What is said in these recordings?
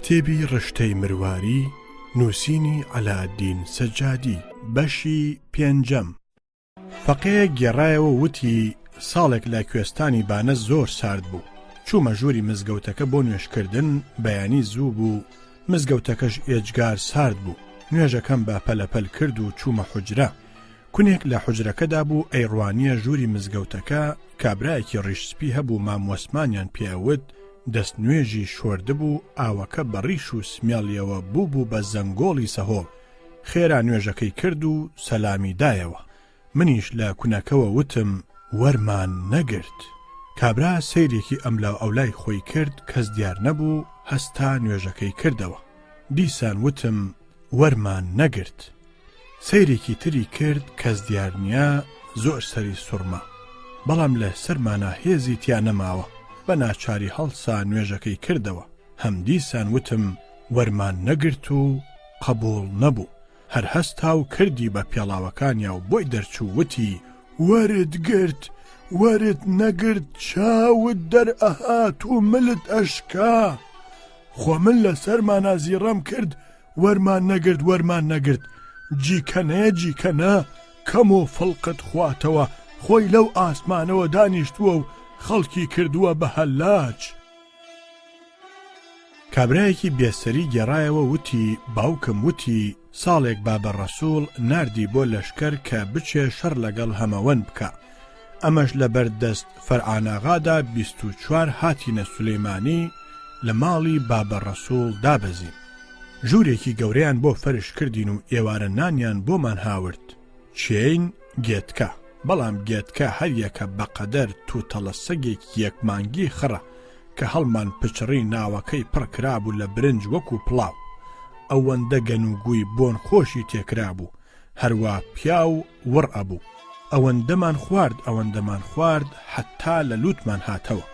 کتێبی ڕشتەی مرواری، نووسینی عەلائەدین سەجادی. بەشی پێنجەم. فەقێیەک گێڕایەوە وتی، ساڵێک لە کوێستانی بانە زۆر سارد بوو، چوومە ژووری مزگەوتەکە بۆ نوێژکردن، بەیانی زوو بوو، مزگەوتەکەش ئێجگار سارد بوو، نوێژەکەم بە پەلەپەل کرد و چوومە حوجرە. کونێک لە حوجرەکەدا بوو ئەیڕوانییە ژووری مزگەوتەکە، کابرایەکی ڕیش سپی هەبوو مام وەسمانیان پێ ئەوت، دەست نوێژی شۆردبوو، ئاوەکە بە ڕیش و سمێڵیەوە بووبوو بە زەنگۆڵی سەهۆڵ، خێرا نوێژەکەی کرد و سەلامی دایەوە. منیش لە کونەکەوە وتم وەرمان نەگرت. کابرا سەیرێکی ئەملاوئەولای خۆی کرد کەس دیار نەبوو، هەستا نوێژەکەی کردەوە. دیسان وتم وەرمان نەگرت. سەیرێکی تری کرد کەس دیار نییە، زۆر سەری سوڕما. بەڵام لە سەرمانا هێزی تیا نەماوە، بە ناچاری هەڵسا نوێژەکەی کردەوە. هەم دیسان وتم وەرمان نەگرت و قەبووڵ نەبوو. هەر هەستا و کردی بە پێڵاوەکانیا و بۆی دەرچوو وتی، وەرت گرت، وەرت نەگرت چاوت دەرئەهات و ملت ئەشکا. خۆ من لە سەرمانا زیڕەم کرد وەرمان نەگرت وەرمان نەگرت، جیکەنەیە جیکەنە، کەم و فڵقت خواتەوە، خۆی لەو ئاسمانەوە دانیشتووە و خەڵکی کردووە بە هەلاج. کابرایەکی بێ سەری گێڕایەوە وتی باوکم وتی ساڵێک بابە ڕەسوڵ ناردی بۆ لەشکەر کە بچێ شەڕ لەگەڵ هەمەوەند بکا ئەمەش لەبەر دەست فەرعاناغادا 24 هاتینە سولەیمانی لە ماڵی بابە ڕەسوڵ دابەزین ژوورێکی گەورەیان بۆ فەرش کردین و ئێوارە نانیان بۆمان هاورد چێین گێتکە بەڵام گێتکە هەریەکە بەقەدەر توتەڵە سەگێکی یەک مانگی خڕە کە هەڵمان پچڕی ناوەکەی پڕ کرابوو لە برنج وەکو پڵاو ئەوەندە گەن و گوی بۆن خۆشی تێکرابوو هەروا پیاو وڕ ئەبوو ئەوەندەمان خوارد ئەوەندەمان خوارد حەتا لە لوتمان هاتەوە.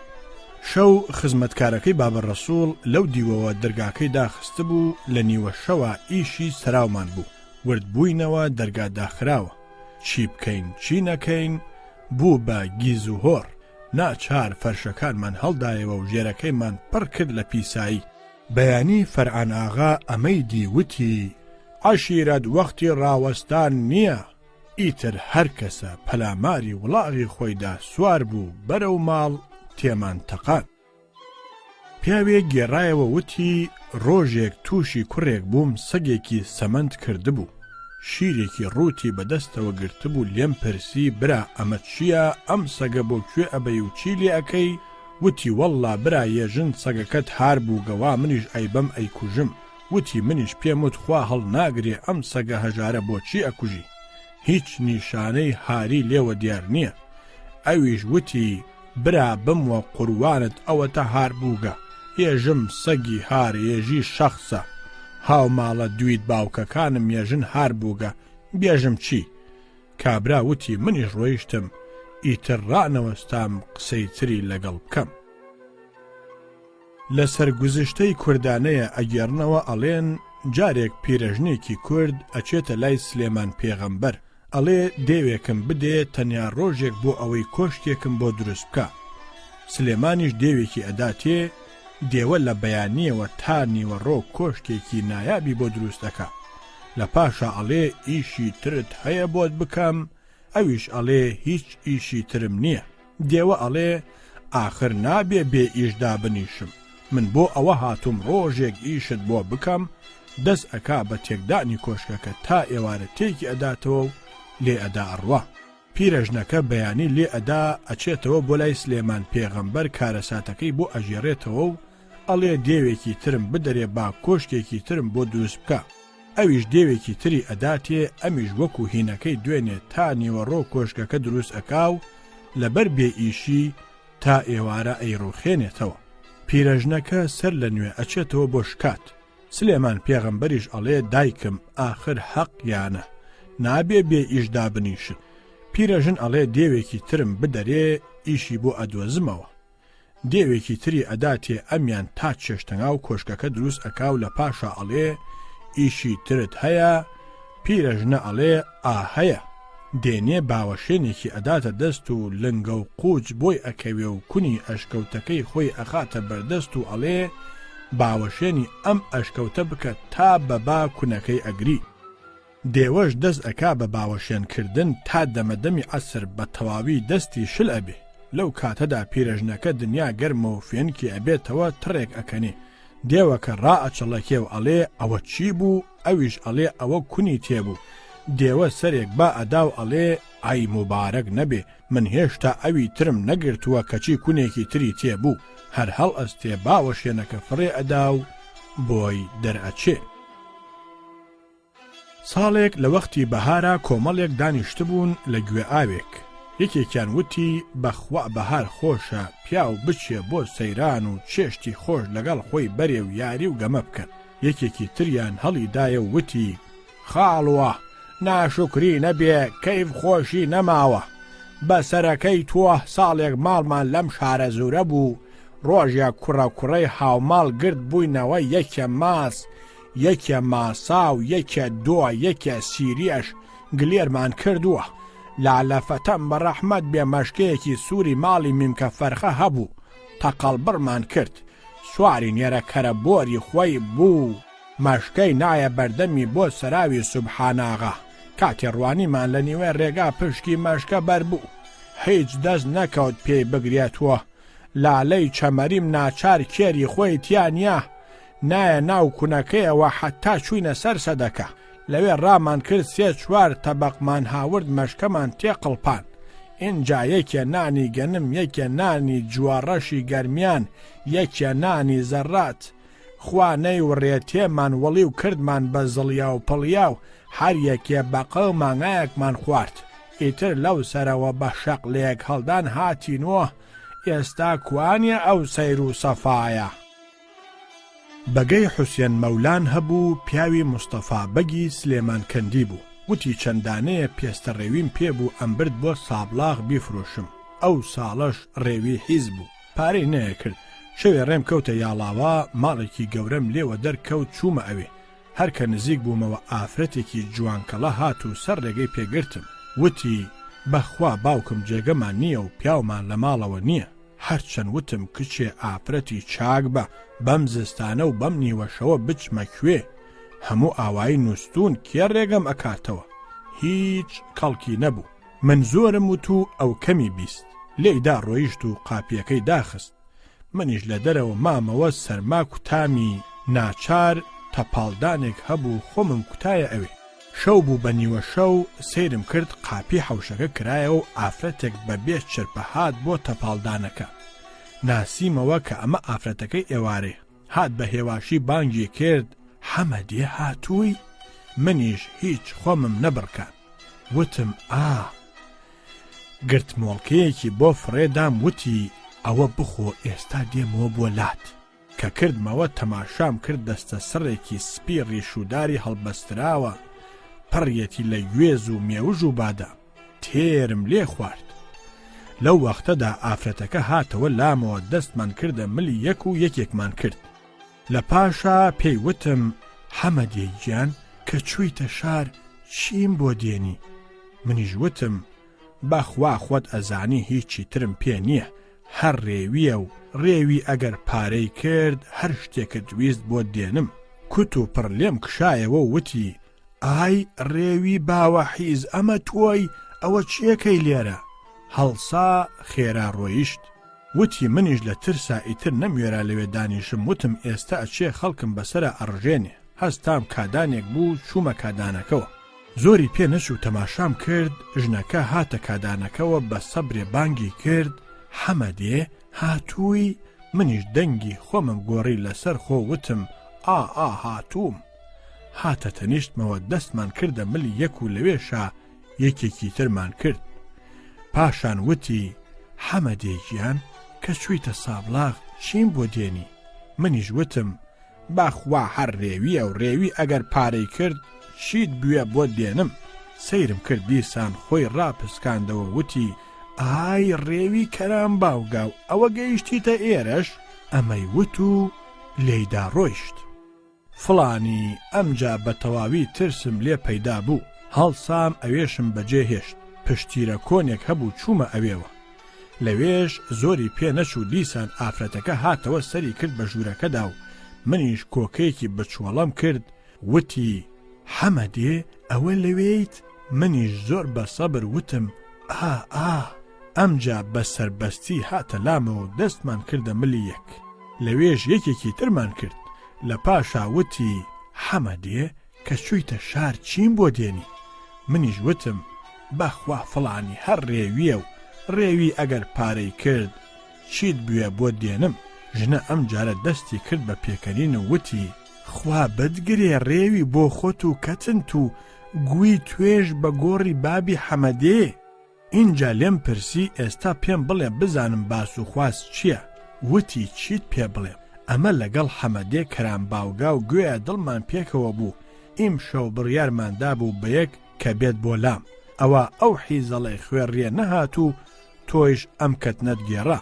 شەو خزمەتکارەکەی بابە ڕەسوڵ لەو دیوەوە دەرگاکەی داخستبوو لە نیوە شەوا ئیشی سەراومان بوو ورد بووینەوە دەرگا داخراوە چی بکەین چی نەکەین بوو بە گیز و هۆڕ ناچار فەرشەکانمان هەڵدایەوە و ژێرەکەیمان پڕ کرد لە پیسایی. بەیانی فەرعان ئاغا ئەمەی دی وتی، عەشیرەت وەختی ڕاوەستان نییە، ئیتر هەر کەسە پەلاماری وڵاغی خۆی دا سوار بوو بەرەو ماڵ تێمان تەقاند. پیاوێک گێڕایەوە وتی، ڕۆژێک تووشی کوڕێک بووم سەگێکی سەمەند کردبوو، شیرێکی ڕووتی بە دەستەوە گرتبوو لێم پرسی برا ئەمە چییە ئەم سەگە بۆ کوێ ئەبەی و چی لێ ئەکەی؟ وتی وەڵڵا برا یێژن سەگەکەت هار بووگە وا منیش ئەیبەم ئەیکوژم، وتی منیش پێم وت خوا هەڵناگرێ ئەم سەگە هەژارە بۆچی ئەکوژی هیچ نیشانەی هاری لێوە دیار نییە ئەویش وتی برا بم وە قوروانت ئەوەتە هار بووگە یێژم سەگی هار یێژی شەخسە هاوماڵە دویت باوکەکانم یێژن هار بووگە بێژم چی کابرا وتی منیش ڕۆیشتم ئیتر ڕانەوەستام قسەی تری لەگەڵ بکەم. لە سەرگوزشتەی کوردانەیە ئەگێڕنەوە ئەڵێن جارێک پیرەژنێکی کورد ئەچێتە لای سلێمان پێغەمبەر ئەڵێ دێوێکم بدێ تەنیا ڕۆژێک بۆ ئەوەی کۆشکێکم بۆ دروست بکا سلێمانیش دێوێکی ئەداتێ دێوە لە بەیانیەوە تا نیوەڕۆ کۆشکێکی نایابی بۆ دروست ئەکا لە پاشا ئەڵێ ئیشی ترت هەیە بۆت بکەم ئەویش ئەڵێ هیچ ئیشی ترم نییە دێوە ئەڵێ ئاخر نابێ بێ ئیش دابنیشم، من بۆ ئەوە هاتووم ڕۆژێک ئیشت بۆ بکەم، دەست ئەکا بە تێکدانی کۆشکەکە تا ئێوارە تێکی ئەداتەوە و لێ ئەدا ئەڕوا. پیرەژنەکە بەیانی لێ ئەدا ئەچێتەوە بۆ لای سلێمان پێغەمبەر کارەساتەکەی بۆ ئەگێڕێتەوە و ئەڵێ دێوێکی ترم بدەرێ با کۆشکێکی ترم بۆ دروست بکا. ئەویش دێوێکی تری ئەداتێ ئەمیش وەکو هینەکەی دوێنێ تا نیوەڕۆ کۆشکەکە دروست ئەکا و لەبەر بێ ئیشی تا ئێوارە ئەیڕوخێنێتەوە. پیرەژنەکە سەر لە نوێ ئەچێتەوە بۆ شکات. سلێمان پێغەمبەریش ئەڵێ دایکم ئاخر هەق یانە نابێ بێ ئیش دابنیشن. پیرەژن ئەڵێ دێوێکی ترم بدەرێ ئیشی بۆ ئەدۆزمەوە. دێوێکی تری ئەداتێ ئەمیان تا چێشتەنگاو کۆشکەکە دروست ئەکاو لە پاشا ئەڵێ ئیشی ترت هەیە؟ پیرەژنە ئەڵێ ئا هەیە. دێنێ باوەشێنێکی ئەداتە دەست و لنگەو قوچ بۆی ئەکەوێ و کونی ئەشکەوتەکەی خۆی ئەخاتە بەردەست و ئەڵێ. باوەشێنی ئەم ئەشکەوتە بکە تا بە با کونەکەی ئەگری. دێوەش دەست ئەکا بە باوەشێن کردن تا دەمە دەمی عەسر بە تەواوی دەستی شل ئەبێ. لەو کاتەدا پیرەژنەکە دنیا گەرمە و فێنکی ئەبێتەوە تڕێک ئەکەنێ. دێوەکە ڕائەچەڵەکێ و ئەڵێ ئەوە چی بوو؟ ئەویش ئەڵێ ئەوە کونی تێبوو. دێوە سەرێک با ئەدا و ئەڵێ ئای موبارەک نەبێ من هێشتا ئەوی ترم نەگرتووە کەچی کونێکی تری تێبوو. هەر هەڵئەستێ باوەشێنەکە فڕێ ئەدا و بۆی دەرئەچێ. ساڵێک لە وەختی بەهارا کۆمەڵێک دانیشتبوون لە گوێ ئاوێک، یەکێکیان وتی بەخوا بەهار خۆشە پیاو بچێ بۆ سەیران و چێشتی خۆش لەگەڵ خۆی بەرێ و یاری و گەمە بکەن، یەکێکی تریان هەڵی دایە و وتی خاڵوە ناشوکری نەبێ کەیف خۆشی نەماوە، بەسەرەکەی تۆ ساڵێک ماڵمان لەم شارەزوورە بوو، ڕۆژێک کوڕە کوڕەی هاوماڵ گرد بووینەوە یەکێ ماس یەکێ ماسا و یەکێ دۆ یەکێ سیریەش گلێرمان کردووە. لالە فەتەم بە ڕەحمەت بێ مەشکەیەکی سووری ماڵی میمکە فەرخە هەبوو، تەقەڵبڕمان کرد. سواری نێرە کەرە بۆری خۆی بوو، مەشکەی نایە بەردەمی بۆ سەراوی سوبحاناغا. کاتێ ڕوانیمان لە نیوەی ڕێگا پشکی مەشکە بەربوو. هیچ دەست نەکەوت پێی بگرێتوە. لالەی چەمەریم ناچار کێری خۆی تیا نیا، نایە ناو کونەکەیەوە حەتتا چووینە سەر سەدەکە. لەوێ ڕامان کرد سێ چوار تەبەقمان هاورد مەشکەمان تێ قڵپان. ئینجا یەکێ نانی گەنم یەکێ نانی جووەڕەشی گەرمیان یەکێ نانی زەڕات. خوا نەیوڕێ تێمان وڵی و کردمان بە زڵیاو پڵیاو هەر یەکێ بەقە و مانگایەکمان خوارد. ئیتر لەو سەرەوە بە شەق لەیەک هەڵدان هاتینۆ ئێستا کوانێ ئەو سەیر و سەفایە؟ بەگەی حوسێن مەولان هەبوو پیاوی مستەفا بەگی سلێمانکەندی بوو، وتی چەند دانەیە پێستە ڕێویم پێ بوو ئەمبرد بۆ سابڵاغ بیفرۆشم، ئەو ساڵەش ڕێوی حیز بوو، پارەی نەئەکرد، شەوێ ڕێم کەوتە یاڵاوا ماڵێکی گەورەم لێوە دەرکەوت چوومە ئەوێ، هەر کە نزیک بوومەوە ئافرەتێکی جوانکەڵە هات و سەر ڕێگەی پێ گرتم، وتی، بە خوا باوکم جێگەمان نییە و پیاومان لە ماڵەوە نییە. هەرچەند وتم کچێ ئافرەتی چاک بە، بەم زستانە و بەم نیوەشەوە بچمە کوێ؟ هەموو ئاوایی نووستوون کێ ڕێگەم ئەکاتەوە؟ هیچ کەڵکی نەبوو. من زۆرم وت و ئەو کەمی 20. لێی دا ڕۆیشت و قاپییەکەی داخست. منیش لە دەرەوە مامەوە سەرما کوتامی، ناچار تەپاڵدانێک هەبوو خۆمم کوتایە ئەوێ. شەو بوو بە نیوە شەو سەیرم کرد قاپی حەوشەکە کرایەوە و ئافرەتێک بە بێ چرپە هات بۆ تەپاڵدانەکە. ناسیمەوە کە ئەمە ئافرەتەکەی ئێوارەیە. هات بە هێواشی بانگی کرد، حەمەدێ هاتووی؟ منیش هیچ خۆمم نەبڕکاند. وتم ئا. گرتمۆڵکەیەکی بۆ فڕێ دام وتی ئەوە بخۆ ئێستا دێمەوە بۆ لات. کە کردمەوە تەماشام کرد دەستە سڕێکی سپی ڕیشوداری هەڵبەستراوە پڕیەتی لە گوێز و مێوژ و بادام. تێرم لێ خوارد. لەو وەختەدا ئافرەتەکە هاتەوە لامەوە دەستمان کردە ملی یەک و یەکێکمان کرد. لە پاشا پێی وتم حەمەدێ گیان کە چوویتە شار چیم بۆ دێنی؟ منیش وتم بەخوا خۆت ئەزانی هیچی ترم پێ نییە هەر ڕێویە و ڕێوی ئەگەر پارەی کرد هەر شتێکت ویست بۆت دێنم. کوت و پڕ لێم کشایەوە و وتی ئای ڕێوی باوە حیز ئەمە تۆی ئەوە چیەکەی لێرە؟ هەڵسا خێرا ڕۆیشت. وتی منیش لە ترسا ئیتر نەموێرا لەوێ دانیشم وتم ئێستە ئەچێ خەڵکم بەسەرا ئەڕژێنێ هەستام کادانێک بوو چوومە کادانەکەوە. زۆری پێ نەچوو تەماشام کرد ژنەکە هاتە کادانەکەوە بە سەبرێ بانگی کرد حەمەدێ هاتووی؟ منیش دەنگی خۆمم گۆڕی لەسەر خۆ وتم ئا ئا هاتووم. هاتە تەنیشتمەوە دەستمان کردە ملی یەک و لەوێشا یەکێکی ترمان کرد. پاشان وتی حەمەدێ گیان کە چوویتە سابڵاغ چیم بۆ دێنی؟ منیش وتم بەخوا هەر رێویە و رێوی ئەگەر پارەی کرد چیت بوێ بۆت دێنم. سەیرم کرد دیسان خۆی راپسکاندەوە وتی ئای رێوی کەرام باوگاو ئەوە گەیشتیتە ئێرەش؟ ئەمەی وت و لێیدا رۆیشت. فڵانی، ئەمجا بە تەواوی ترسم لێ پەیدا بوو، هەڵسام ئەوێشم بەجێ هێشت، پشتیرە کۆنێک هەبوو چوومە ئەوێوە. لەوێش زۆری پێ نەچوو دیسان ئافرەتەکە هاتەوە سەری کرد بە ژوورەکەدا و. منیش کۆکەیەکی بچوەڵەم کرد، وتی، حەمەدێ ئەوە لەوێیت؟ منیش زۆر بە سەبر وتم، ئا ئا. ئەمجا بە سەربەستی هاتە لامەوە و دەستمان کردە ملی یەک. لەوێش یەکێکی ترمان کرد. لە پاشا وتی، حەمەدێ کە چوویتە شار چیم بۆ دێنی؟ منیش وتم، بەخوا فڵانی هەر ڕێوییە و ڕێوی ئەگەر پارەی کرد چیت بوێ بۆت دێنم. ژنە ئەم جارە دەستی کرد بە پێکەنین و وتی، خوا بتگرێ ڕێوی بۆ خۆت و کەتنت و گووی توێش بە گۆڕی بابی حەمەدێ. ئینجا لێم پرسی ئێستا پێم بڵێ بزانم باس و خواست چییە؟ وتی چیت پێ بڵێم، ئەمە لەگەڵ حەمەدێ کەرام باوگا و گوێیا دڵمان پێکەوە بوو، ئیمشەو بڕیارمان دابوو بەیەک کە بێت بۆ لام، ئەوا ئەو حیزەڵەی خوێڕییە نەهات و تۆیش ئەم کەتنەت گێڕا.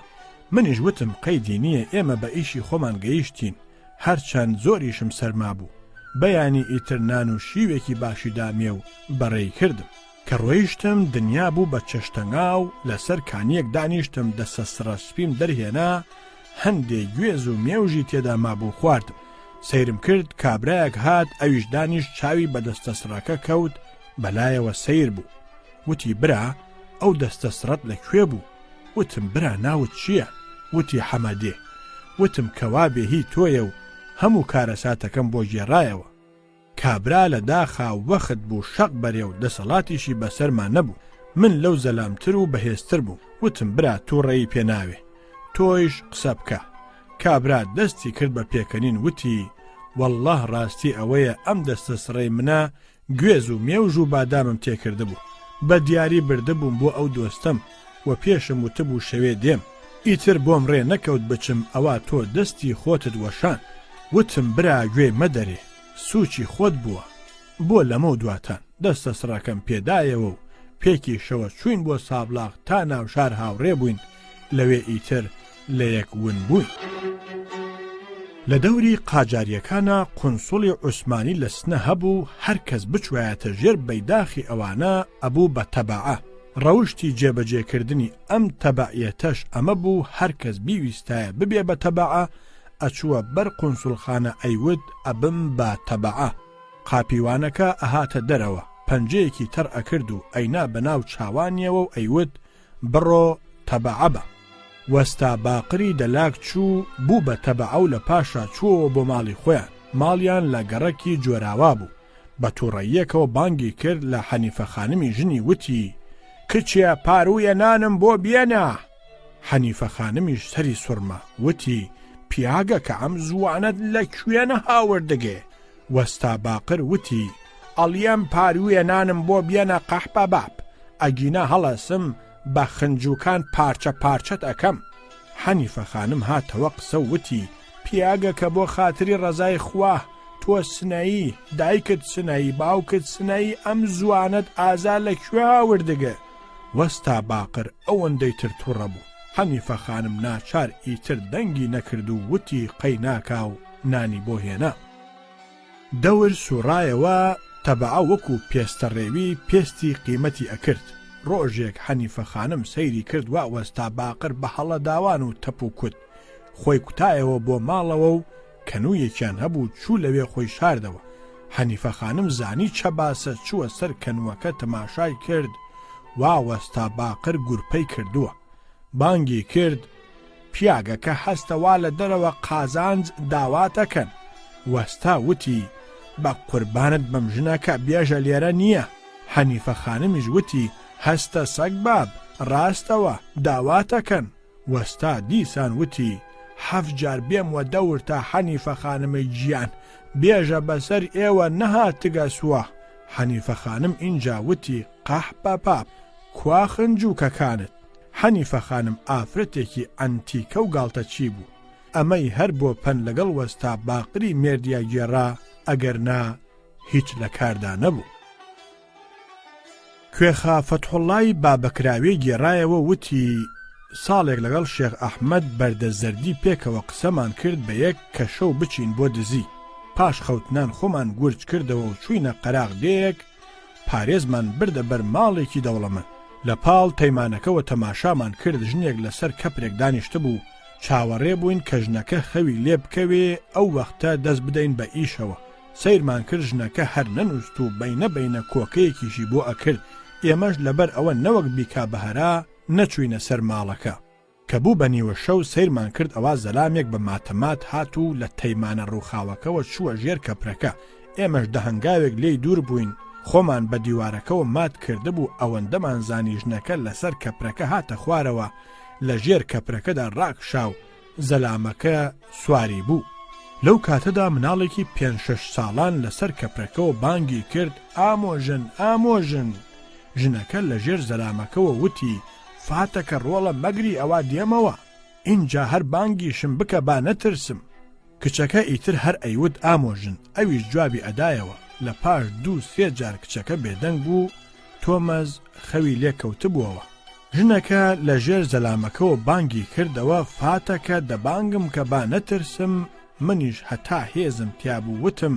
منیش وتم قەیدی نییە ئێمە بە ئیشی خۆمان گەیشتین، هەرچەند زۆریشم سەرما بوو. بەیانی ئیتر نان و شیوێکی باشی دامێ و بەڕێی کردم. کە ڕۆیشتم دنیا بوو بە چێشتەنگاو، لەسەر کانییەک دانیشتم دەسە سڕە سپیم دەرهێنا، هەندێ گوێز و مێوژی تێدا مابوو خواردم. سەیرم کرد کابرایەک هات ئەویش دانیشت چاوی بە دەستە سڕەکە کەوت بەلایەوە سەیر بوو. وتی برا ئەو دەستە سڕەت لە کوێ بوو؟ وتم برا ناوت چییە؟ وتی حەمەدێ. وتم کەوابێ هی تۆیە و هەموو کارەساتەکەم بۆ گێڕایەوە. کابرا لە داخا وەخت بوو شەق بەرێ و دەسەڵاتیشی بەسەرما نەبوو. من لەو زەلامتر و بەهێزتر بووم. وتم برا تووڕەیی پێ ناوێ. تۆیش قسە بکە. کابرا دەستی کرد بە پێکەنین وتی، وەڵڵاه ڕاستی ئەوەیە ئەم دەستە سڕەی منە گوێز و مێوژ و بادامم تێ کردبوو. بە دیاری بردبووم بۆ ئەو دۆستەم و پێشم وتبوو شەوێ دێم. ئیتر بۆم ڕێ نەکەوت بچم ئەوا تۆ دەستی خۆتت وەشاند. وتم برا گوێی مەدەرێ سووچی خۆت بووە. بۆ لەمەو دواتان. دەستە سڕەکەم پێ دایەوە و پێکیشەوە چووین بۆ سابڵاغ تا ناوشار هاوڕێ بووین لەوێ ئیتر لە یەک ون بووین. لە دەوری قاجارییەکانا قونسوڵی عوسمانی لە سنە هەبوو هەر کەس بچوایەتە ژێر بەیداخی ئەوانە ئەبوو بە تەبەعە. ڕەوشتی جێبەجێ کردنی ئەم تەبەعیەتەش ئەمە بوو هەر کەس بیویستایە ببێ بە تەبەعە ئەچووە بەر قونسوڵخانە ئەیوت ئەبم بە تەبەعە. قاپیوانەکە ئەهاتە دەرەوە پەنجەیەکی تەڕ ئەکرد و ئەینا بە ناو چاوانیەوە و ئەیوت بڕۆ تەبەعە بە. وەستا باقری دەلاک چوو بوو بە تەبەعە و لە پاشا چووەوە بۆ ماڵی خۆیان، ماڵیان لە گەڕەکی جۆراوا بوو، بە تووڕەییەکەوە بانگی کرد لە حەنیفە خانمی ژنی وتی، کچێ پاروویە نانم بۆ بێنە! حەنیفە خانمیش سەری سوڕما، وتی، پیاگە کە ئەم زووانەت لە کوێنە هاوردگێ؟ وەستا باقر وتی، ئەڵیەم پارووێ نانم بۆ بێنە قەحپە باب، ئەگینا هەڵەسم بە خنجوکان پارچە پارچەت ئەکەم. حەنیفە خانم هاتەوە قسە و وتی، پیاگە کە بۆ خاتری ڕەزای خوا، تۆ سنەیی، دایکت سنەیی، باوکت سنەیی ئەم زووانەت ئازا لە کوێ هاوردگە؟ وەستا باقر ئەوەندەی تر توڕە بوو. حەنیفە خانم ناچار ئیتر دەنگی نەکرد و وتی قەی ناکا و نانی بۆ هێنا. دەور سوڕایەوە تەبەعە وەکو پێستە ڕێوی پێستی قیمەتی ئەکرد. ڕۆژێک حەنیفە خانم سەیری کرد وا وەستا باقر بە هەڵەداوان و تەپ و کوت خۆی کوتایەوە بۆ ماڵەوە و کەنوویەکیان هەبوو چوو لەوێ خۆی شاردەوە. حەنیفە خانم زانی چە باسە چووە سەر کەنووەکە تەماشای کرد وا وەستا باقر گورپەی کردووە. بانگی کرد پیاگەکە هەستە وا لە دەرەوە قازانج داواتەکەن. وەستا وتی، بە قوربانت بم ژنەکە بێژە لێرە نییە. حەنیفە خانمیش وتی، هەستە سەگباب، ڕاستەوە، داواتەکەن. وەستا دیسان وتی، حەفت جار بێم وە دەورتا حەنیفە خانمە گیان، بێژە بەسەر ئێوە نەهاتگەسوە. حەنیفە خانم ئینجا وتی، قەحپە پاپ، کوا خنجووکەکانت؟ حەنیفە خانم ئافرەتێکی عەنتیکە و گاڵتەچی بوو. ئەمەی هەر بۆ پەند لەگەڵ وەستا باقری مێردیا گێڕا، ئەگەر نا هیچ لە کاردا نەبوو. کوێخا فەتحوڵڵای بابەکراوێ گێڕایەوە وتی، ساڵێک لەگەڵ شێخ ئەحمەد بەردەزەردی پێکەوە قسەمان کرد بە یەک کە شەو بچین بۆ دزی. پاش خەوتنان خۆمان گورج کردەوە و چووینە قەراغ دێیەک، پارێزمان بردە بەر ماڵێکی دەوڵەمەند. لە پاڵ تەیمانەکەوە تەماشامان کرد ژنێک لە سەر کەپرێک دانیشتبوو، چاوەڕێ بووین کە ژنەکە خەوی لێ بکەوێ ئەو وەختە دەست بدەین بە ئیشەوە. سەیرمان کرد ژنەکە هەر نەنووست و بەینە بەینە کۆکەیەکیشی بۆ ئەکرد، ئێمەش لەبەر ئەوە نەوەک بیکا بە هەرا نەچووینە سەر ماڵەکە. کە بوو بە نیوە شەو سەیرمان کرد ئەوا زەلامێک بە ماتەمات هات و لە تەیمانە ڕووخاوەکەوە چووە ژێر کەپرەکە، ئێمەش دە هەنگاوێک لێی دوور بووین، خۆمان بە دیوارەکەوە مات کردبوو، ئەوەندەمان زانی ژنەکە لەسەر کەپرەکە هاتە خوارەوە، لە ژێر کەپرەکەدا ڕاکشا و زەلامەکە سواری بوو. لەو کاتەدا مناڵێکی پێنج شەش ساڵان لەسەر کەپرەکەوە بانگی کرد، ئامۆژن، ئامۆژن! ژنەکە لە ژێر زەلامەکەوە وتی، فاتەکە ڕۆڵە مەگری ئەوا دێمەوە. ئینجا هەر بانگیشم بکە با نەترسم. کچەکە ئیتر هەر ئەیوت ئامۆژن، ئەویش جوابی ئەدایەوە. لە پاش دوو سێ جار کچەکە بێدەنگ بوو، تۆمەز خەوی لێ کەوتبووەوە. ژنەکە لە ژێر زەلامەکەوە بانگی کردەوە، فاتەکە دە بانگم کە با نەترسم، منیش هەتا هێزم تیابوو وتم،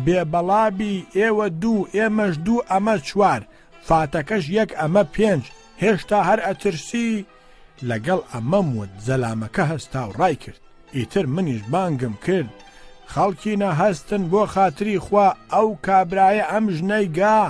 بێ بەڵا بی، ئێوە دوو، ئێمەش دوو ئەمە چوار، فاتەکەش یەک ئەمە پێنج، هێشتا هەر ئەترسی؟ لەگەڵ ئەمەم وت زەلامەکە هەستا و ڕایکرد. ئیتر منیش بانگم کرد، خەڵکینە هەستن بۆ خاتری خوا ئەو کابرایە ئەم ژنەی گا!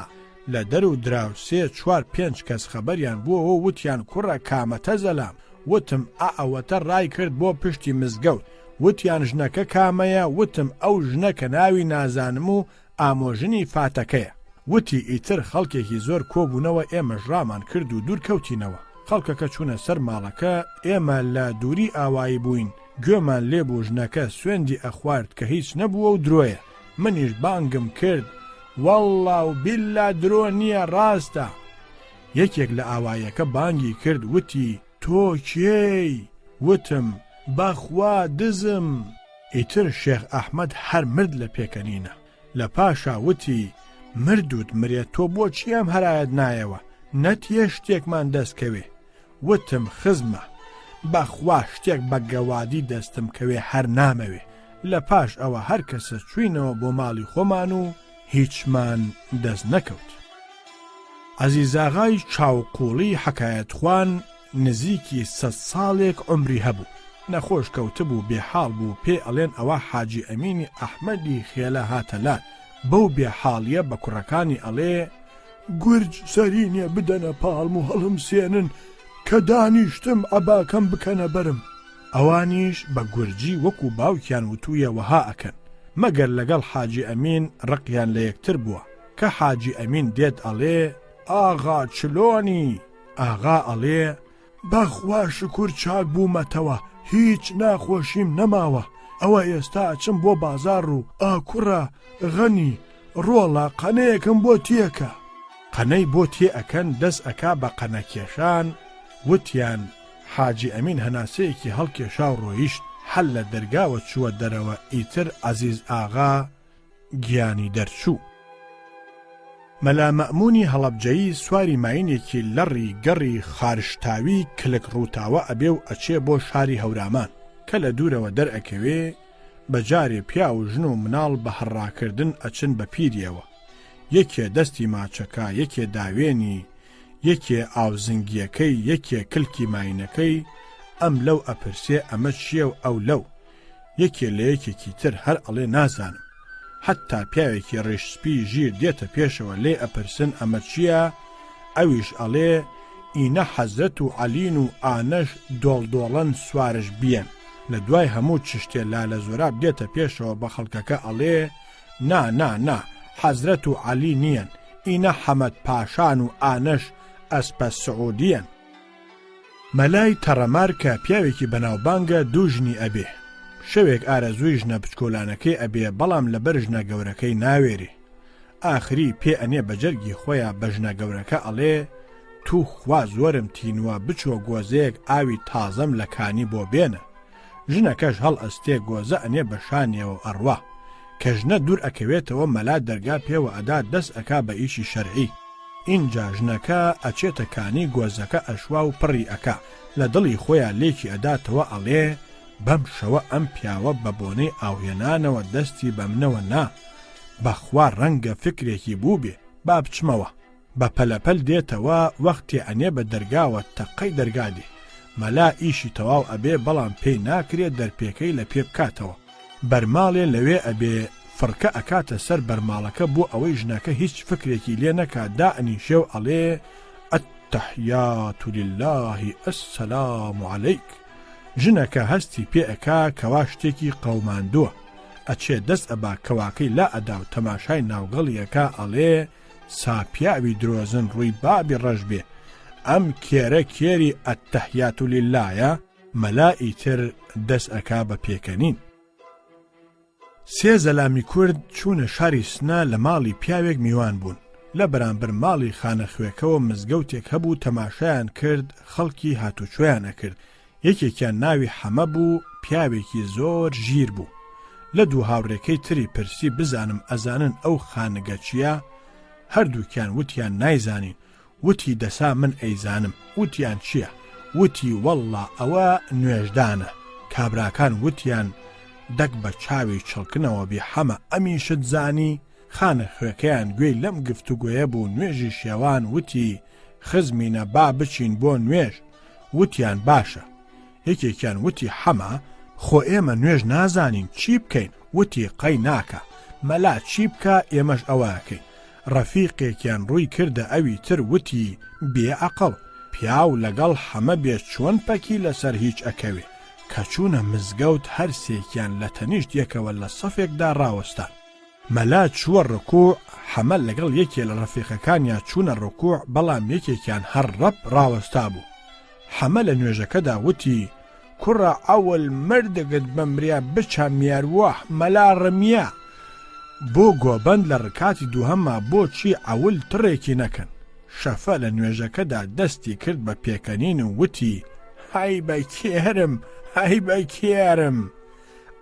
لە دەر و دراوسێ چوار پێنج کەس خەبەریان بووەوە وتیان کوڕە کامەتە زەلام؟ وتم ئا ئەوەتە ڕایکرد بۆ پشتی مزگەوت. وتیان ژنەکە کامەیە؟ وتم ئەو ژنە کە ناوی نازانم و ئامۆژنی فاتەکەیە. وتی ئیتر خەڵکێکی زۆر کۆبوونەوە ئێمەش ڕامان کرد و دوور کەوتینەوە. خەڵکەکە چوونە سەر ماڵەکە، ئێمە لە دووری ئاوایی بووین، گوێمان لێ بوو ژنەکە سوێندی ئەخوارد کە هیچ نەبووە و درۆیە. منیش بانگم کرد، وەڵڵا و بیللا درۆ نییە ڕاستە. یەکێک لە ئاواییەکە بانگی کرد وتی تۆ کێی؟ وتم بەخوا دزم. ئیتر شێخ ئەحمەد هەر مرد لە پێکەنینە. لە پاشا وتی، مردووت مرێ تۆ بۆچی ئەم هەرایەت نایەوە، نەتیە شتێکمان دەست کەوێ. وتم خزمە، بە خوا شتێک بە گەوادی دەستم کەوێ هەر نامەوێ. لە پاش ئەوە هەر کەسە چووینەوە بۆ ماڵی خۆمان و هیچمان دەست نەکەوت. عەزیزاغای چاوقووڵی حەکایەتخوان نزیکی سەد ساڵێک عومری هەبوو، نەخۆش کەوتبوو، بێ حاڵ بوو، پێی ئەڵێن ئەوە حاجی ئەمینی ئەحمەدی خێلە هاتە لات، بەو بێ حاڵیە بە کوڕەکانی ئەڵێ، گورج سەرینێ بدەنە پاڵم و هەڵمسێنن، کە دانیشتم عەباکەم بکەنە بەرم. ئەوانیش بە گورجی وەکو باوکیان وتوویە وەها ئەکەن، مەگەر لەگەڵ حاجی ئەمین ڕقیان لە یەکتر بووە، کە حاجی ئەمین دێت ئەڵێ، ئاغا چلۆنی؟ ئاغا ئەڵێ، بەخوا شکور چاک بوومەتەوە، هیچ ناخۆشیم نەماوە، ئەوە ئێستا ئەچم بۆ بازاڕ و ئا کوڕە غەنی، ڕۆڵە قەنەیەکم بۆ تێکە. قەنەی بۆ تێ ئەکەن، دەس ئەکا بە قەنەکێشان، وتیان، حاجی ئەمین هەناسەیەکی هەڵکێشا و ڕۆیشت، هەر لە دەرگاوە چووە دەرەوە ئیتر عەزیز ئاغا گیانی دەرچوو. مەلا مەئموونی هەڵەبجەیی سواری ماینێکی لەڕی گەڕی خارشتاوی کلک ڕووتاوە ئەبێ و ئەچێ بۆ شاری هەورامان. کە لە دوورەوە دەرئەکەوێ، بە جارێ پیاو و ژن و مناڵ بە هەڕاکردن ئەچن بە پیریەوە. یەکێ دەستی ماچەکا، یەکێ داوێنی، یەکێ ئاوزنگییەکەی، یەکێ کلکی ماینەکەی، ئەم لەو ئەپرسێ ئەمە چییە و ئەو لەو. یەکێ لە یەکێکی تر هەر ئەڵێ نازانم. حەتتا پیاوێکی ڕیش سپی ژیر دێتە پێشەوە لێی ئەپرسن ئەمە چییە؟ ئەویش ئەڵێ ئینە حەزرەت و عەلین و ئانەش دۆڵ دۆڵەن سوارش بیەن. لە دوای هەموو چشتێ لالە زۆراب دێتە پێشەوە بە خەڵکەکە ئەڵێ نا نا نا حەزرەت و عەلی نیەن ئینە حەمەد پاشان و ئانەش ئەسپە سعودیەن. مەلای تەڕەمار کە پیاوێکی بەناوبانگە دوو ژنی ئەبێ. شەوێک ئارەزووی ژنە بچکۆلانەکەی ئەبێ بەڵام لەبەر ژنە گەورەکەی ناوێرێ. ئاخری پێ ئەنێ بە جەرگی خۆیا بە ژنە گەورەکە ئەڵێ تو خوا زۆرم تینووە بچۆ گۆزەیەک ئاوی تازەم لە کانی بۆ بێنە. ژنەکەش هەڵئەستێ گۆزە ئەنێ بە شانیەوە ئەڕوا. کە ژنە دوور ئەکەوێتەوە مەلا دەرگا پێوە ئەدا دەس ئەکا بە ئیشی شەرعی. ئینجا ژنەکە ئەچێتە کانی گۆزەکە ئەشوا و پڕی ئەکا، لە دڵی خۆیا لێکی ئەداتەوە ئەڵێ، بەم شەوە ئەم پیاوە بە بۆنەی ئاوهێنانەوە دەستی بە منەوە نا، بە خوا ڕەنگە فکرێکی بووبێ، با بچمەوە. بە پەلەپەل دێتەوە، وەختێ ئەنێ بە دەرگاوە تەقەی دەرگا دێ. مەلا ئیشی تەواو ئەبێ بەڵام پێی ناکرێ دەرپێکەی لە پێ بکاتەوە. بەرماڵێ لەوێ ئەبێ فڕکە ئەکاتە سەر بەرماڵەکە بۆ ئەوەی ژنەکە هیچ فکرێکی لێ نەکا دائەنیشێ و ئەڵێ، التحیات للە السلام علیک. ژنەکە هەستی پێ ئەکا کەوا شتێکی قەوماندووە. ئەچێ دەست ئەبا کەواکەی لا ئەدا و تەماشای ناوگەڵی ئەکا ئەڵێ، سا پیاوی درۆزن ڕووی بابی ڕەش بێ ئەم کێرە کێری التحیات للە یە؟ مەلا ئیتر دەس ئەکا بە پێکەنین. سێ زەلامی کورد چوونە شاری سنە لە ماڵی پیاوێک میوان بوون، لە بەرامبەر ماڵی خانەخوێکەوە مزگەوتێک هەبوو تەماشایان کرد خەڵکی هاتوچۆیان ئەکرد، یەکێکیان ناوی حەمە بوو پیاوێکی زۆر ژیر بوو. لە دوو هاوڕێکەی تری پرسی بزانم ئەزانن ئەو خانگە چییە؟ هەردووکیان وتیان نایزانین، وتی دەسا من ئەیزانم، وتیان چیە؟ وتی وەڵڵا ئەوە نوێژدانە، کابراکان وتیان دەک بە چاوی چڵکنەوە بی حەمە ئەمیشت زانی؟ خانە خوێکەیان گوێی لەم گفتوگۆیە بوو نوێژی شێوان وتی خزمینە با بچین بۆ نوێژ، وتیان باشە. یەکێکیان وتی حەمە خۆ ئێمە نوێژ نازانین چی بکەین؟ وتی قەی ناکا مەلا چی بکا ئێمەش ئەوە ئەکەین. ڕەفیقێکیان ڕووی کردە ئەوی تر وتی بێ ئەقڵ پیاو لەگەڵ حەمە بێ چۆن پەکی لەسەر هیچ ئەکەوێ. کە چوونە مزگەوت هەر سێکیان لە تەنیشت یەکەوە لە سەفێکدا ڕاوەستان. مەلا چووە ڕکوع، حەمە لەگەڵ یەکێ لە ڕەفیقەکانیا چوونە ڕکوع بەڵام یەکێکیان هەر ڕەپ ڕاوەستابوو. حەمە لە نوێژەکەدا وتی، کوڕە عەول مردگت بمرێ بچە مێرووه مەلا ڕمیە! بۆ گۆبەند لە ڕکاتی دووهەما بۆچی عەول تڕێکی نەکەن؟ شەفە لە نوێژەکەدا دەستی کرد بە پێکەنین و وتی، هەی بە کێرم، هەی بە کێرم!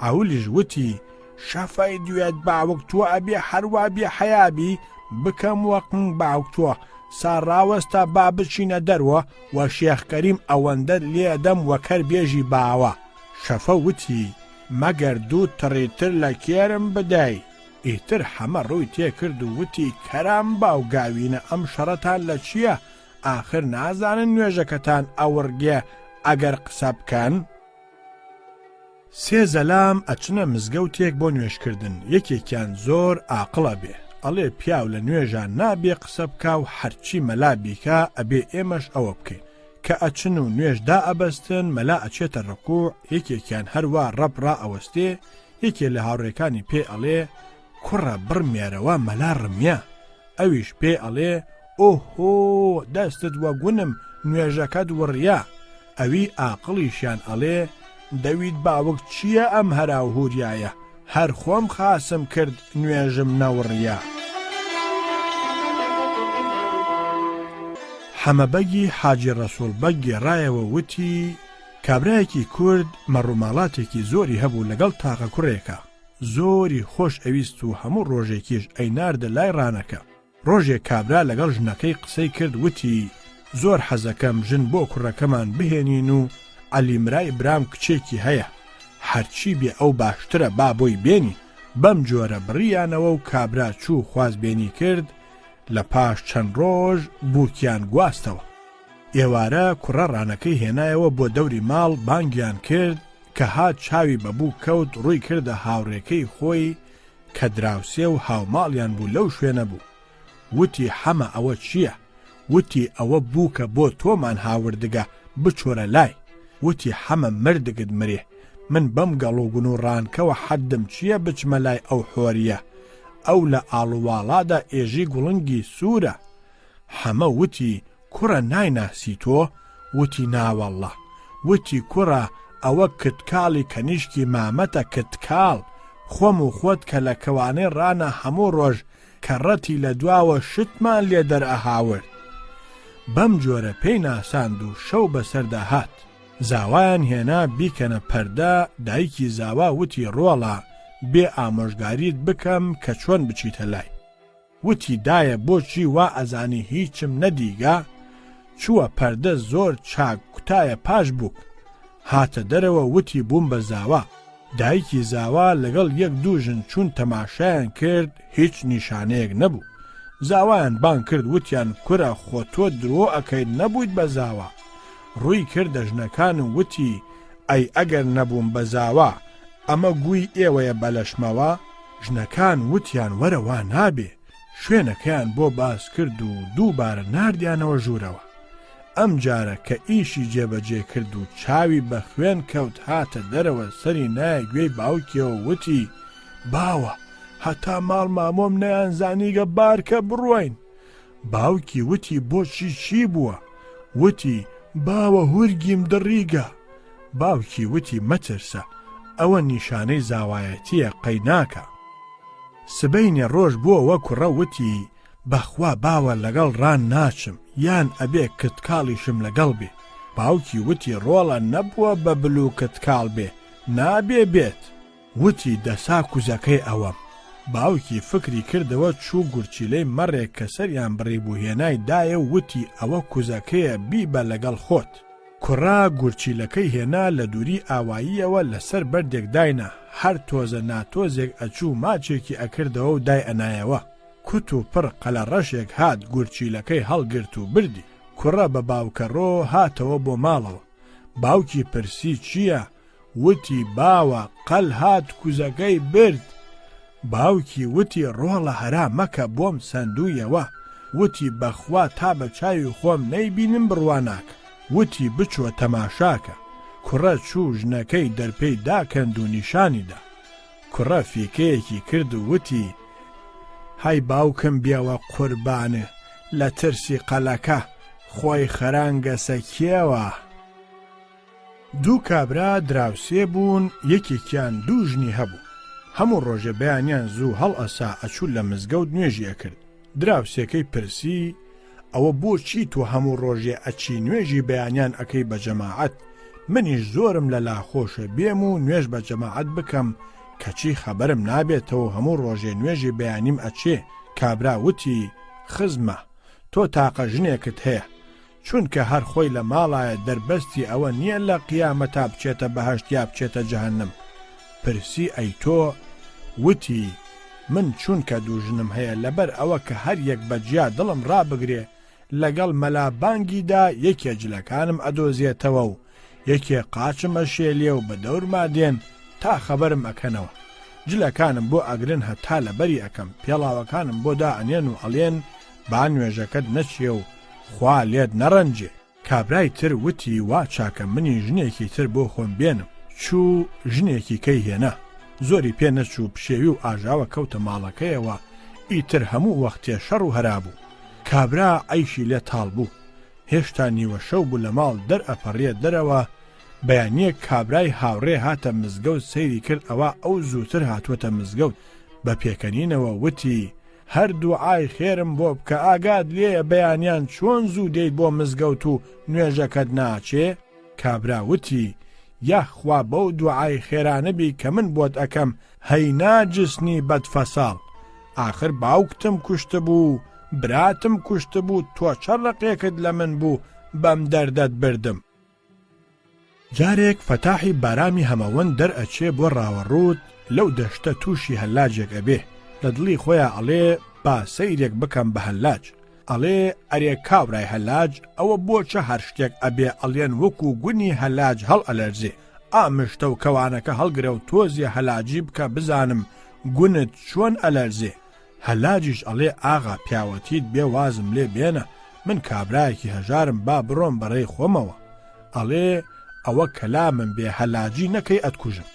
عەولیش وتی، شەفای دوێت باوک تۆ ئەبێ هەروا بێ حەیا بی بکەم وە قنگ باوک تۆ سا ڕاوەستە با بچینە دەروە وە شێخ کەریم ئەوەندەت لێدەم وە کەر بێژی باوە شەفە وتی مەگەر دوو تڕی تر لە کێرم بدەی ئیتر حەمە ڕووی تێکرد و وتی کەرام باو گاوینە ئەم شەڕەتان لە چیە ئاخر نازانن نوێژەکەتان ئەوڕگێ ئەگەر قسە بکەن؟ سێ زەلام ئەچنە مزگەوتێک بۆ نوێژکردن، یەکێکیان زۆر ئاقڵ ئەبێ، ئەڵێ پیاو لە نوێژا نابێ قسە بکا و هەرچی مەلا بیکا ئەبێ ئێمەش ئەوە بکەین. کە ئەچن و نوێژ دائەبەستن، مەلا ئەچێتە ڕکوع، یەکێکیان هەروا ڕەپ ڕائەوەستێ، یەکێ لە هاوڕێکانی پێی ئەڵێ، کوڕە بڕمێرەوە مەلا ڕمیا. ئەویش پێی ئەڵێ، ئۆهۆ دەستت وە گونم نوێژەکەت وڕیا. ئەوی ئاقڵیشیان ئەڵێ، دەویت باوک چییە ئەم هەراوهوریایە، هەر خۆم خاسم کرد نوێژم نەوڕیا. حەمەبەگی حاجی ڕەسووڵ بەگ گێڕایەوە وتی، کابرایەکی کورد مەڕوماڵاتێکی زۆری هەبوو لەگەڵ تاقە کوڕێکا، زۆری خۆش ئەویست و هەموو ڕۆژێکیش ئەیناردە لای ڕانەکە. ڕۆژێک کابرا لەگەڵ ژنەکەی قسەی کرد وتی، زۆر حەزەکەم ژن بۆ کوڕەکەمان بهێنین و عەلی مرای برام کچێکی هەیە، هەرچی بێ ئەو باشترە با بۆی بێنین. بەم جۆرە بڕیانەوە و کابرا چوو خوازبێنی کرد، لە پاش چەند ڕۆژ بووکیان گواستەوە. ئێوارە کوڕە ڕانەکەی هێنایەوە بۆ دەوری ماڵ بانگیان کرد، کە هات چاوی بە بووک کەوت ڕووی کردە هاوڕێکەی خۆی کە دراوسێ و هاوماڵیان بوو لەو شوێنە بوو وتی حەمە ئەوە چییە؟ وتی ئەوە بووکە بۆ تۆمان هاوردگە بچۆرە لای وتی حەمە مردگت مرێ من بەم گەڵوگون و ڕانکەوە حەدم چییە بچمە لای ئەو حۆریە ئەو لە ئاڵوواڵادا ئێژی گوڵنگی سوورە حەمە وتی کوڕە نایناسی تۆ؟ وتی ناوەڵڵا. وتی کوڕە ئەوە کتکاڵی کەنیشکی مامەتە کتکاڵ، خۆم و خۆت کە لە کەوانەی ڕانا هەموو ڕۆژ کەڕەتی لە دواوە شتمان لێ دەرئەهاورد. بەم جۆرە پێی ناساند و شەو بەسەردا هات. زاوایان هێنا بیکەنە پەردە، دایکی زاوا وتی ڕۆڵە بێ ئامۆژگاریت بکەم کە چۆن بچیتە لای. وتی دایە بۆچی وا ئەزانی هیچم نەدیگە چووە پەردە زۆر چاک کوتایە پاش بووک هاتە دەرەوە وتی بووم بە زاوا دایکی زاوا لەگەڵ یەک دوو ژن چوون تەماشایان کرد هیچ نیشانەیەک نەبوو زاوایان بانگ کرد وتیان کورە خۆ تۆ درۆ ئەکەیت نەبوویت بە زاوا. ڕووی کردە ژنەکان و وتی، ئەی ئەگەر نەبووم بە زاوا، ئەمە گووی ئێوەیە بە لەشمەوە؟ ژنەکان وتیان وەرە وا نابێ، شوێنەکەیان بۆ باس کرد و دووبارە ناردیانەوە ژوورەوە. ئەمجارە کە ئیشی جێبەجێ کرد و چاوی بە خوێن کەوت هاتە دەرەوە سەری نایە گوێی باوکیەوە وتی، باوە، هەتا ماڵ مامۆم نەیانزانیگە بارکە بڕۆین. باوکی وتی بۆچی چی بووە؟ وتی باوە هورگیم دڕیگە. باوکی وتی مەترسە ئەوە نیشانەی زاوایەتیە قەی ناکا. سبەینێ ڕۆژ بۆوە کوڕە وتی بەخوا باوە لەگەڵ ڕان ناچم یان ئەبێ کتکاڵیشم لەگەڵ بێ. باوکی وتی ڕۆڵە نەبووە بە بلو کتکاڵ بێ نابێ بێت. وتی دەسا کوزەکەی ئەوەم. باوکی فکری کردەوە چوو گورچیلەی مەڕێک کە سەریان بڕیبوو هێنای دایە و وتی ئەوە کوزەکەیە بیبە لەگەڵ خۆت. کوڕە گورچیلەکەی هێنا لە دووری ئاواییەوە لە سەر بەردێک داینا، هەر تۆزە ناتۆزێک ئەچوو ماچێکی ئەکردەوە و دایئەنایەوە. کوت و پڕ قەلەڕەشێک هات گورچیلەکەی هەڵگرت و بردی. کوڕە بە باوکەڕۆ هاتەوە بۆ ماڵەوە. باوکی پرسی چییە؟ وتی باوە قەل هات کوزەکەی برد. باوکی وتی ڕۆڵە هەرا مەکە بۆم سەندوویەوە. وتی بەخوا تا بە چاوی خۆم نەیبینم بڕوا ناکەم. وتی بچۆ تەماشاکە. کوڕە چوو ژنەکەی دەرپێی داکەند و نیشانی دا. کوڕە فیکەیەکی کرد و وتی هەی باوکم بێوە قوربانێ لە ترسی قەلەکە خۆی خەرانگەسە کێوە. دوو کابرا دراوسێ بوون یەکێکیان دوو ژنی هەبوو هەموو ڕۆژێ بەیانیان زوو هەڵئەسا ئەچوو لە مزگەوت نوێژی ئەکرد دراوسێکەی پرسی ئەوە بۆچی تۆ هەموو ڕۆژێ ئەچی نوێژی بەیانیان ئەکەی بە جەماعەت منیش زۆرم لەلا خۆشە بێم و نوێژ بە جەماعەت بکەم کەچی خەبەرم نابێتەوە هەموو ڕۆژێ نوێژی بەیانیم ئەچێ کابرا وتی خزمە تۆ تاقە ژنێکت هەیە چونکە هەر خۆی لە ماڵایە دەربەستی ئەوە نیە لە قیامەتا بچێتە بەهەشت یا بچێتە جەهەنم پرسی ئەی تۆ؟ وتی من چونکە دوو ژنم هەیە لەبەر ئەوە کە هەر یەک بە جیا دڵم ڕابگرێ لەگەڵ مەلا بانگی دا یەکێ جلەکانم ئەدۆزێتەوە و یەکێ قاچم ئەشێلێ و بە دەورما دێن تا خەبەرم ئەکەنەوە جلەکانم بۆ ئەگرن هەتا لەبەری ئەکەم پێڵاوەکانم بۆ دائەنێن و ئەڵێن با نوێژەکەت نەچێ و خوا لێت نەڕەنجێ. کابرای تر وتی وا چاکە منی ژنێکی تر بۆ خۆم بێنم. چوو ژنێکی کەی هێنا. زۆری پێ نەچوو پشێوی و ئاژاوە کەوتە ماڵەکەیەوە، ئیتر هەموو وەختێ شەڕ و هەرا بوو. کابرا عەیشی لێ تاڵ بوو. هێشتا نیوە شەو بوو لە ماڵ دەرئەپەڕیە دەرەوە، بەیانییەک کابرای هاوڕێ هاتە مزگەوت سەیری کرد ئەوا ئەو زووتر هاتووەتە مزگەوت، بە پێکەنینەوە وتی، هەر دوعای خێرم بۆ بکە ئاگات لێیە بەیانیان چۆن زوو دێیت بۆ مزگەوت و نوێژەکەت ناچێ؟ کابرا وتی، یاخوا بەو دوعای خێرانە بی کە من بۆت ئەکەم هەی ناجسنی بەدفەساڵ ئاخر باوکتم کوشتبوو و براتم کوشتبوو تۆ چە ڕقێکت لە من بوو بەم دەردەت بردم؟ جارێک فەتاحی بارامی هەمەوەند دەرئەچێ بۆ ڕاوەڕووت لەو دەشتە تووشی هەلاجێک ئەبێ، لە دڵی خۆیا ئەڵێ با سەیرێک بکەم بە هەلاج، ئەڵێ ئەرێ کاورای هەلاج ئەوە بۆ چە هەر شتێک ئەبێ ئەڵێن وەکوو گونی هەلاج هەڵئەلەرزێ، ئا مشتە و کەوانەکە هەڵگرە و تۆزێ هەلاجی بکە بزانم گونت چۆن ئەلەرزێ، هەلاجیش ئەڵێ ئاغا پیاوەتیت بێ وازم لێ بێنە من کابرایەکی هەژارم با بڕۆم بە ڕێی خۆمەوە ئەڵێ ئەوە کەلامم بێ هەلاجی نەکەی ئەتکوژم.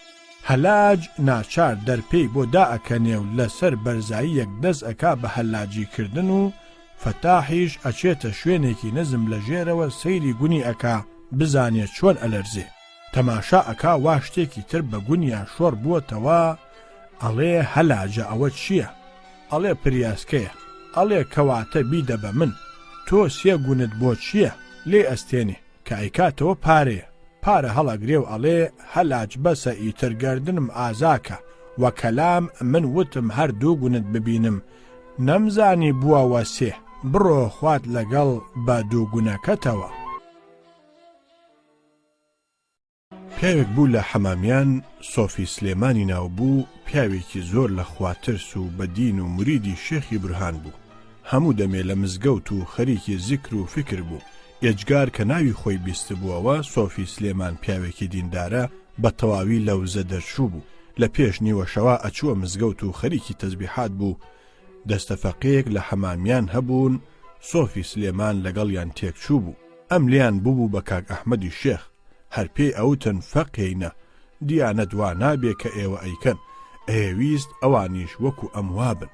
هەلاج ناچار دەرپێی بۆ دائەکەنێ و لە سەر بەرزاییەک دەس ئەکا بە هەلاجی کردن و فەتاحیش ئەچێتە شوێنێکی نزم لە ژێرەوە سەیری گونی ئەکا بزانێ چۆن ئەلەرزێ. تەماشا ئەکا وا شتێکی تر بە گونیا شۆڕ بووەتەوە، ئەڵێ هەلاجە ئەوە چییە؟ ئەڵێ پریاسکەیە. ئەڵێ کەواتە بیدە بە من. تۆ سێ گونت بۆ چییە؟ لێی ئەستێنێ. کە ئەیکاتەوە پارەیە. پارە هەڵئەگرێ و ئەڵێ هەلاج بەسە ئیتر گەردنم ئازا کە. وە کەلام من وتم هەر دوو گونت ببینم نەمزانی بووە وە سێ. بڕۆ خوات لەگەڵ بە دوو گونەکەتەوە. پیاوێک بوو لە حەمامیان، سۆفی سلێمانی ناو بوو، پیاوێکی زۆر لە خواترس و بە دین و مریدی شێخی بورهان بوو. هەموو دەمێ لە مزگەوت و خەریکی زیکر و فیکر بوو. ئێجگار کە ناوی خۆی بیستبووەوە سۆفی سلێمان پیاوێکی دیندارە بە تەواوی لە وزە دەرچوو بوو. لە پێش نیوەشەوا ئەچووە مزگەوت و خەریکی تەزبیحات بوو، دەستە فەقێیەک لە حەمامیان هەبوون، سۆفی سلێمان لەگەڵیان تێکچوو بوو. ئەم لێیان بووبوو بە کاک ئەحمەدی شێخ، هەر پێی ئەوتن فەقێینە، دیانەت وا نابێ کە ئێوە ئەیکەن، ئەیەویست ئەوانیش وەکو ئەم وابن.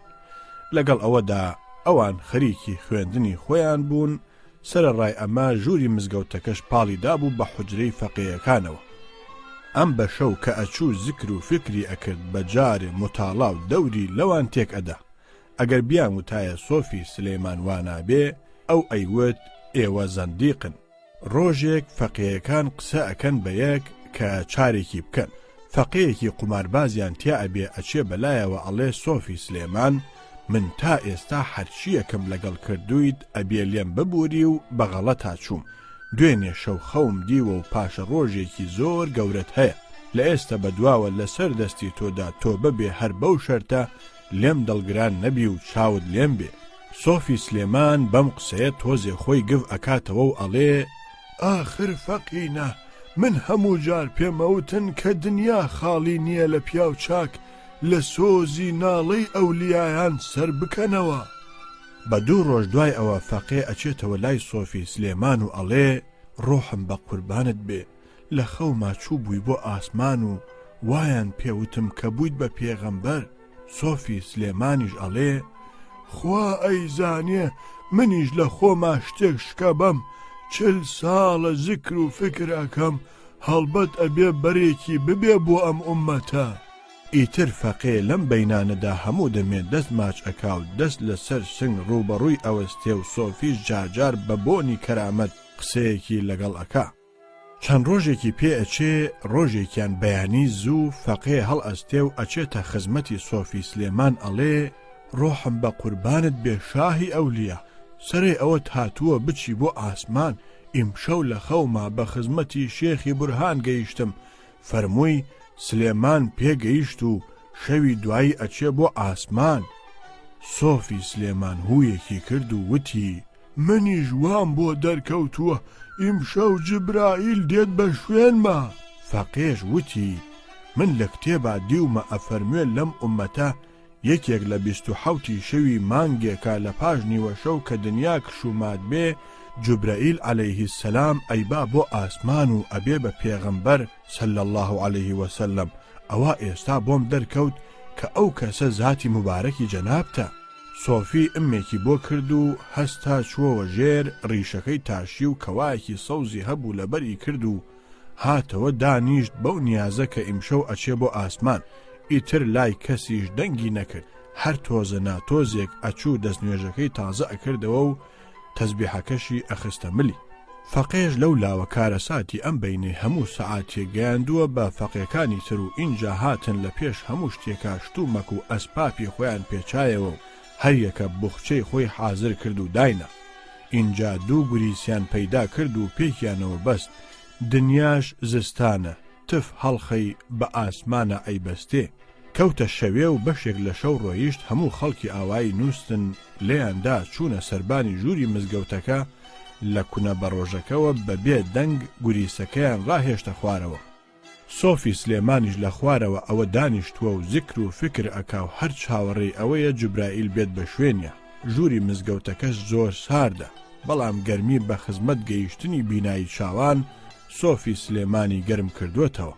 لەگەڵ ئەوەدا ئەوان خەریکی خوێندنی خۆیان بوون، سەرەڕای ئەمە ژووری مزگەوتەکەش پاڵی دابوو بە حوجرەی فەقێیەکانەوە. ئەم بە شەو کە ئەچوو زکر و فکری ئەکرد بە جارێ موتاڵا و دەوری لەوان تێک ئەدا. ئەگەر بیان وتایە سۆفی سلێمان وا نابێ، ئەو ئەیوت ئێوە زەندیقن. ڕۆژێک فەقێیەکان قسە ئەکەن بە یەک کە چارێکی بکەن. فەقێیەکی قوماربازیان تیا ئەبێ ئەچێ بەلایەوە ئەڵێ سۆفی سلێمان من تا ئێستا هەرچیەکم لەگەڵ کردویت ئەبێ لێم ببوری و بە غەڵەتا چووم دوێنێ شەو خەوم دیوە و پاشە ڕۆژێکی زۆر گەورەت هەیە لە ئێستە بەدواوە لەسەر دەستی تۆدا تۆبە بێ هەر بەو شەرتە لێم دڵگران نەبی و چاوت لێم بێ. سۆفی سلێمان بەم قسەیە تۆزێ خۆی گڤ ئەکاتەوە و ئەڵێ. ئاخر فەقینە من هەموو جار پێم ئەوتن کە دنیا خاڵی نییە لە پیاو چاک لە سۆزی ناڵەی ئەولیایان سەر بکەنەوە. بە دوو ڕۆژ دوای ئەوە فەقێ ئەچێتەوە لای سۆفی سلێمان و ئەڵێ، ڕۆحم بە قوربانت بێ، لە خەوما چووبووی بۆ ئاسمان و وایان پێ وتم کە بوویت بە پێغەمبەر، سۆفی سلێمانیش ئەڵێ، خوا ئەیزانێ منیش لە خۆما شتێک شکەبەم، چل ساڵە زکر و فکر ئەکەم، هەڵبەت ئەبێ بەرێکی ببێ بۆ ئەم ئوممەتە. ئیتر فەقێ لەم بەینانەدا هەموو دەمێ دەست ماچ ئەکا و دەست لە سەر سنگ ڕووبەڕووی ئەوەستێ و سۆفیش جارجار بە بۆنی کەرامەت قسەیەکی لەگەڵ ئەکا. چەند ڕۆژێکی پێ ئەچێ، ڕۆژێکیان بەیانی زوو فەقێ هەڵئەستێ و ئەچێتە خزمەتی سۆفی سلێمان ئەڵێ، ڕۆحم بە قوربانت بێ شاهی ئەولیا، سەرەی ئەوەت هاتووە بچی بۆ ئاسمان، ئیمشەو لە خەوما بە خزمەتی شێخی بورهان گەیشتم، فەرمووی سلێمان پێ گەیشت و شەوی دوایی ئەچێ بۆ ئاسمان. سۆفی سلێمان هوویەکی کرد و وتی. منیش وام بۆ دەرکەوتووە ئیمشەو جبرائیل دێت بە شوێنما. فەقێش وتی، من لە کتێبا دیومە ئەفەرموێ لەم ئوممەتە یەکێک لە بیست و حەوتی شەوی مانگێکا لە پاش نیوەشەو کە دنیا کش و مات بێ جوبرەئیل علیه السلام ئەیبا بۆ ئاسمان و ئەبێ بە پێغەمبەر صلی اللە علیه وسلم ئەوا ئێستا بۆم دەرکەوت کە ئەو کەسە زاتی موبارەکی جەنابتە. سۆفی ئمێکی بۆ کرد و هەستا چووەوە ژێر، ڕیشەکەی تاشی و کەوایەکی سەوزی هەبوو لەبەری کرد و هاتەوە دانیشت بەو نیازە کە ئیمشەو ئەچێ بۆ ئاسمان، ئیتر لای کەسیش دەنگی نەکرد، هەر تۆزە ناتۆزێک ئەچوو دەستنوێژەکەی تازە ئەکردەوە و تەزبیحەکەشی ئەخستە ملی. فەقێش لەو لاوە کارەساتی ئەم بەینەی هەموو سەعاتێک گەیاندووە بە فەقێکانی تر و ئینجا هاتن لە پێش هەموو شتێکا شتومەک و ئەسپاپی خۆیان پێچایەوە و هەریەکە بوخچەی خۆی حازر کرد و داینا. ئینجا دوو گوریسیان پەیدا کرد و پێکیانەوە بەست. دنیاش زستانە، تف هەڵخەی بە ئاسمانا ئەیبەستێ. کەوتە شەوێ و بەشێک لە شەو ڕۆیشت هەموو خەڵکی ئاوایی نووستن لێیان دا چوونە سەربانی ژووری مزگەوتەکە لە کونە بەڕۆژەکەوە بە بێ دەنگ گوریسەکەیان ڕاهێشتە خوارەوە. سۆفی سلێمانیش لە خوارەوە ئەوە دانیشتووە و زیکر و فیکر ئەکا و هەر چاوەڕێی ئەوەیە جوبرائیل بێت بە شوێنیا. ژووری مزگەوتەکەش زۆر ساردە، بەڵام گەرمی بە خزمەت گەیشتنی بینایی چاوان سۆفی سلێمانی گەرم کردووەتەوە.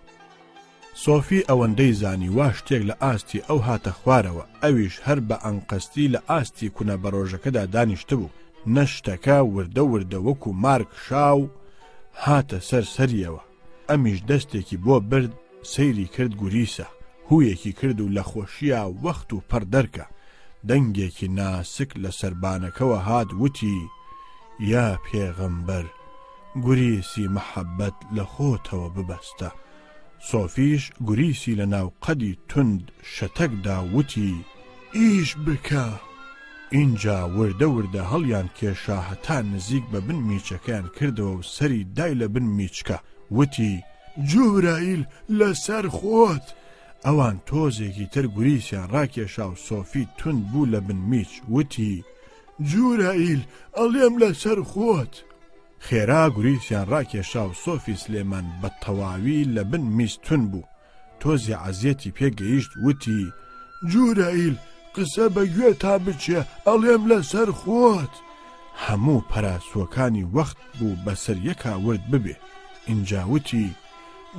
سۆفی ئەوەندەی زانی وا شتێک لە ئاستی ئەو هاتە خوارەوە، ئەویش هەر بە ئەنقەستی لە ئاستی کونە بەڕۆژەکەدا دانیشتبوو، نە شتەکە وردە وردە وەکو مار کشا و هاتە سەر سەریەوە، ئەمیش دەستێکی بۆ برد سەیری کرد گوریسە، هوویەکی کرد و لە خۆشییا وەخت و پڕ دەرکا، دەنگێکی ناسک لە سەربانەکەوە هات وتی، یا پێغەمبەر گوریسی مەحەبەت لە خۆتەوە ببەستە. سۆفیش گوریسی لە ناو قەدی توند شەتەک دا و وتی. ئیش بکە! ئینجا وردە وردە هەڵیان کێشا هەتا نزیک بە بن میچەکەیان کردەوە و سەری دای لە بن میچکە، وتی. جوبرائیل لە سەر خۆت! ئەوان تۆزێکی تر گوریسیان ڕاکێشا و سۆفی توند بوو لە بن میچ، وتی. جورائیل ئەڵێم لە سەر خۆت! خێرا گوریسیان ڕاکێشا و سۆفی سلێمان بە تەواوی لە بن میز تون بوو. تۆزێ عەزیەتی پێ گەیشت وتی. جورەئیل قسە بە گوێتا بچێ ئەڵێم لەسەر خۆت. هەموو پەراسووەکانی وەخت بوو بەسەر یەکا ورد ببێ. ئینجا وتی.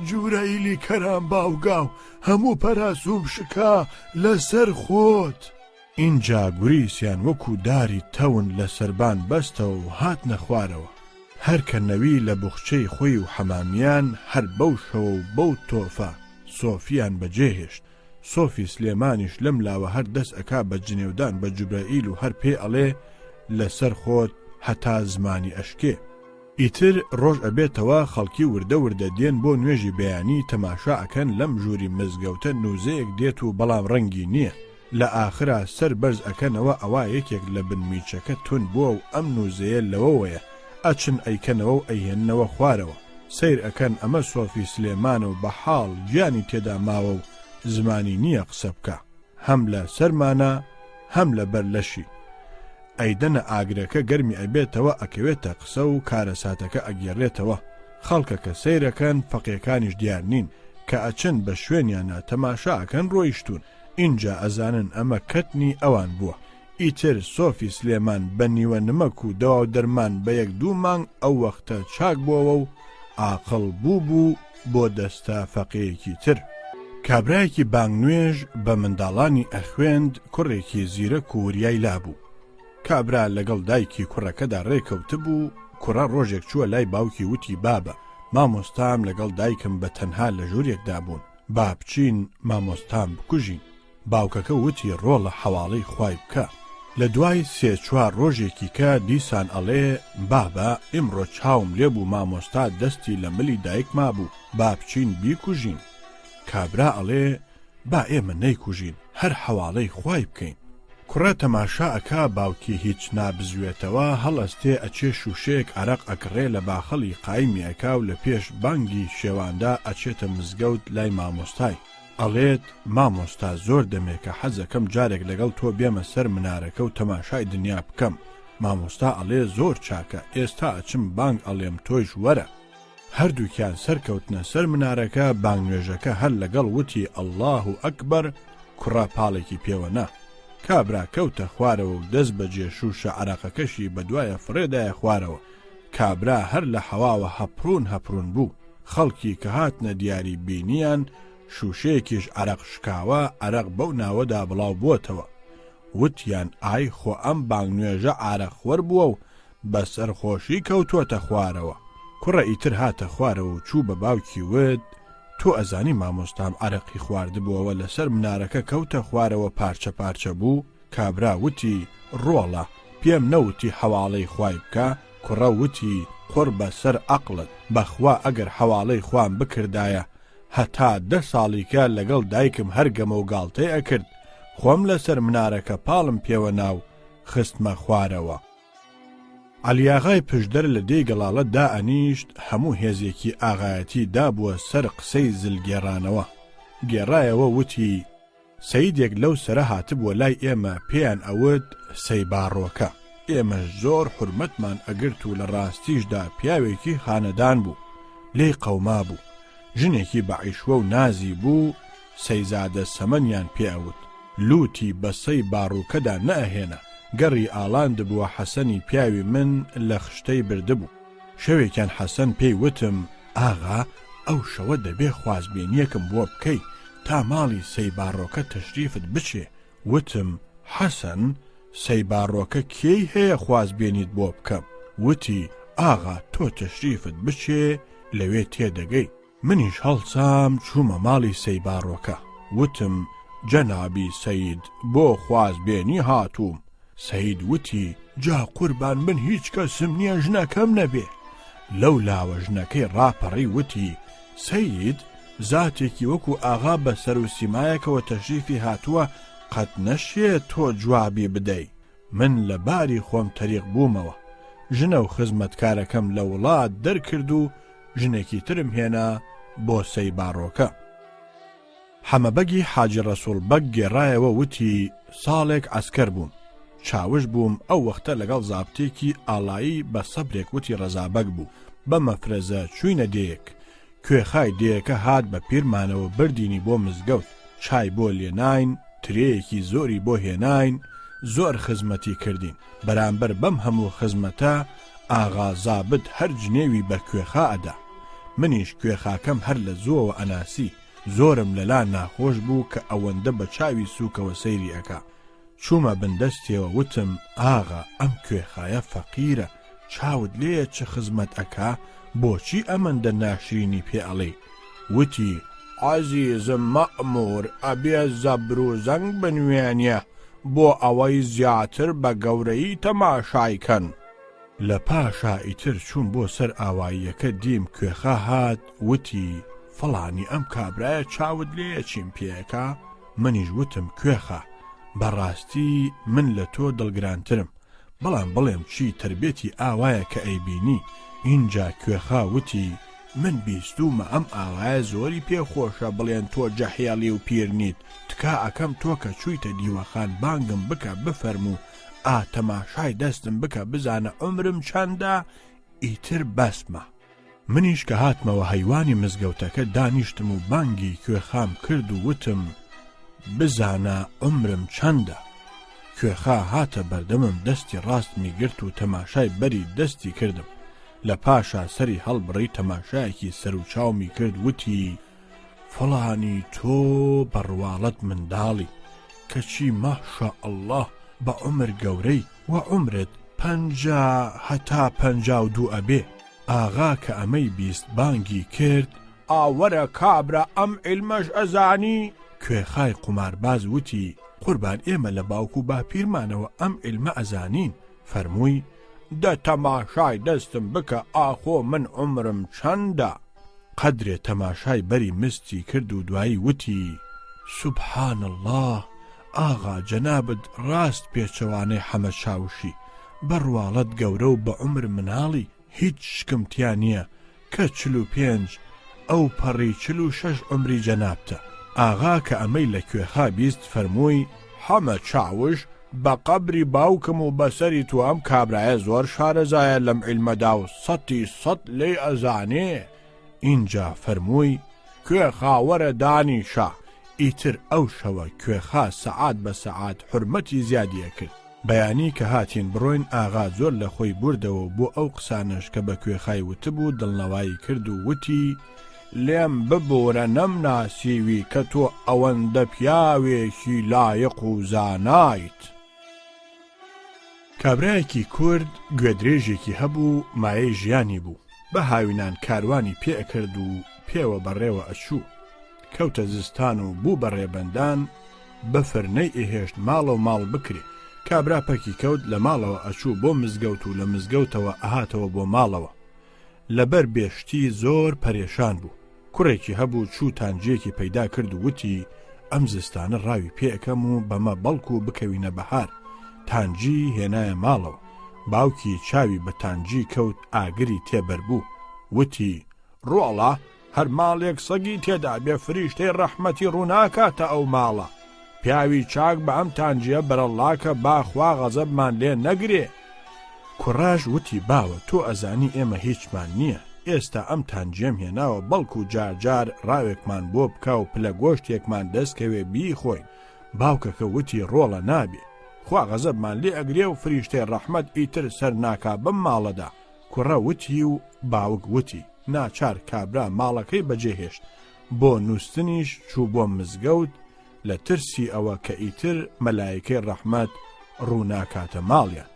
جورەئیلی کەرام باوگاو هەموو پەراسووم شکا لەسەر خۆت. ئینجا گوریسیان وەکوو داری تەون لە سەربان بەستەوە و هاتنە خوارەوە. هەر کە نەوی لە بوخچەی خۆی و حەمامیان هەر بەو شەوە و بەو تۆفە سۆفیان بە جێ هێشت. سۆفی سلێمانیش لەم لاوە هەر دەس ئەکا بە جنێودان بە جوبرەئیل و هەر پێی ئەڵێ لە سەر خۆت هەتا زمانی ئەشکێ. ئیتر ڕۆژ ئەبێتەوە خەڵکی وردە وردە دێن بۆ نوێژی بەیانی تەماشا ئەکەن لەم ژووری مزگەوتە نوزەیەک دێت و بەڵام ڕەنگی نیە لە ئاخرا سەر بەرز ئەکەنەوە ئەوا یەکێک لە بن میچەکە تون بووە و ئەم نوزەیە لەوەوەیە ئەچن ئەیکەنەوە و ئەیهێننەوە خوارەوە سەیر ئەکەن ئەمە سۆفی سلێمانە و بە حاڵ گیانی تێدا ماوە و زمانی نیە قسە بکا هەم لە سەرمانا هەم لە بەر لەشی ئەیدەنە ئاگرەکە گەرمی ئەبێتەوە ئەکەوێتە قسە و کارەساتەکە ئەگێڕێتەوە خەڵکەکە سەیرەکەن فەقێکانیش دیار نین کە ئەچن بە شوێنیانا تەماشا ئەکەن ڕۆیشتوون ئینجا ئەزانن ئەمە کەتنی ئەوان بووە ئیتر سۆفی سلێمان بە نیوە نمەک و دەواو دەرمان بە یەک دوو مانگ ئەو وەختە چاک بۆوە و ئاقڵ بوو بوو بۆ دەستە فەقێیەکی تر. کابرایەکی بانگنوێژ بە منداڵانی ئەخوێند کوڕێکی زیرەک و وریای لابوو. کابرا لەگەڵ دایکی کوڕەکەدا ڕێکەوتبوو، کوڕە ڕۆژێک چووە لای باوکی وتی بابە، مامۆستام لەگەڵ دایکم بە تەنها لە ژوورێکدا بوون، با بچین مامۆستام بکوژین. باوکەکە وتی ڕۆڵە حەواڵەی خوای بکە. لە دوای سێ چوار ڕۆژێکی کە دیسان ئەڵێ بابە ئیمڕۆ چاوم لێ بوو مامۆستا دەستی لە ملی دایکما بوو با بچین بیکوژین. کابرا ئەڵێ با ئێمە نەیکوژین هەر حەواڵەی خوای بکەین. کوڕە تەماشا ئەکا باوکی هیچ نابزوێتەوە هەڵئەستێ ئەچێ شوشەیەک عەرەق ئەکڕێ لە باخەڵی قایمی ئەکا و لە پێش بانگی شێواندا ئەچێتە مزگەوت لای مامۆستای. ئەڵێت، مامۆستا زۆر دەمێکە حەزەکەم جارێک لەگەڵ تۆ بێمە سەر منارەکە و تەماشای دنیا بکەم، مامۆستا ئەڵێ زۆر چاکە ئێستا ئەچم بانگ ئەڵێم تۆیش وەرە. هەردووکیان سەرکەوتنە سەر منارەکە، بانگنوێژەکە هەر لەگەڵ وتی اللە اکبر کوڕە پاڵێکی پێوە نا. کابرا کەوتە خوارەوە و دەست بەجێ شووشە عەرەقەکەشی بەدوایە فڕێدایە خوارەوە. کابرا هەر لە حەواوە هەپڕوون هەپڕوون بوو. خەڵکی کە هاتنە دیاری بینیان شووشەیەکیش عەرەق شکاوە، عەرەق بەو ناوەدا بڵاو بووەتەوە. وتیان ئای خۆ ئەم بانگنوێژە عارەقخۆر بووە و بە سەرخۆشی کەوتووەتە خوارەوە. کوڕە ئیتر هاتە خوارەوە و چوو بە باوکی وت، تۆ ئەزانی مامۆستام عەرەقی خواردبووەوە لەسەر منارەکە کەوتە خوارەوە پارچە پارچە بوو؟ کابرا وتی، ڕۆڵە، پێم نەوتی حەواڵەی خوای بکە؟ کوڕە وتی، قوڕ بە سەر عەقڵت، بە خوا ئەگەر حەواڵەی خوام بکردایە، هەتا دە ساڵیکە لەگەڵ دایکم هەر گەمە و گاڵتەی ئەکرد، خۆم لەسەر منارەکە پاڵم پێوە نا و خستمە خوارەوە. عەلیاغای پشدەر لە دێی گەڵاڵە دائەنیشت، هەموو هێزێکی ئاغایەتی دابووە سەر قسەی زلگێڕانەوە. گێڕایەوە وتی، سەیدێک لەو سەرە هاتبووە لای ئێمە پێیان ئەوت سەیباڕۆکە، ئێمەش زۆر حورمەتمان ئەگرت و لە ڕاستیشدا پیاوێکی خانەدان بوو، لێی قەومابوو، ژنێکی بە عیشوە و نازی بوو، سەیزادە سەمەنیان پێ ئەوت، لووتی بە سەی باڕووکەدا نەئەهێنا، گەڕی ئاڵاندبووە حەسەنی پیاوی من لە خشتەی بردبوو. شەوێکیان حەسەن پێی وتم، ئاغا ئەو شەوە دەبێ خوازبێنییەکم بۆ بکەی تا ماڵی سەی باڕۆکە تەشریفت بچێ، وتم، حەسەن سەی باڕۆکە کێی هەیە خوازبێنیت بۆ بکەم؟ وتی، ئاغا تۆ تەشریفت بچێ لەوێ تێدەگەی. منیش هەڵسام چوومە ماڵی سەی باڕۆکە، وتم، جەنابی سەید بۆ خوازبێنی هاتووم، سەید وتی، جا قوربان من هیچ کەسم نییە ژنەکەم نەبێ. لەو لاوە ژنەکەی ڕاپەڕی وتی، سەید زاتێکی وەکو ئاغا بە سەر و سیمایەکەوە تەشریفی هاتووە قەت نەشێ تۆ جوابی بدەی. من لە باری خۆم تەریق بوومەوە. ژنە و خزمەتکارەکەم لە وڵات دەرکرد و ژنێکی ترم هێنا بۆ سەی باڕۆکە. حەمەبەگی حاجی ڕەسووڵ بەگ گێڕایەوە وتی، ساڵێک عەسکەر بووم. چاوش بووم، ئەو وەختە لەگەڵ زابتێکی ئاڵایی بە سەبرێک وتی ڕەزا بەگ بوو، بە مەفرەزە چووینە دێیەک. کوێخای دێیەکە هات بە پیرمانەوە بردینی بۆ مزگەوت، چای بۆ لێناین، ترێیەکی زۆری بۆ هێناین، زۆر خزمەتی کردین. بەرامبەر بەم هەموو خزمەتە ئاغا زابت هەر جنێوی بە کوێخا ئەدا. منیش کوێخاکەم هەر لە زووەوە ئەناسی، زۆرم لەلا ناخۆش بوو کە ئەوەندە بە چاوی سووکەوە سەیری ئەکا. چوومە بن دەستیەوە وتم، ئاغا ئەم کوێخایە فەقیرە، چاوت لێیە چ خزمەت ئەکا، بۆچی ئەمەندە ناشرینی پێ ئەڵێی؟ وتی، عەزیزم مەئموور ئەبێ زەبر و زەنگ بنوێنێ بۆ ئەوەی زیاتر بە گەورەیی تەماشای کەن. لە پاشا ئیتر چووم بۆ سەر ئاواییەکە دیم کوێخا هات وتی، فڵانی ئەم کابرایە چاوت لێیە چیم پێ ئەکا؟ منیش وتم کوێخا بە ڕاستی من لە تۆ دڵگرانترم، بەڵام بڵێم چی تەربێتی ئاوایە کە ئەیبینی، ئینجا کوێخا وتی، من بیستوومە ئەم ئاوایە زۆری پێ خۆشە بڵێن تۆ جەحێڵی و پیر نیت، تکا ئەکەم تۆ کە چوویتە دیوەخان بانگم بکە بفەرموو ئا تەماشای دەستم بکە بزانە عومرم چەندە ئیتر بەسمە. منیش کە هاتمەوە هەیوانی مزگەوتەکە دانیشتم و بانگی کوێخام کرد و وتم بزانە عومرم چەندە؟ کوێخا هاتە بەردەمم دەستی ڕاستمی گرت و تەماشای بەری دەستی کردم لە پاشا سەری هەڵبڕی تەماشایەکی سەروچاومی کرد وتی فڵانی تۆ بە ڕواڵەت منداڵی کەچی ما شاء اللە بە عومر گەورەی وە عومرت 50 هەتا 52 ئەبێ. ئاغا کە ئەمەی 20 بانگی کرد. ئا وەرە کابرا ئەم عیلمەش ئەزانی؟ کوێخای قومارباز وتی، قوربان ئێمە لە باوک و باپیرمانەوە ئەم عیلمە ئەزانین. فەرمووی، دە تەماشای دەستم بکە ئاخۆ من عومرم چەندە؟ قەدرێ تەماشای بەری مستی کرد و دوایی وتی، سبحان اللە، ئاغا جەنابت ڕاست پێچەوانەی حەمە چاوشی، بە ڕواڵەت گەورە و بە عومر مناڵی، هیچ شکم تیا نییە کە 45 ئەو پەڕی 46 عومری جەنابتە. ئاغا کە ئەمەی لە کوێخا 20 فەرمووی، حەمە چاوش، بە قەبری باوکم و بە سەری تۆ ئەم کابرایە زۆر شارەزایە لەم عیلمەدا و سەتی سەت لێی ئەزانێ. ئینجا فەرمووی، کوێخا وەرە دانیشە. ئیتر ئەو شەوە کوێخا سەعات بە سەعات حورمەتی زیادی ئەکرد. بەیانی کە هاتین بڕۆین ئاغا زۆر لە خۆی بوردەوە و بۆ ئەو قسانەش کە بە کوێخای وتبوو دڵنەوایی کرد و وتی، لێم ببورە نەمناسیوی کە تۆ ئەوەندە پیاوێکی لایق و زانایت. کابرایەکی کورد گوێدرێژێکی هەبوو مایەی ژیانی بوو، بە هاوینان کاروانی پێ ئەکرد و پێوە بەڕێوە ئەچوو. کەوتە زستان و بوو بە ڕێبەندان، بەفر نەیئەهێشت ماڵەو ماڵ بکرێ. کابرا پەکی کەوت لە ماڵەوە ئەچوو بۆ مزگەوت و لە مزگەوتەوە ئەهاتەوە بۆ ماڵەوە. لەبەر بێ شتی زۆر پەرێشان بوو. کوڕێکی هەبوو چوو تانجییەکی پەیدا کرد و وتی، ئەم زستانە ڕاوی پێ ئەکەم و بەمە بەڵکوو بکەوینە بەهار. تانجیی هێنایە ماڵەوە. باوکی چاوی بە تانجی کەوت ئاگری تێ بەربوو. وتی، ڕۆڵە، هەر ماڵێک سەگی تێدا بێ فریشتەی ڕەحمەتی ڕوو ناکاتە ئەو ماڵە. پیاوی چاک بە ئەم تانجیە بەرەڵڵاکە با خوا غەزەبمان لێ نەگرێ. کوڕەش وتی باوە تۆ ئەزانی ئێمە هیچمان نییە، ئێستا ئەم تانجیەم هێناوە بەڵکو جار جار ڕاوێکمان بۆ بکا و پلە گۆشتێکمان دەست کەوێ بیخۆین. باوکەکە وتی ڕۆڵە نابێ. خوا غەزەبمان لێ ئەگرێ و فریشتەی ڕەحمەت ئیتر سەر ناکا بەم ماڵەدا. کوڕە وتی و باوک وتی، ناچار کابرا ماڵەکەی بەجێ هێشت، بۆ نووستنیش چوو بۆ مزگەوت لە ترسی ئەوە کە ئیتر مەلایکەی ڕەحمەت ڕوو ناکاتە ماڵیان.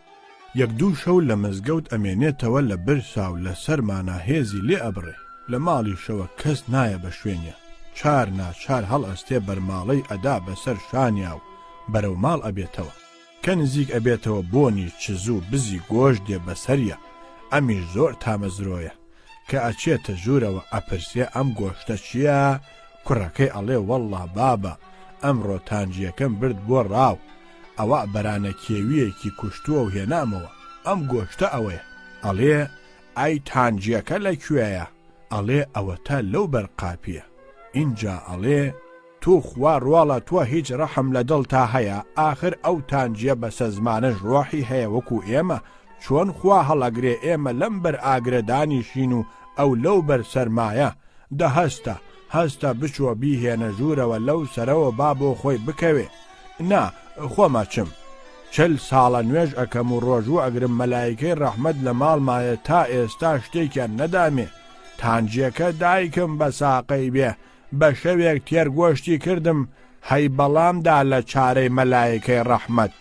یەک دوو شەو لە مزگەوت ئەمێنێتەوە لە برسا و لە سەرمانا هێزی لێ ئەبڕێ، لە ماڵیشەوە کەس نایە بە شوێنیا، چار ناچار هەڵئەستێ بەرماڵەی ئەدا بە سەر شانیا و بەرەو ماڵ ئەبێتەوە. کە نزیک ئەبێتەوە بۆنی چزو بزی گۆشت دێ بەسەریا، ئەمیش زۆر تامەزرۆیە، کە ئەچێتە ژوورەوە ئەپرسێ ئەم گۆشتە چییە؟ کوڕەکەی ئەڵێ وەڵڵا بابە ئەمڕۆ تانجییەکەم برد بۆ ڕاو، ئەوە بەرانە کێوییەکی کوشتووە و هێنامەوە، ئەم گۆشتە ئەوەیە. ئەڵێ ئەی تانجییەکە لە کوێیە؟ ئەڵێ ئەوەتا لەو بەر قاپییە. ئینجا ئەڵێ. توخوا ڕۆڵە تۆ هیچ ڕەحم لە دڵتا هەیە ئاخر ئەو تانجیە بەسەزمانەش ڕۆحی هەیە وەکو ئێمە چۆن خوا هەڵەگرێ ئێمە لەم بەر ئاگرە دانیشین و ئەو لەو بەر سەرمایە دە هەستە هەستە بچۆ بیهێنە ژوورەوە لەو سەرەوە با بۆ خۆی بکەوێ نا خۆم ئەچم چل ساڵە نوێژ ئەکەم و ڕۆژوو ئەگرم مەلایکەی ڕەحمەت لە ماڵمایە تا ئێستا شتێکیان نەدامێ تانجیەکە دایکم بە ساقەی بێ بە شەوێک تێر گۆشتی کردم هەی بەڵام دا لە چارەی مەلایکەی ڕەحمەت.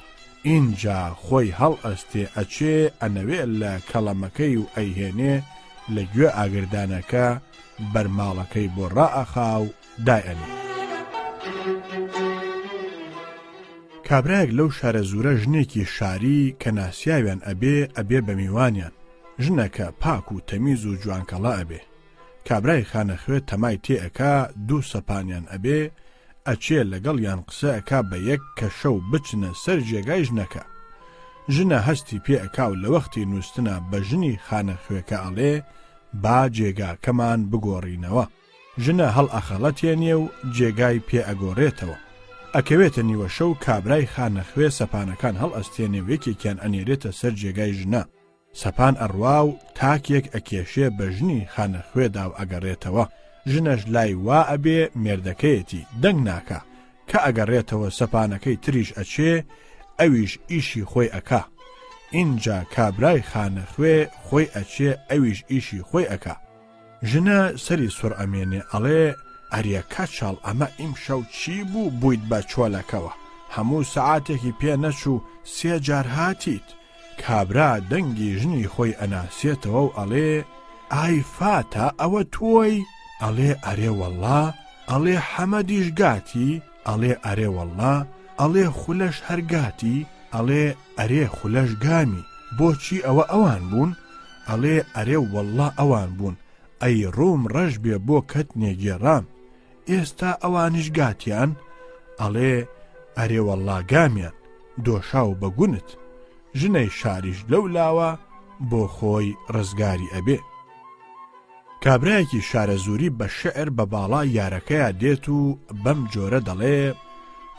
ئینجا خۆی هەڵئەستێ ئەچێ ئەنەوێ لە کەڵەمەکەی و ئەیهێنێ لە گوێ ئاگردانەکە بەر ماڵەکەی بۆ ڕائەخا و دایئەنێ. کابرایەک لەو شارەزوورە ژنێکی شاری کە ناسیاویان ئەبێ ئەبێ بە میوانیان، ژنەکە پاک و تەمیز و جوانکەڵە ئەبێ. کابرای خانەخوێ تەمای تێ ئەکا دوو سەپانیان ئەبێ ئەچێ لەگەڵیان قسە ئەکا بە یەک کە شەو بچنە سەر جێگای ژنەکە. ژنە هەستی پێ ئەکا و لە وەختی نووستنا بە ژنی خانەخوێکە ئەڵێ با جێگاکەمان بگۆڕینەوە. ژنە هەڵئەخەڵەتێنێ و جێگای پێ ئەگۆڕێتەوە. ئەکەوێتە نیوەشەو کابرای خانەخوێ سەپانەکان هەڵئەستێنێ و یەکێکیان ئەنێرێتە سەر جێگای ژنە. سەپان ئەڕوا و تاکێک ئەکێشێ بە ژنی خانەخوێدا و ئەگەڕێتەوە، ژنەش لای وا ئەبێ مێردەکەیەتی، دەنگ ناکا، کە ئەگەڕێتەوە سەپانەکەی تریش ئەچێ، ئەویش ئیشی خۆی ئەکا. ئینجا کابرای خانەخوێ خۆی ئەچێ ئەویش ئیشی خۆی ئەکا. ژنە سەری سوڕ ئەمێنێ ئەڵێ، ئەرێ کەچەڵ ئەمە ئیمشەو چی بوو بوویت بە چۆلەکەوە، هەموو سەعاتێکی پێ نەچوو سێ جار هاتیت. کابرا دەنگی ژنی خۆی ئەناسێتەوە و ئەڵێ، ئای فاتە ئەوە تۆی؟ ئەڵێ ئەرێ وەڵڵا، ئەڵێ حەمەدیش گاتی؟ ئەڵێ ئەرێ وەڵڵا، ئەڵێ خولەش هەر گاتی؟ ئەڵێ ئەرێ خولەش گامی، بۆچی ئەوە ئەوان بوون؟ ئەڵێ ئەرێ وەڵڵا ئەوان بوون، ئەی ڕووم ڕەش بێ بۆ کەتنێ گێڕام، ئێستا ئەوانیش گاتیان؟ ئەڵێ ئەرێ وەڵڵا گامیان، دۆشاو بە گونت. ژنەی شاریش لەو لاوە بۆ خۆی ڕزگاری ئەبێ. کابرایەکی شارەزووری بە شیعر بە باڵای یارەکەیا دێت و بەم جۆرە دەڵێ،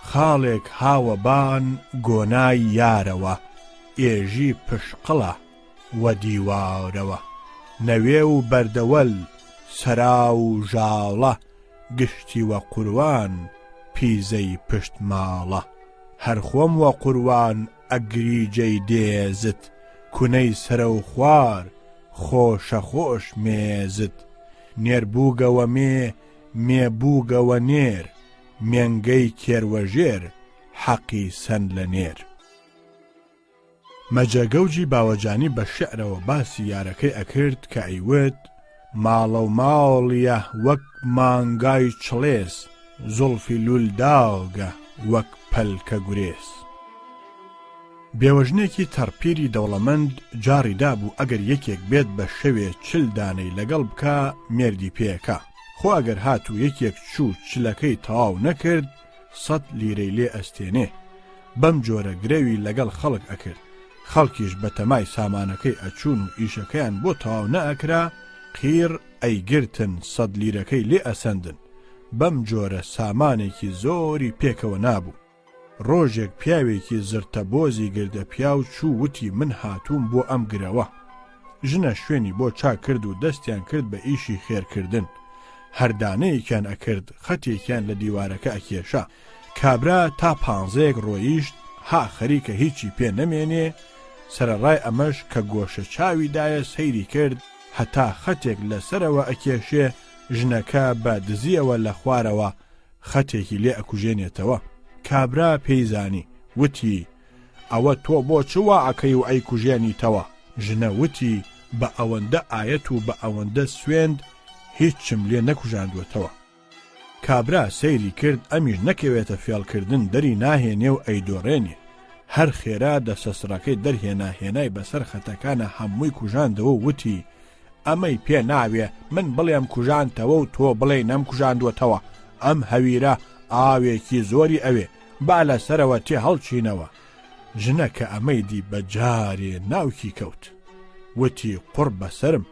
خاڵێک هاوە بان گۆنای یارەوە، ئێژی پشقڵە وە دیوارەوە. نەوێ و بەردەوەل، سەرا و ژاڵە، گشتی وە قوروان پیزەی پشت ماڵە. هەر خۆم وە قوروان ئەگریجەی دێزت، کونەی سەرەوخوار خۆشە خۆش مێزت. نێر بووگە وە مێ، مێ بووگە وە نێر، مێنگەی کێروەژێر حەقی سەن لە نێر. مەجە گەوجی باوەجانی بە شیعرەوە باسی یارەکەی ئەکرد کە ئەیوت، ماڵە و ماڵیە وەک مانگای چڵێس، زوڵفی لوول داگە وەک پەلکە گورێس. بێوەژنێکی تەڕپیری دەوڵەمەند جاڕی دابوو ئەگەر یەکێک بێت بە شەوێ چل دانەی لەگەڵ بکا مێردی پێ ئەکا، خۆ ئەگەر هاتوو یەکێک چوو چلەکەی تەواو نەکرد سەت لیرەی لێ ئەستێنێ. بەم جۆرە گرەوی لەگەڵ خەڵک ئەکرد، خەڵکیش بە تەمای سامانەکەی ئەچوون و ئیشەکەیان بۆ تەواو نەئەکرا، قیڕ ئەیگرتن سەت لیرەکەی لێ ئەسەندن، بەم جۆرە سامانێکی زۆری پێکەوە نابوو. ڕۆژێک پیاوێکی زرتەبۆزی گردە پیاو چوو وتی من هاتووم بۆ ئەم گرەوە. ژنە شوێنی بۆ چاک کرد و دەستیان کرد بە ئیشی خێرکردن. هەر دانەیەکیان ئەکرد خەتێکیان لە دیوارەکە ئەکێشا. کابرا تا پانزەیەک ڕۆیشت ها خەریکە هیچی پێ نەمێنێ، سەرەڕای ئەمەش کە گۆشە چاوی دایە سەیری کرد هەتا خەتێک لە سەرەوە ئەکێشێ ژنەکە بە دزیەوە لە خوارەوە خەتێکی لێ ئەکوژێنێتەوە. کابرا پێی زانی، وتی، ئەوە تۆ بۆ چ وا ئەکەی و ئەیکوژێنیتەوە؟ ژنە وتی، بە ئەوەندە ئایەت و بە ئەوەندە سوێند هیچم لێ نەکوژاندووەتەوە. کابرا سەیری کرد ئەمیش نەکەوێتە فێڵکردن دەری ناهێنێ و ئەیدۆڕێنێ. هەر خێرا دەسەسڕەکەی دەرهێنا هێنای بەسەر خەتەکانا هەمووی کوژاندەوە و وتی، ئەمەی پێ ناوێ من بڵێم کوژانتەوە و تۆ بڵێی نەمکوژاندووەتەوە، ئەم هەویرە ئاوێکی زۆری ئەوێ، با لە سەرەوە تێ هەڵچینەوە. ژنە کە ئەمەی دی بە جارێ ناوکی کەوت. وتی قوڕ بە سەرم،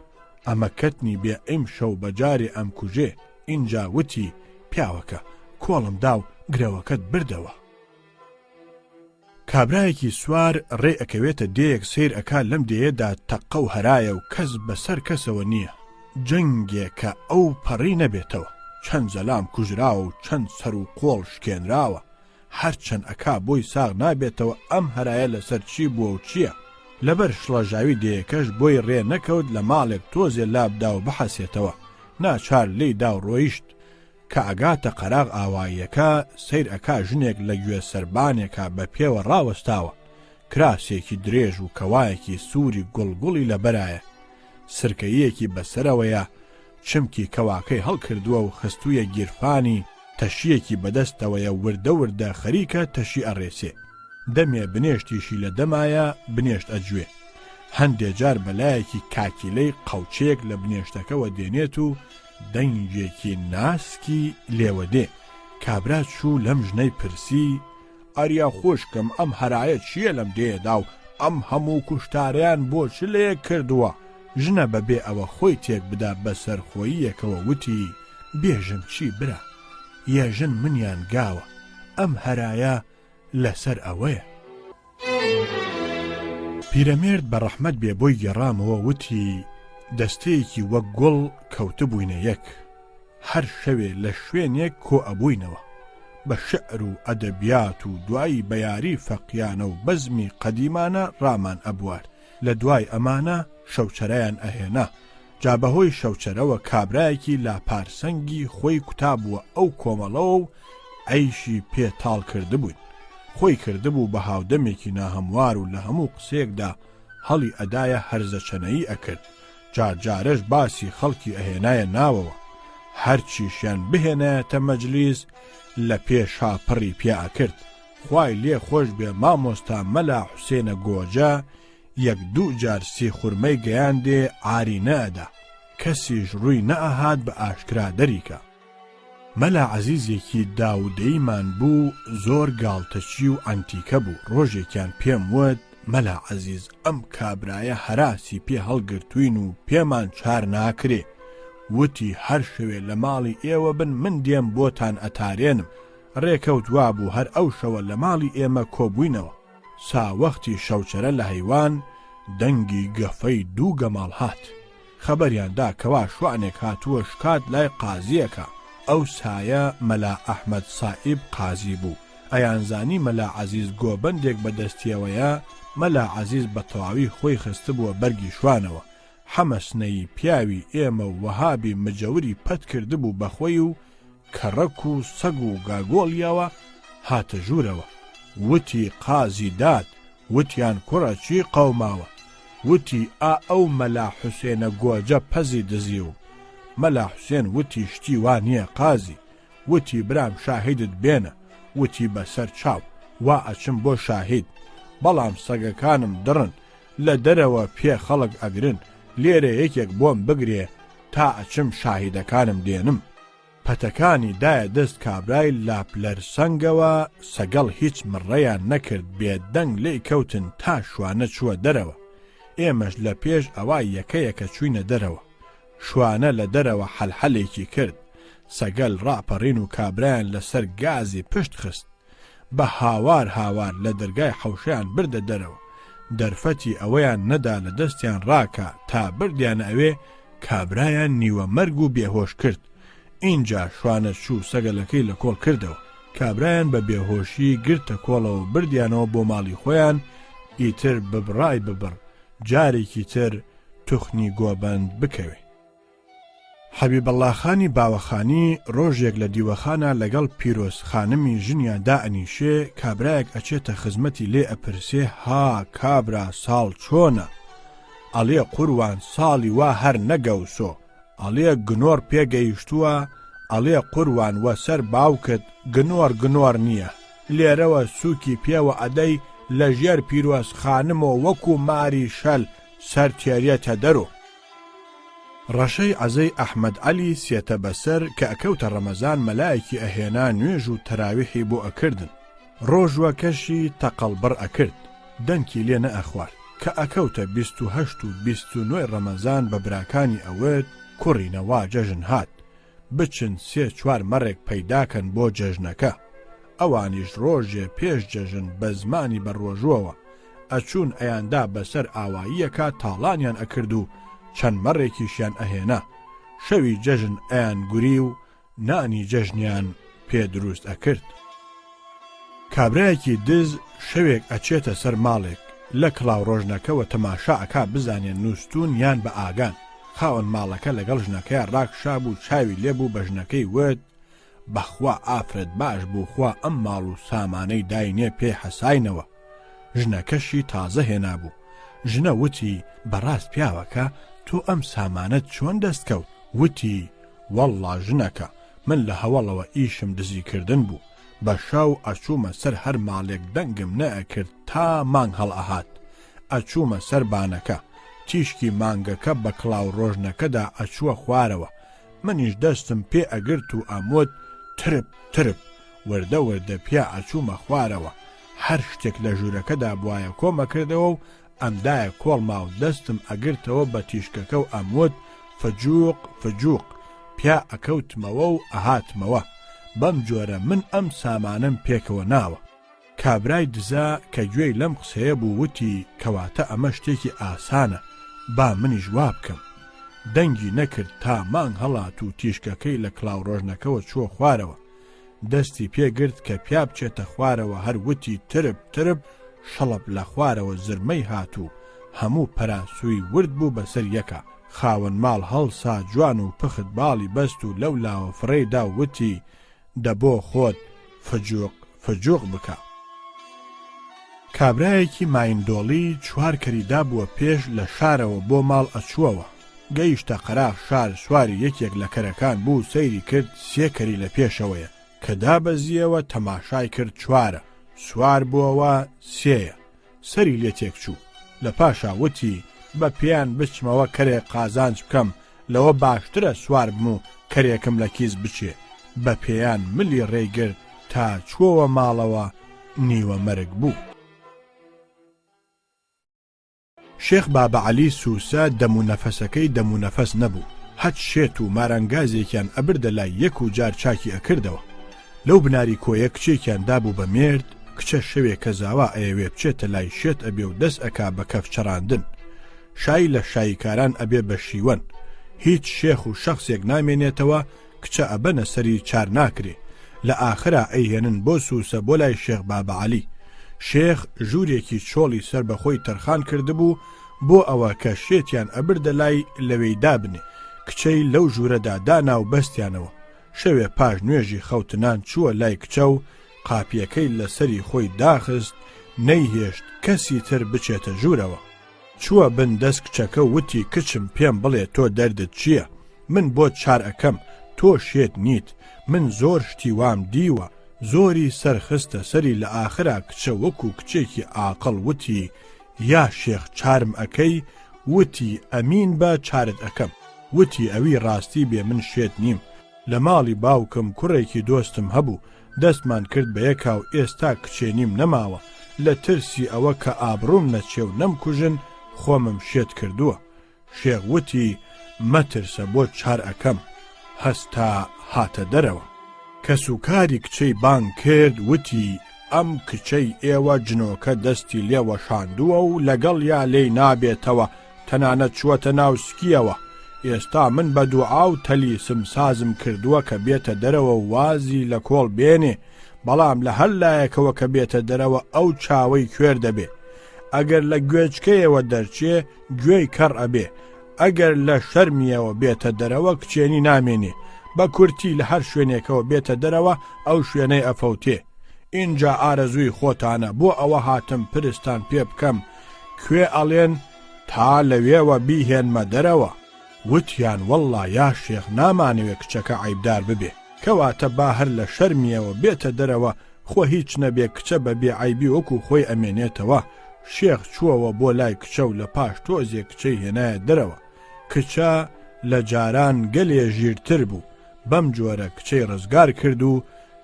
ئەمە کەتنی بێ ئیمشەو بە جارێ ئەمکوژێ. ئینجا وتی، پیاوەکە! کۆڵم دا و گرەوەکەت بردەوە. کابرایەکی سوار ڕێ ئەکەوێتە دێیەک سەیر ئەکا لەم دێیەدا تەقە و هەرایە و کەس بە سەر کەسەوە نییە، جەنگێکە ئەو پەڕی نەبێتەوە، چەند زەلام کوژراوە و چەند سەر و قۆڵ شکێنراوە، هەر چەند ئەکا بۆی ساغ نابێتەوە ئەم هەرایە لەسەر چی بووە و چییە؟ لەبەر شڵەژاوی دێیەکەش بۆی ڕێ نەکەوت لە ماڵێک تۆزێ لابدا و بحەسێتەوە، ناچار لێی دا و ڕۆیشت. کە ئەگاتە قەراغ ئاواییەکە سەیر ئەکا ژنێک لە گوێ سەربانێکا بە پێوە ڕاوەستاوە، کراسێکی درێژ و کەوایەکی سووری گوڵ گوڵی لەبەرایە، سرکەییەکی بەسەرەوەیە، چمکی کەواکەی هەڵکردووە و خستوویە گیرفانی، تەشییەکی بەدەستەوەیە وردە وردە خەریکە تەشی ئەڕێسێ. دەمێ بنێشتیشی لە دەمایە بنێشت ئەجوێ. هەندێ جار بە لایەکی کاکیلەی قەوچەیەک لە بنێشتەکەوە دێنێت و دەنگێکی ناسکی لێوە دێ. کابرا چوو لەم ژنەی پرسی، ئەریا خوشکم ئەم هەرایە چییە لەم دێیەدا و ئەم هەموو کوشتارەیان بۆ چ لەیەک کردووە؟ ژنە بە بێ ئەوە خۆی تێک بدا بە سەرخۆییەکەوە وتی، بێژم چی برا؟ یەژن منیان گاوە، ئەم هەرایە لەسەر ئەوەیە. پیرەمێرد بە ڕەحمەت بێ بۆی گێڕامەوە وتی، دەستەیەکی وەک گوڵ کەوتبووینە یەک. هەر شەوێ لە شوێنێک کۆ ئەبووینەوە. بە شیعر و ئەدەبیات و دوایی بە یاری فەقیانە و بەزمی قەدیمانە ڕامان ئەبوارد. لە دوای ئەمانە شەوچەرەیان ئەهێنا. جا بە هۆی شەوچەرەوە کابرایەکی لاپارسەنگی خۆی کوتابووە ئەو کۆمەڵەوە و عەیشی پێ تاڵ کردبووین. خۆی کردبوو بە هاودەمێکی ناهەموار و لە هەموو قسەیەکدا هەڵی ئەدایە هەرزەچەنەیی ئەکرد. جار جارەش باسی خەڵکی ئەهێنایە ناوەوە. هەرچیشیان بهێنایەتە مەجلیس لە پێشا پڕی پیا ئەکرد. خوای لێ خۆش بێ مامۆستا مەلا حوسێنە گۆجە یەک دوو جار سیخورمەی گەیاندێ عاری نەئەدا. کەسیش ڕووی نەئەهات بە ئاشکرا دەریکا. مەلا عەزیزێکی داودەییمان بوو زۆر گاڵتەچی و عەنتیکە بوو، ڕۆژێکیان پێم وت، مەلا عەزیز ئەم کابرایە هەراسی پێ هەڵگرتووین و پێمان چار ناکرێ، وتی هەر شەوێ لە ماڵی ئێوە بن من دێم بۆتان ئەتارێنم، ڕێکەوت وابوو هەر ئەو شەوە لە ماڵی ئێمە کۆبووینەوە. سا وەختی شەوچەرە لە هەیوان دەنگی گەفەی دوو گەماڵ هات. خەبەریان دا کەوا شوانێک هاتووە شکات لای قازییەکە. ئەو سایە مەلا ئەحمەد سائیب قازی بوو. ئەیانزانی مەلا عەزیز گۆبەندێک بە دەستیەوەیە، مەلا عەزیز بە تەواوی خۆی خستبووە بەرگی شوانەوە. حەمە سنەیی پیاوی ئێمە و وەهابی مجەوری پەت کردبوو بە خۆی و کەڕەک و سەگ و گاگۆڵیەوە هاتە ژوورەوە وتی قازی داد وتیان کوڕە چی قەوماوە وتی ئا ئەو مەلا حوسێنە گۆجە پەزی دزیوم مەلا حوسێن وتی شتی وا نییە قازی وتی برام شاهیدت بێنە وتی بەسەر چاو وا ئەچم بۆ شاهید بەڵام سەگەکانم دڕن لە دەرەوە پێ خەڵک ئەگرن لێرە یەکێک بۆم بگرێ تا ئەچم شاهیدەکانم دێنم. پەتەکانی دایە دەست کابرای لاپلەرسەنگەوە، سەگەڵ هیچ مڕەیان نەکرد بێ دەنگ لێی کەوتن تا شوانە چووە دەرەوە. ئێمەش لە پێش ئەوا یەکە یەکە چووینە دەرەوە. شوانە لە دەرەوە حەلحەلێکی کرد. سەگەل ڕاپەڕین و کابرایان لە سەر گازی پشت خست. بە هاوار هاوار لە دەرگای حەوشەیان بردە دەرەوە. دەرفەتی ئەوەیان نەدا لە دەستیان ڕاکا تا بردیانە ئەوێ کابرایان نیوە مەرگ و بێهۆش کرد. ئینجا شوانە چوو سەگەلەکەی لە کۆڵ کردەوە. کابرایان بە بێهۆشی گرتە کۆڵەوە بردیانەوە بۆ ماڵی خۆیان، ئیتر ببڕای ببڕ جارێکی تر توخنی گۆبەند بکەوێ. حەبیبەڵڵا خانی باوەخانی ڕۆژێک لە دیوەخانا لەگەڵ پیرۆز خانمی ژنیا دائەنیشێ، کابرایەک ئەچێتە خزمەتی لێ ئەپرسێ ها کابرا ساڵ چۆنە؟ ئەڵێ قوروان ساڵی وا هەر نەگەوسۆ، ئەڵێ گنۆڕ پێ گەیشتووە، ئەڵێ قوروان وەسەر باوکت گنۆڕ گنۆڕ نییە، لێرەوە سووکی پێوە ئەدەی لە ژێر پیرۆز خانمۆ وەکوو ماری شەل سەر تێرێتە دەرۆ. ڕەشەی عەزەی ئەحمەد عەلی سێتە بەسەر کە ئەکەوتە ڕەمەزان مەلایەکی ئەهێنا نوێژ و تەراویحی بۆ ئەکردن ڕۆژوەکەشی تەقەڵبڕ ئەکرد دەنکی لێ نەئەخوارد کە ئەکەوتە 28 و 29 ڕەمەزان بە براکانی ئەوت کوڕینە وا جەژن هات. بچن سێ چوار مەڕێک پەیداکەن بۆ جەژنەکە. ئەوانیش ڕۆژێ پێش جەژن بە زمانی بەڕۆژووەوە ئەچوون ئەیاندا بەسەر ئاواییەکا تاڵانیان ئەکرد و چەند مەڕێکیشیان ئەهێنا. شەوی جەژن ئەیانگوری و نانی جەژنیان پێ دروست ئەکرد. کابرایەکی دز شەوێک ئەچێتە سەر ماڵێک، لە کڵاوڕۆژنەکەوە تەماشا ئەکا بزانێ نووستوون یان بە ئاگان. خاوەن ماڵەکە لەگەڵ ژنەکەیا ڕاکشابوو چاوی لێ بوو بە ژنەکەی وت، بەخوا ئافرەت باش بوو خوا ئەم ماڵ و سامانەی داینێ پێی حەساینەوە. ژنەکەشی تازە هێنابوو. ژنە وتی، بەڕاست پیاوەکە تۆ ئەم سامانەت چۆن دەست کەوت؟ وتی، وەڵڵا ژنەکە من لە هەوەڵەوە ئیشم دزی کردن بوو، بە شەو ئەچوومە سەر هەر ماڵێک دەنگم نەئەکرد تا مانگ هەڵئەهات، ئەچوومە سەر بانەکە، تیشکی مانگەکە بە کڵاو ڕۆژنەکەدا ئەچووە خوارەوە، منیش دەستم پێ ئەگرت و ئەموت ترپ ترپ، وردە وردە پیا ئەچوومە خوارەوە، هەر شتێک لە ژوورەکەدا بوایە کۆم ئەکردەوە و ئەمدایە کۆڵما و دەستم ئەگرتەوە بە تیشکەکە و ئەموت فجوق فجوق، پیا ئەکەوتمەوە و ئەهاتمەوە. بەم جۆرە من ئەم سامانەم پێکەوە ناوە. کابرای دزە کە گوێی لەم قسەیە بوو وتی کەواتە ئەمە شتێکی ئاسانە، با منیش وا بکەم. دەنگی نەکرد تا مانگ هەڵات و تیشکەکەی لە کڵاوڕۆژنەکەوە چووە خوارەوە. دەستی پێ گرت کە پیا بچێتە خوارەوە هەر وتی ترپ ترپ شەڵەپ لە خوارەوە زرمەی هات و هەموو پەراسووی ورد بوو بەسەر یەکا. خاوەن ماڵ هەڵسا جوان و پخت باڵی بەست و لەو لاوە فڕێی دا و وتی دە بۆ خۆت فجوق فجوق بکە. کابرایەکی مایندۆڵی چوار کەری دابووە پێش لە شارەوە بۆ ماڵ ئەچووەوە. گەیشتە قەراغ شار سواری یەکێک لە کەرەکان بوو سەیری کرد سێ کەری لە پێشەوەیە کە دابەزییەوە تەماشای کرد چوارە سوار بۆوە سێیە سەری لێ تێک چوو لە پاشا وتی بە پێیان بچمەوە کەرێک قازانج بکەم لەوە باشترە سوار بم و کەرێکم لە کیس بچێ بە پێیان ملی ڕێی گرت تا چووەوە ماڵەوە نیوە مەرگ بوو. شێخ بابەعەلی سووسە دەم و نەفەسەکەی دەم و نەفەس نەبوو، هەچ شێت و مارانگازێکیان ئەبردە لای یەک و جار چاکی ئەکردەوە. لەو بناری کۆیە کچێکیان دابوو بە مێرد، کچە شەوێ کە زاوا ئەیەوێ بچێتە لای شێت ئەبێ و دەس ئەکا بە کەف چڕاندن. شایی لە شاییکاران ئەبێ بە شیوەن. هیچ شێخ و شەخسێک نامێنێتەوە، کچە ئەبەنە سەری چار ناکرێ لە ئاخرا ئەیهێنن بۆ سوسە بۆ لای شێخ بابەعەلی شێخ ژوورێکی چۆڵی سەر بە خۆی تەرخان کردبوو بۆ ئەوە کە شێتیان ئەبردە لای لەوێی دابنێ کچەی لەو ژوورەدا دانا و بەستیانەوە شەوێ پاش نوێژی خەوتنان چووە لای کچە و قاپیەکەی لە سەری خۆی داخست نەیهێشت کەسی تر بچێتە ژوورەوە. چووە بن دەست کچەکە و وتی کچم پێم بڵێ تۆ دەردت چییە؟ من بۆت چار ئەکەم، تۆ شێت نیت، من زۆر شتی وام دیوە، زۆری سەر خستە سەری لە ئاخرا کچە وەکو کچێکی ئاقڵ وتی یا شێخ چارم ئەکەی، وتی ئەمین بە چارت ئەکەم، وتی ئەوی ڕاستی بێ من شێت نیم، لە ماڵی باوکم کوڕێکی دۆستم هەبوو، دەستمان کرد بە یەکا و ئێستا کچێنیم نەماوە، لە ترسی ئەوە کە ئابڕووم نەچێ و نەمکوژن، خۆمم شێت کردووە. شێخ وتی، مەترسە بۆت چار ئەکەم. هەستا هاتە دەرەوە. کەسوکاری کچەی بانگ کرد، وتی، ئەم کچەی ئێوە جنۆکە دەستی لێ وەشاندووە و لەگەڵیا لێی نابێتەوە، تەنانەت چووەتە ناو سکیەوە. ئێستا من بە دوعا و تەلیسم سازم کردووە کە بێتە دەرەوە و وازی لە کۆڵ بێنێ، بەڵام لە هەر لایەکەوە کە بێتە دەرەوە ئەو چاوەی کوێر دەبێ. ئەگەر لە گوێچکەیەوە دەرچێ گوێی کەڕ ئەبێ، ئەگەر لە شەرمیەوە بێتە دەرەوە کچێنی نامێنێ، بە کورتی لە هەر شوێنێکەوە بێتە دەرەوە ئەو شوێنەی ئەفەوتێ. ئینجا ئارەزووی خۆتانە، بۆ ئەوە هاتم پرستان پێ بکەم کوێ ئەڵێن تا لەوێوە بیهێنمە دەرەوە؟ وتیان وەڵڵا یا شێخ نامانەوێ کچەکە عەیبدار ببێ، کەواتە با هەر لە شەرمیەوە بێتە دەرەوە، خۆ هیچ نەبێ کچە بە بێ عەیبی وەکوو خۆی ئەمێنێتەوە. شێخ چووەوە بۆ لای کچە و لە پاش تۆزێ کچەی هێنایە دەرەوە. کچە لە جاران گەلێ ژیرتر بوو، بەم جۆرە کچەی ڕزگار کرد و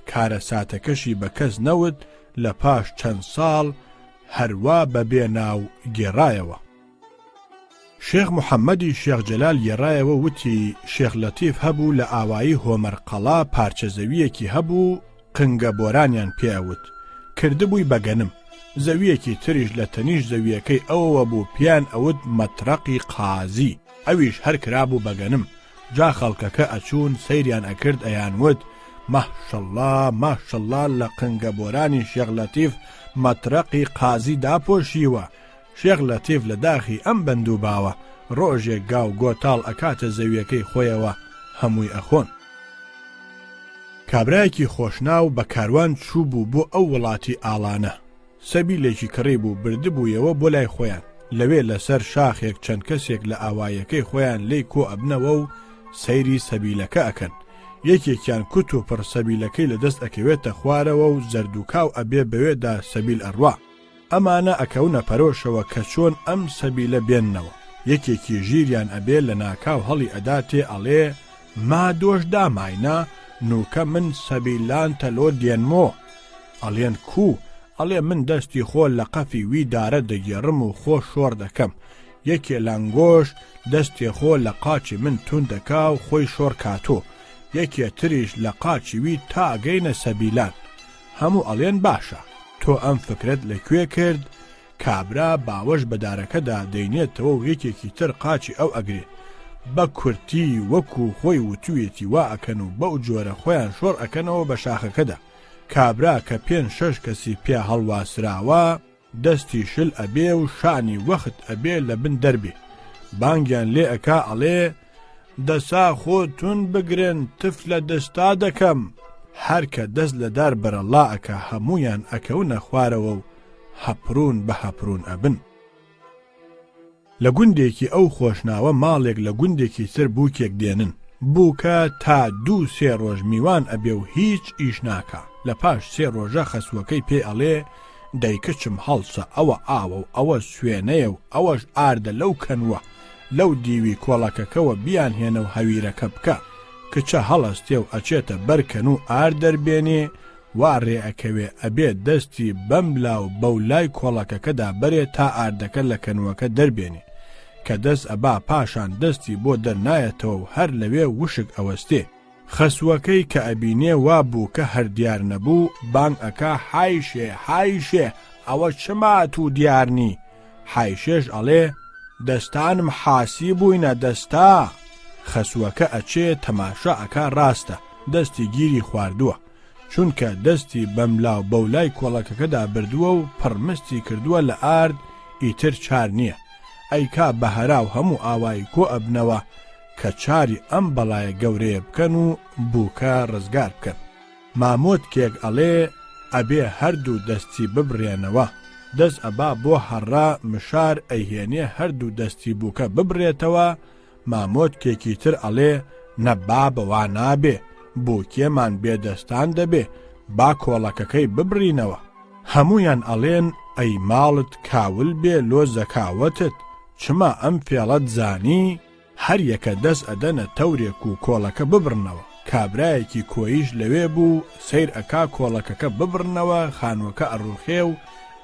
کارەساتەکەشی بە کەس نەوت، لە پاش چەند ساڵ هەروا بە بێ ناو گێڕایەوە. شێخ محەممەدی شێخ جەلال گێڕایەوە وتی، شێخ لەتیف هەبوو لە ئاوایی هۆمەرقەڵا پارچە زەوییەکی هەبوو قنگە بۆرانیان پێ ئەوت، کردبووی بە گەنم. زەوییەکی تریش لە تەنیشت زەوییەکەی ئەوەوە بوو پێیان ئەوت مەترەقی قازی، ئەویش هەر کرابوو بە گەنم. جا خەڵکەکە ئەچوون سەیریان ئەکرد ئەیانوت، ماشەڵڵا ماشەڵڵا لە قنگە بۆرانی شێخ لەتیف مەترەقی قازی داپۆشیوە، شێخ لەتیف لە داخی ئەم بەند و باوە، ڕۆژێک گا و گۆتاڵ ئەکاتە زەویەکەی خۆیەوە هەمووی ئەخۆن. کابرایەکی خۆشناو بە کاروان چووبوو بۆ ئەو وڵاتی ئاڵانە. سەبیلێکی کڕیبوو بردبوویەوە بۆ لای خۆیان. لەوێ لە سەر شاخێک چەند کەسێک لە ئاواییەکەی خۆیان لێی کۆ ئەبنەوە و سەیری سەبیلەکە ئەکەن. یەکێکیان کوت و پڕ سەبیلەکەی لە دەست ئەکەوێتە خوارەوە و زەردوکاو ئەبێ بەوێدا سەبیل ئەڕوا. ئەمانە ئەکەونە پەرۆشەوە کە چۆن ئەم سەبیلە بێننەوە. یەکێکی ژیریان ئەبێ لە ناکاو هەڵی ئەداتێ ئەڵێ ما دۆش داماینە نوکە من سەبیلانتە لۆ دێنمۆ. ئەڵێن کوو؟ ئەڵێ من دەستی خۆ لە قەفی وی دارە دەگێڕم و خۆ شۆڕ دەکەم. یەکێ لانگۆش دەستێ خۆ لە قاچی من توند دەکا و خۆی شۆڕ کاتۆ. یەکێ تریش لە قاچی وی تا ئەگەینە سەبیلان. هەموو ئەڵێن باشە. تۆ ئەم فکرەت لە کوێ کرد؟ کابرا باوەش بە دارەکەدا دەینێتەوە و یەکێکی تر قاچی ئەو ئەگرێ. بە کورتی وەکوو خۆی وتوویەتی وا ئەکەن و بەو جۆرە خۆیان شۆڕ ئەکەنەوە بە شاخەکەدا. کابرا کە پێنج شەش کەسی پیا هەڵواسراوە، دەستی شل ئەبێ و شانی وەخت ئەبێ لە بن دەربێ. بانگیان لێ ئەکا ئەڵێ، دەسا خۆ توند بگرن تف لە دەستا دەکەم. هەر کە دەست لە دار بەرەڵا ئەکا هەموویان ئەکەونە خوارەوە و هەپروون بە هەپروون ئەبن. لە گوندێکی ئەو خۆشناوە ماڵێک لە گوندێکی تر بووکێک دێنن. بووکە تا دوو سێ ڕۆژ میوان ئەبێ و هیچ ئیش ناکا. لە پاش سێ ڕۆژە خەسووەکەی پێی ئەڵێ دەی کچم هەڵسە ئەوە ئاوە و ئەوە سوێنەیە و ئەوەش ئاردە لەو کەنووە لەو دیوی کۆڵەکەکەوە بیانهێنە و هەویرەکە بکە. کچە هەڵەستێ و ئەچێتە بەر کەنوو ئارد دەربێنێ وا ڕێ ئەکەوێ ئەبێ دەستی بەم لا و بەو لای کۆڵەکەکەدا بەرێ تا ئاردەکە لە کەنووەکە دەربێنێ. کە دەست ئەبا پاشان دەستی بۆ دەرنایەتەوە و هەر لەوێ وشک ئەوەستێ. خەسووەکەی کە ئەبینێ وا بووکە هەر دیار نەبوو، بانگ ئەکا حایشێ، حایشێ، ئەوە چما ئەتوو دیار نی؟ حایشێش ئەڵێ، دەستانم حاسی بووینە دەستا! خەسووەکە ئەچێ تەماشا ئەکا ڕاستە، دەستی گیری خواردووە. چونکە دەستی بەملاو بەولای کۆڵەکەکەدا بردووە و پڕمستی کردووە لە ئارد ئیتر چار نییە ئەیکا بە هەرا و هەموو ئاوایی کۆ ئەبنەوە کە چاری ئەم بەڵایە گەورەیە بکەن و بووکە ڕزگار بکەن. مامۆتکێک ئەڵێ ئەبێ هەردوو دەستی ببڕێنەوە، دەست ئەبا بۆ هەڕە مشار ئەیهێنێ هەردوو دەستی بووکە ببڕێتەوە، مامۆتکێکی تر ئەڵێ نە بابە وا نابێ، بووکێمان بێ دەستان دەبێ، با کۆڵەکەکەی ببڕینەوە. هەموویان ئەڵێن ئەی ماڵت کاول بێ لۆ زەکاوەتت، چما ئەم فێڵەت زانی؟ هەر یەکە دەست ئەدەنە تەورێک و کۆڵەکە ببڕنەوە، کابرایەکی کۆییش لەوێ بوو، سەیر ئەکا کۆڵەکەکە ببڕنەوە خانووەکە ئەڕووخێ و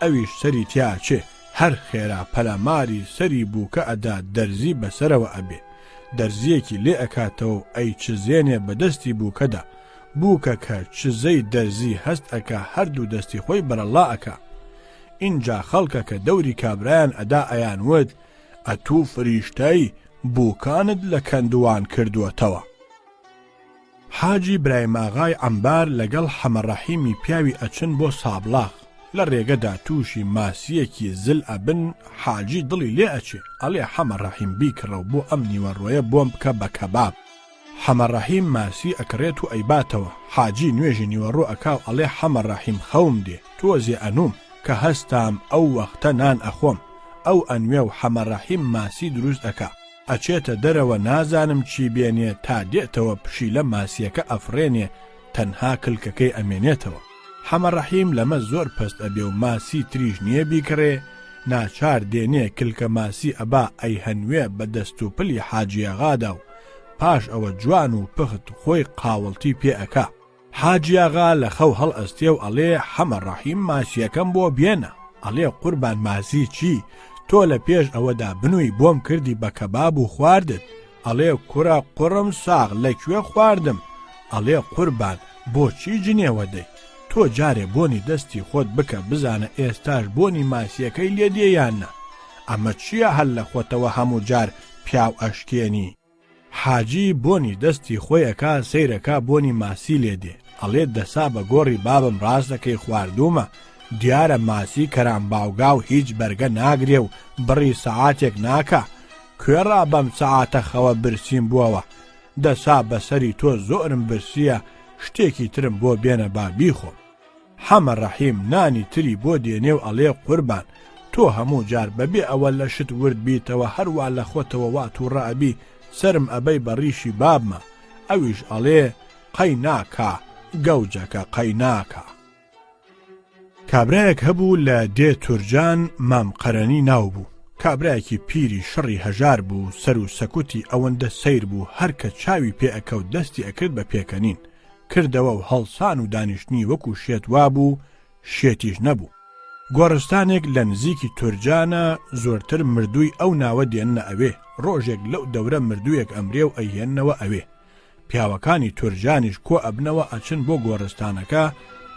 ئەویش سەری تیا ئەچێ، هەر خێرا پەلاماری سەری بووکە ئەدا دەرزی بەسەرەوە ئەبێ، دەرزییەکی لێ ئەکاتەوە و ئەیچزێنێ بە دەستی بووکەدا، بووکە کە چزەی دەرزی هەست ئەکا هەردوو دەستی خۆی بەرەڵا ئەکا. ئینجا خەڵکەکە دەوری کابرایان ئەدا ئەیانوت، ئەتوو فریشتەی، بووکانت لە کەندووان کردووەتەوە. حاجی برایماغای عەمبار لەگەڵ حەمەڕەحیمی پیاوی ئەچن بۆ سابڵاغ، لە ڕێگەدا تووشی ماسییەکی زل ئەبن، حاجی دڵی لێ ئەچێ، ئەڵێ حەمەڕەحیم بیکڕە و بۆ ئەم نیوەڕۆیە بۆم بکە بە کەباب. حەمەڕەحیم ماسی ئەکڕێت و ئەیباتەوە، حاجی نوێژی نیوەڕۆ ئەکا و ئەڵێ حەمەڕەحیم خەوم دێ، تۆزێ ئەنووم، کە هەستام ئەو وەختە نان ئەخۆم. ئەو ئەنوێ و حەمەڕەحیم ماسی دروست ئەکا. ئەچێتە دەرەوە نازانم چی بێنێ تا دێتەوە پشیلە ماسیەکە ئەفڕێنێ تەنها کلکەکەی ئەمێنێتەوە. حەمەڕەحیم لەمە زۆر پەست ئەبێ و ماسی تریش نیە بیکڕێ، ناچار دێنێ کلکە ماسی ئەبا ئەیهەنوێ بە دەست و پلی حاجیاغادا و پاش ئەوە جوان و پخت خۆی قاوڵتی پێ ئەکا. حاجیاغا لە خەو هەڵئەستێ و ئەڵێ حەمە ڕەحیم ماسیەکەم بۆ بێنە، ئەڵێ قوربان ماسی چی؟ تۆ لە پێش ئەوەدا بنووی بۆم کردی بە کەباب و خواردت. ئەڵێ کوڕە قوڕم ساغ لە کوێ خواردم؟ ئەڵێ قوربان بۆچی جنێوە دەی؟ تۆ جارێ بۆنی دەستی خۆت بکە بزانە ئێستاش بۆنی ماسییەکەی لێ دێ یان نا؟ ئەمە چییە هەر لە خۆتەوە هەموو جار پیاو ئەشکێنی؟ حاجی بۆنی دەستی خۆی ئەکا سەیرەکا بۆنی ماسی لێ دێ ئەڵێ دەسا بە گۆڕی بابم ڕاست دەکەی خواردوومە دیارە ماسی کەرامباوگاو هیچ بەرگە ناگرێ و بڕی سەعاتێک ناکا کوێڕا بەم سەعاتە خەوە برسیم بووەوە دەسا بەسەری تۆ زۆرم برسیە شتێکی ترم بۆ بێنە با بیخۆم. حەمە ڕەحیم نانی تری بۆ دێنێ و ئەڵێ قوربان تۆ هەموو جار بەبێ ئەوە لە شت ورد بیتەوە هەروا لە خۆتەوە وا توڕە ئەبی سەرم ئەبەی بە ڕیشی بابما ئەویش ئەڵێ قەی ناکا گەوجەکە قەی ناکا. کابرایەک هەبوو لە دێ تورجان مام قەرەنی ناو بوو کابرایەکی پیری شڕی هەژار بوو سەر و سەکوتی ئەوەندە سەیر بوو هەر کە چاوی پێ ئەکەوت دەستی ئەکرد بە پێکەنین کردەوە و هەڵسان و دانیشتنی وەکو شێت وابوو، شێتیش نەبوو. گۆڕستانێک لە نزیکی تورجانە، زۆرتر مردووی ئەو ناوە دێننە ئەوێ، ڕۆژێک لەو دەورە مردوویەک ئەمرێ و ئەیهێننەوە ئەوێ. پیاوەکانی تورجانیش کۆ ئەبنەوە ئەچن بۆ گۆڕستانەکە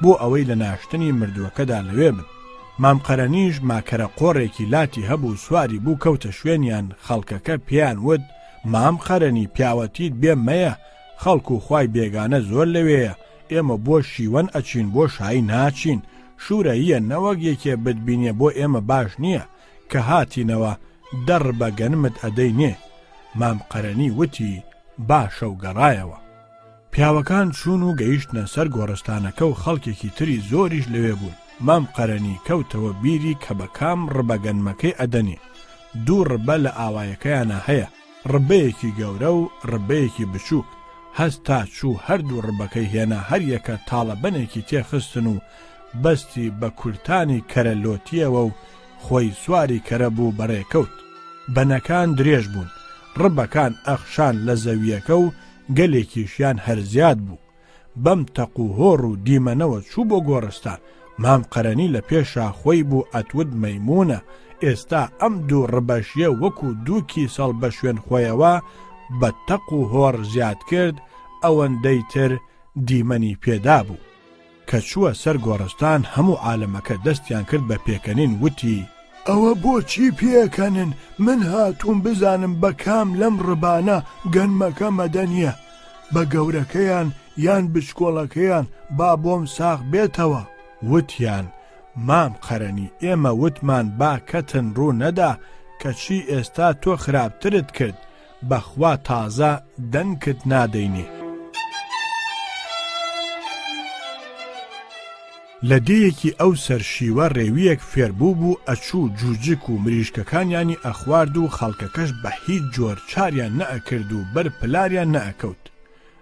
بۆ ئەوەی لە ناشتنی مردووەکەدا لەوێ بن. مام قەرەنیش ماکەرە قۆڕێکی لاتی هەبوو سواری بوو کەوتە شوێنیان، خەڵکەکە پێیان وت، مام قەرەنی پیاوەتیت بێ مەیە، خەڵک و خوای بێگانە زۆر لەوێیە، ئێمە بۆ شیوەن ئەچین بۆ شایی ناچین، شورەییە نەوەک یەکێ بتبینێ بۆ ئێمە باش نییە، کە هاتینەوە دە ڕبە گەنمت ئەدەینێ. مام قەرەنی وتی باشە و گەڕایەوە. پیاوەکان چوون و گەیشتنە سەر گۆڕستانەکە و خەڵکێکی تری زۆریش لەوێ بوون، مام قەرەنی کەوتەوە بیری کە بە کام ڕبە گەنمەکەی ئەدەنێ، دوو ڕبە لە ئاوایەکەیانا هەیە، ڕبەیەکی گەورە و ڕبەیەکی بچووک، هەستا چوو هەردوو ڕبەکەی هێنا هەریەکە تاڵەبەنێکی تێ خستن و بەستی بە کورتانی کەرە لۆتیەوە و خۆی سواری کەرە بوو بەڕێ کەوت. بەنەکان درێژ بوون، ڕبەکان ئەخشان لە زەوییەکە و گەلێکیشیان هەر زیاد بوو. بەم تەق و هۆڕ و دیمەنەوە چوو بۆ گۆڕستان، مام قەرەنی لە پێشا خۆی بوو ئەتوت مەیموونە، ئێستا ئەم دوو ڕبەشیە وەکوو دوو کیسەڵ بە شوێن خۆیەوە بە تەق و هۆڕ زیاد کرد، ئەوەندەی تر دیمەنی پێدا بوو. کە چووە سەر گۆڕستان هەموو عالەمەکە دەستیان کرد بە پێکەنین وتی. ئەوە بۆچی پێکەنن من هاتووم بزانم بە کام لەم ڕبانە گەنمەکە مەدەنیە بە گەورەکەیان یان بچکۆڵەکەیان با بۆم ساغ بێتەوە. وتیان، مام قەرەنی ئێمە وتمان با کەتن ڕوو نەدا کەچی ئێستا تۆ خراپترت کرد بەخوا تازە دەنکت نادەینێ. لە دێیەکی ئەو سەر شیوە ڕێوییەک فێر بووبوو ئەچوو جوجک و مریشکەکانیانی ئەخوارد و خەڵکەکەش بە هیچ جۆر چاریان نەئەکرد و بەر پلاریان نەئەکەوت.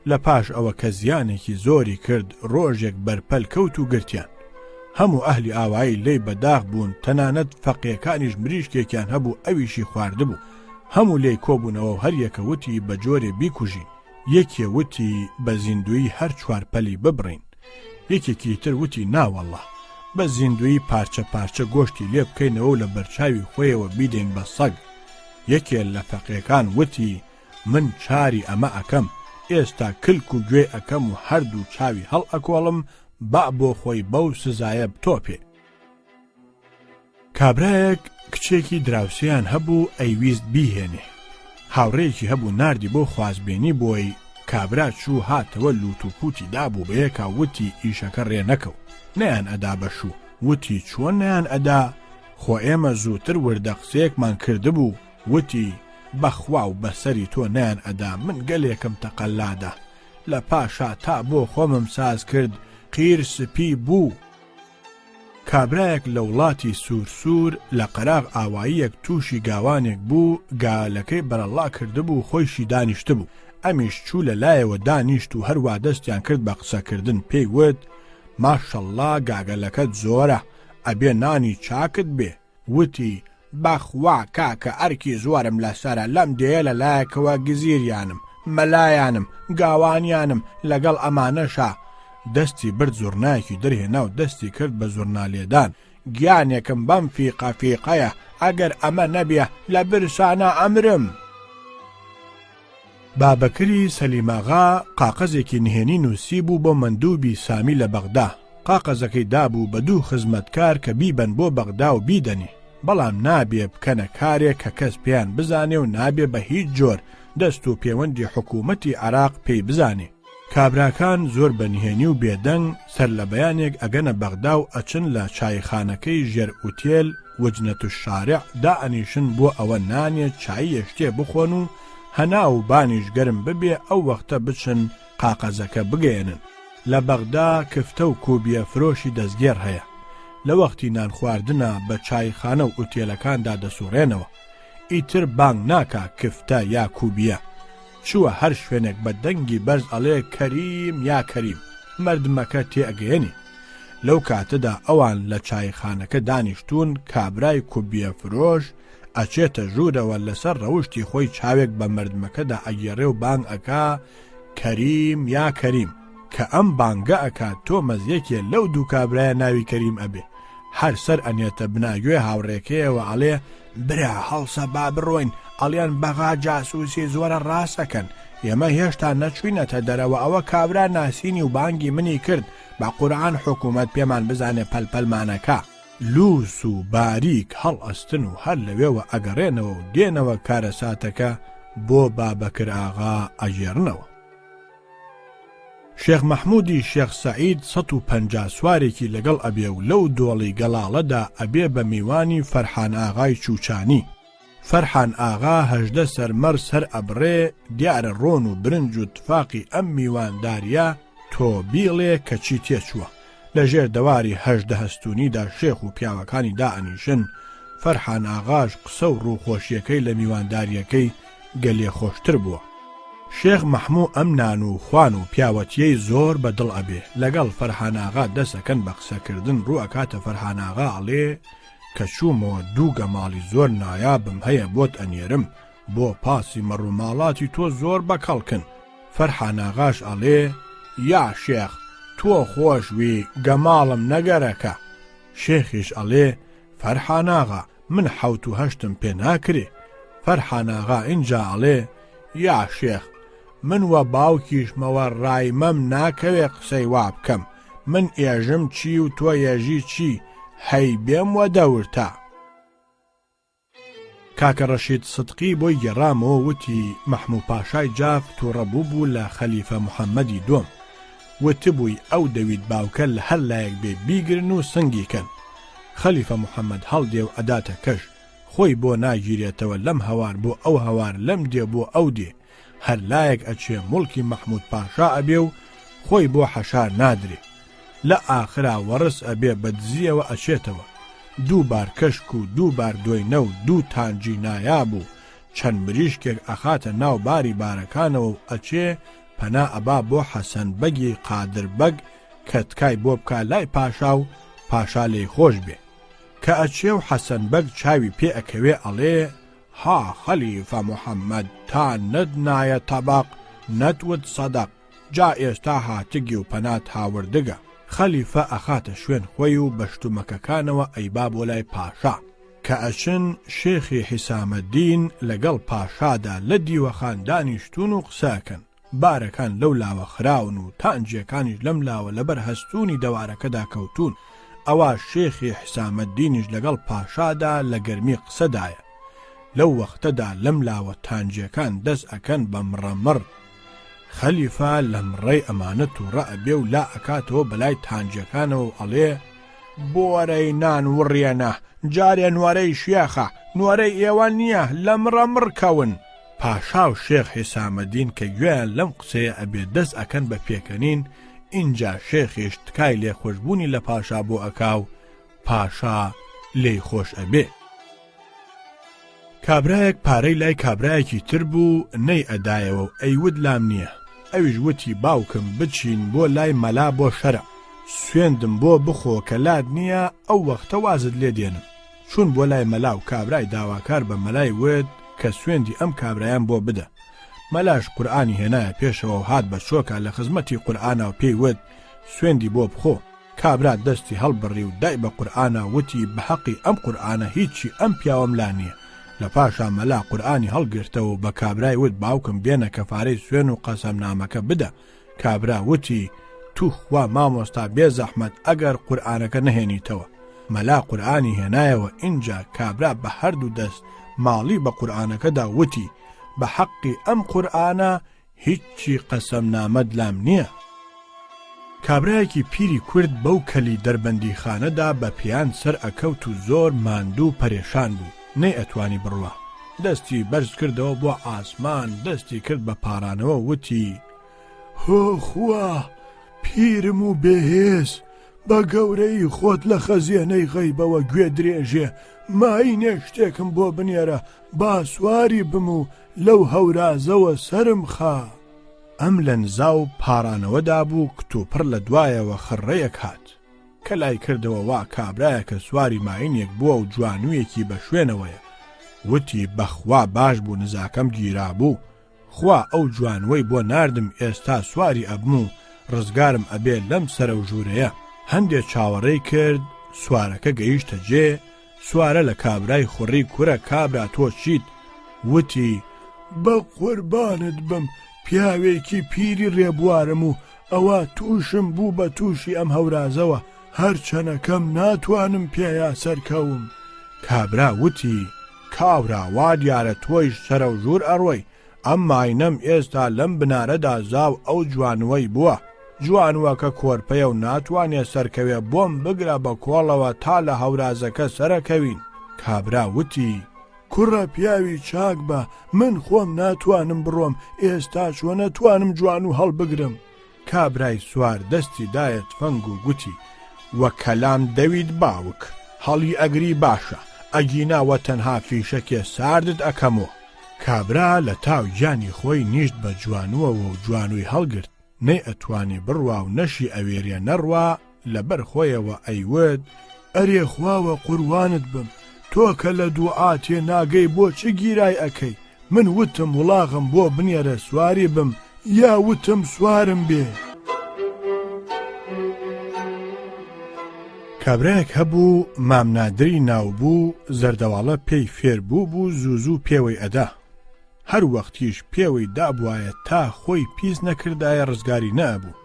لە پاش ئەوە کە زیانێکی زۆری کرد ڕۆژێک بەرپەل کەوت و گرتیان. هەموو ئەهلی ئاوایی لێی بەداخ بوون تەنانەت فەقێکانیش مریشکێکیان هەبوو ئەویشی خواردبوو. هەموو لێی کۆبوونەوە و هەریەکە وتی بە جۆرێ بیکوژین. یەکێ وتی بە زیندوویی هەر چوار پەلی ببڕین. یەکێکی تر وتی ناوەڵڵا بە زیندوویی پارچە پارچە گۆشتی لێ بکەینەوە و لە بەرچاوی خۆیەوە بیدەین بە سەگ. یەکێ لە فەقێکان وتی من چاری ئەمە ئەکەم، ئێستا کلک و گوێی ئەکەم و هەردوو چاوی هەڵئەکۆڵم با بۆ خۆی بەو سزایە بتۆپێ. کابرایەک کچێکی دراوسێیان هەبوو ئەیویست بیهێنێ. هاوڕێیەکی هەبوو ناردی بۆ خوازبێنی بۆی، کابرا چوو هاتەوە لووت و پووتی دابوو بەیەکا وتی ئیشەکە ڕێ نەکەوت. نەیان ئەدا بە شوو. وتی چۆن نەیان ئەدا؟ خۆ ئێمە زووتر وردە قسەیەکمان کردبوو. وتی بەخوا و بەسەری تۆ نەیان ئەدا من گەلێکم تەقەلا دا. لە پاشا تا بۆ خۆمم ساز کرد قیر سپی بوو. کابرایەک لە وڵاتی سوور سوور لە قەراغ ئاواییەک تووشی گاوانێک بوو، گالەکەی بەرەڵڵا کردبوو خۆیشی دانیشتبوو، ئەمیش چوو لە لایەوە دانیشت و هەروا دەستیان کرد بە قسەکردن پێی وت، ماشەڵڵا گاگەلەکەت زۆرە، ئەبێ نانی چاکت بێ. وتی، بەخوا کاکە ئەرکی زۆرم لەسەرە لەم دێیە لە لایەکەوە گزیریانم، مەلایانم، گاوانیانم، لەگەڵ ئەمانەشا. دەستی برد زوڕنایەکی دەرهێنا و دەستی کرد بە زوڕنا لێدان، گیانێکم بەم فیقە فیقەیە، ئەگەر ئەمە نەبێ لە برسانا ئەمرم. بابەکری سەلیماغا قاقەزێکی نهێنی نووسیبوو بۆ مەندووبی سامی لە بەغدا، قاقەزەکەی دابوو بە دوو خزمەتکار کە بیبەن بۆ بەغدا و بیدەنێ، بەڵام نابێ بکەنە کارێک کە کەس پێیان بزانێ و نابێ بە هیچ جۆر دەست و پێوەندی حکوومەتی عێراق پێی بزانێ. کابراکان زۆر بە نهێنی و بێدەنگ سەرلەبەیانێک ئەگەنە بەغدا و ئەچن لە چایخانەکەی ژێر ئوتێل، وجنە الشارع، دائەنیشن بۆ ئەوە نانێ چاییە شتێ بخۆن و هەناو و بانیش گەرم ببێ ئەو وەختە بچن قاقەزەکە بگەیەنن. لە بەغدا کفتە و کوبیە فرۆشی دەستگێڕ هەیە. لە وەختی نان خواردنا بە چایخانە و ئوتێلەکاندا دەسوڕێنەوە. ئیتر بانگ ناکا کفتە یا کوبیە. چووە هەر شوێنێک بە دەنگی بەرز ئەڵێ کەریم یا کەریم، مەردمەکە تێ ئەگەیەنێ. لەو کاتەدا ئەوان لە چایخانەکە دانیشتوون، کابرای کوبیە فرۆش ئەچێتە ژوورەوە لەسەر ڕەوشتی خۆی چاوێک بە مەردمەکەدا ئەگێڕێ و بانگ ئەکا کەریم یا کەریم. کە ئەم بانگە ئەکا تۆمەز یەکێ لەو دوو کابرایە ناوی کەریم ئەبێ. هەر سەر ئەنێتە بناگوێ هاوڕێکەیەوە ئەڵێ برا هەڵسە با بڕۆین ئەڵێن بەغا جاسوسی زۆرە ڕاست ئەکەن ئێمە هێشتا نەچوینەتە دەرەوە ئەوە کابرا ناسینی و بانگی منی کرد بە قورعان حکومەت پێمان بزانێ پەل پەلمانەکا. لوس و باریک هەڵئەستن و هەر لەوێوە ئەگەڕێنەوە و دێنەوە کارەساتەکە بۆ بابەکر ئاغا ئەگێڕنەوە. شێخ مەحموودی شێخ سەعید 150 سوارێکی لەگەڵ ئەبێ و لەو دۆڵی گەڵاڵەدا ئەبێ بە میوانی فەرحان ئاغای چووچانی. فەرحان ئاغا 18 سەر مەڕ سەر ئەبڕێ، دیارە ڕۆن و برنج و تفاقی ئەم میواندارییە تۆ بیڵێ کە چی تێچووە. لە ژێر دەواری 18 هەستوونیدا شێخ و پیاوەکانی دائەنیشن، فەرحان ئاغاش قسە و ڕووخۆشییەکەی لە میواندارییەکەی گەلێ خۆشتر بووە. شێخ مەحموو ئەم نان و خوان و پیاوەتییەی زۆر بە دڵ ئەبێ، لەگەڵ فەرحان ئاغا دەس ئەکەن بە قسە کردن ڕوو ئەکاتە فەرحان ئاغا ئەڵێ کە چوومەوە دوو گەماڵی زۆر نایابم هەیە بۆت ئەنێرم بۆ پاسی مەڕ و ماڵاتی تۆ زۆر بە کەڵکن. فەرحان ئاغاش ئەڵێ یا شێخ تۆ خۆش وی گەماڵم نەگەرەکە. شێخیش ئەڵێ فەرحان ئاغا من حەوت و هەشتم پێ ناکرێ. فەرحان ئاغا ئینجا ئەڵێ، یا شێخ، من وە باوکیشمەوە ڕایمەم ناکەوێ قسەی وا بکەم، من ئێژم چی و تۆ ئێژی چی، هەی بێم وە دەورتا. کاکە ڕەشید سدقی بۆی گێڕامەوە وتی، مەحموو پاشای جاف تووڕە بووبوو لە خەلیفە محەممەدی دۆم، وتبووی ئەو دەویت باوکە لە هەر لایەک بێ بیگرن و سنگی کەن. خەلیفە محەمەد هەڵدێ و ئەداتە کەژ، خۆی بۆ ناگیرێتەوە لەم هەوار بۆ ئەو هەوار لەم دێ بۆ ئەو دێ، هەر لایەک ئەچێ موڵکی مەحموود پاشا ئەبێ و خۆی بۆ حەشار نادرێ. لە ئاخرا وەڕس ئەبێ بە دزییەوە ئەچێتەوە. دوو بار کەشک و دوو بار دۆینە و دوو تانجی نایاب و چەند مریشکێک ئەخاتە ناو باری بارەکانەوە و ئەچێ پەنا ئەبا بۆ حەسەن بەگی قادر بەگ کە تکای بۆ بکا لای پاشا و پاشا لێی خۆش بێ. کە ئەچێ و حەسەن بەگ چاوی پێ ئەکەوێ ئەڵێ، ها خەلیفە محەمەد تا نەت نایە تەبەق نەت وت سەدەق، جا ئێستا هاتگی و پەنات هاوردگە. خەلیفە ئەخاتە شوێن خۆی و بە شتومەکەکانەوە ئەیبا بۆ لای پاشا. کە ئەچن شێخی حیسامەدین لەگەڵ پاشادا لە دیوەخان دانیشتوون و قسە ئەکەن، بارەکان لەو لاوە خراون و تانجیەکانیش لەم لاوە لەبەر هەستوونی دەوارەکەدا کەوتوون، ئەوا شێخی حیسامەدینیش لەگەڵ پاشادا لە گەرمی قسەدایە. لەو وەختەدا لەم لاوە تانجیەکان دەست ئەکەن بە مڕەمڕ. خەلیفە لە مڕەی ئەمانە تووڕە ئەبێ و لا ئەکاتەوە بەلای تانجیەکانەوە و ئەڵێ، بۆرەی نان وڕێنە، جارێ نۆرەی شێخە، نۆرەی ئێوە نییە، لە مڕە مڕ کەون. پاشا و شێخ حیسامەدین کە گوێیان لەم قسەیە ئەبێ دەست ئەکەن بە پێکەنین، ئینجا شێخیش تکای لێخۆشبوونی لە پاشا بۆ ئەکا و پاشا لێی خۆش ئەبێ. کابرایەک پارەی لای کابرایەکی تر بوو نەی ئەدایەوە و ئەیوت لام نییە، ئەویش وتی باوکم بچین بۆ لای مەلا بۆ شەرع، سوێندم بۆ بخۆ کە لات نییە ئەو وەختە وازت لێ دێنم. چوون بۆ لای مەلا و کابرای داواکار بە مەلای وت کە سوێندی ئەم کابرایەم بۆ بدە. مەلاش قورئانی هێنایە پێشەوە و هات بە چۆکا لە خزمەتی قورئانا و پێی وت سوێندی بۆ بخۆ. کابرا دەستی هەڵبڕی و دای بە قورئانا وتی بە هەقی ئەم قورئانە هیچی ئەم پیاوەم لا نییە. لە پاشا مەلا قورئانی هەڵگرتەوە و بە کابرای وت باوکم بێنە کەفارەی سوێن و قەسەمنامەکە بدە. کابرا وتی توخوا مامۆستا بێ زەحمەت ئەگەر قورئانەکە نەهێنیتەوە. مەلا قورئانی هێنایەوە ئینجا کابرا بە هەردوو دەست ماڵی بە قورئانەکەدا وتی بە حەقی ئەم قورئانە هیچی قەسەمنامەت لام نییە. کابرایەکی پیری کورد بەو کەلی دەربەندیخانەدا بە پێیان سەر ئەکەوت و زۆر ماندوو و پەرێشان بوو، نەیئەتوانی بڕوا. دەستی بەرز کردەوە بۆ عاسمان، دەستی کرد بە پاڕانەوە وتی، هۆ خوا، پیرم و بێهێز، بە گەورەیی خۆت لە خەزێنەی غەیبەوە گوێ درێژێ، مایینێک شتێکم بۆ بنێرە با سواری بم و لەو هەورازەوە سەرم خا. ئەم لە نزا و پاڕانەوەدا بوو کتوپڕ لە دوایەوە خڕڕەیەک هات. کە لای کردەوە وا کابرایەکە سواری ماینێک بووە و جوانوویەکی بە شوێنەوەیە. وتی بە خوا باش بوو نزاکەم گیرابوو. خوا ئەو جوانووەی بۆ ناردم ئێستا سواری ئەبم و ڕزگارم ئەبێ لەم سەرەوژوورەیە. هەندێ چاوەڕێی کرد سوارەکە گەیشتە جێ، سوارە لە کابرای خوڕی کورە کابرا تۆ چیت؟ وتی، بە قوربانت بم پیاوێکی پیری ڕێبوارم و ئەوە تووشم بوو بە تووشی ئەم هەورازەوە هەرچەنەکەم ناتوانم پێیا سەرکەوم. کابرا وتی، کاورا وا دیارە تۆیش سەرەوژوور ئەڕۆی، ئەم ماینەم ئێستا لەم بنارەدا زاو ئەو جوانووەی بووە، جوانووەکە کۆرپەیە و ناتوانێ سەرکەوێ بۆم بگرە بە کۆڵەوە تا لە هەورازەکە سەرەکەوین. کابرا وتی. کوڕە پیاوی چاک بە، من خۆم ناتوانم بڕۆم، ئێستا چۆن ئەتوانم جوانوو هەڵبگرم؟ کابرای سوار دەستی دایە تفەنگ و گوتی، وە کەلام دەویت باوک، هەڵی ئەگری باشە، ئەگینا وە تەنها فیشەکێ ساردت ئەکەمۆ. کابرا لە تاو گیانی خۆی نیشت بە جوانووەوە و جوانووی هەڵگرت، نەیئەتوانی بڕوا و نەشی ئەوێرێ نەڕوا، لەبەر خۆیەوە ئەیوت، ئەرێ خوا وە قوروانت بم، تۆ کە لە دوعا تێ ناگەی بۆ چ گیرای ئەکەی، من وتم وڵاغم بۆ بنێرە سواری بم یا وتم سوارم بێ؟ کابرایەک هەبوو مام نادری ناو بوو زەردەواڵە پێی فێر بوو بوو زوو زوو پێوەی ئەدا هەر وەختیش پێوەی دابوایە تا خۆی پیس نەکردایە ڕزگاری نەئەبوو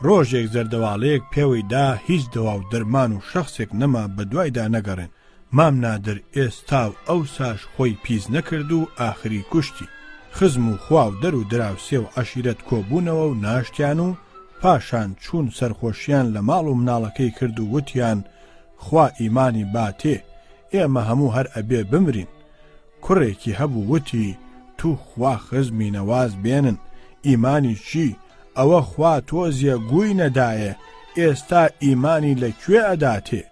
ڕۆژێک زەردەواڵەیەک پێوەی دا هیچ دەوا و دەرمان و شەخسێک نەما بە دوایدا نەگەڕێن مام نادر ئێستا و ئەوساش خۆی پیس نەکرد و ئاخری کوشتی. خزم و خوا و دەر و دراوسێ و عەشیرەت کۆبوونەوە و ناشتیان و پاشان چوون سەرخۆشیان لە ماڵ و مناڵەکەی کرد و وتیان خوا ئیمانی باتێ ئێمە هەموو هەر ئەبێ بمرین. کوڕێکی هەبوو وتی تو خوا خزمینە واز بێنن ئیمانی چی ئەوە خوا تۆزیە گووی نەدایێ ئێستا ئیمانی لە کوێ ئەداتێ؟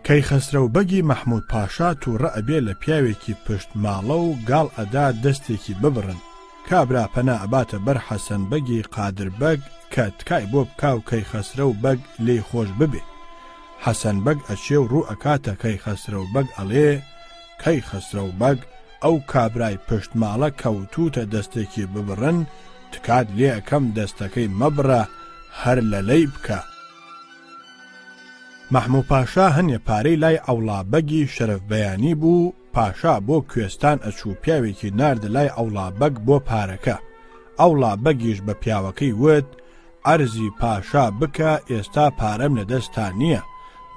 کەیخەسرەو بەگی مەحموود پاشا تووڕە ئەبێ لە پیاوێکی پشت ماڵە و گاڵ ئەدا دەستێکی ببڕن، کابرا پەنا ئەباتە بەر حەسەن بەگی قادر بەگ کە تکای بۆ بکا و کەیخەسرەو بەگ لێی خۆش ببێ. حەسەن بەگ ئەچێ و ڕوو ئەکاتە کەیخەسرەو بەگ ئەڵێ، کەیخەسرەو بەگ ئەو کابرای پشت ماڵە کە وتووتە دەستێکی ببڕن، تکات لێ ئەکەم دەستەکەی مەبڕە هەر لەلەی بکە. مەحموو پاشا هەنێ پارەی لای عەوڵا بەگی شەرەفبەیانی بوو، پاشا بۆ کوێستان ئەچوو پیاوێکی ناردە لای عەوڵا بەگ بۆ پارەکە، عەوڵا بەگیش بە پیاوەکەی وت، عەرزی پاشا بکە ئێستا پارەم لە دەستا نییە،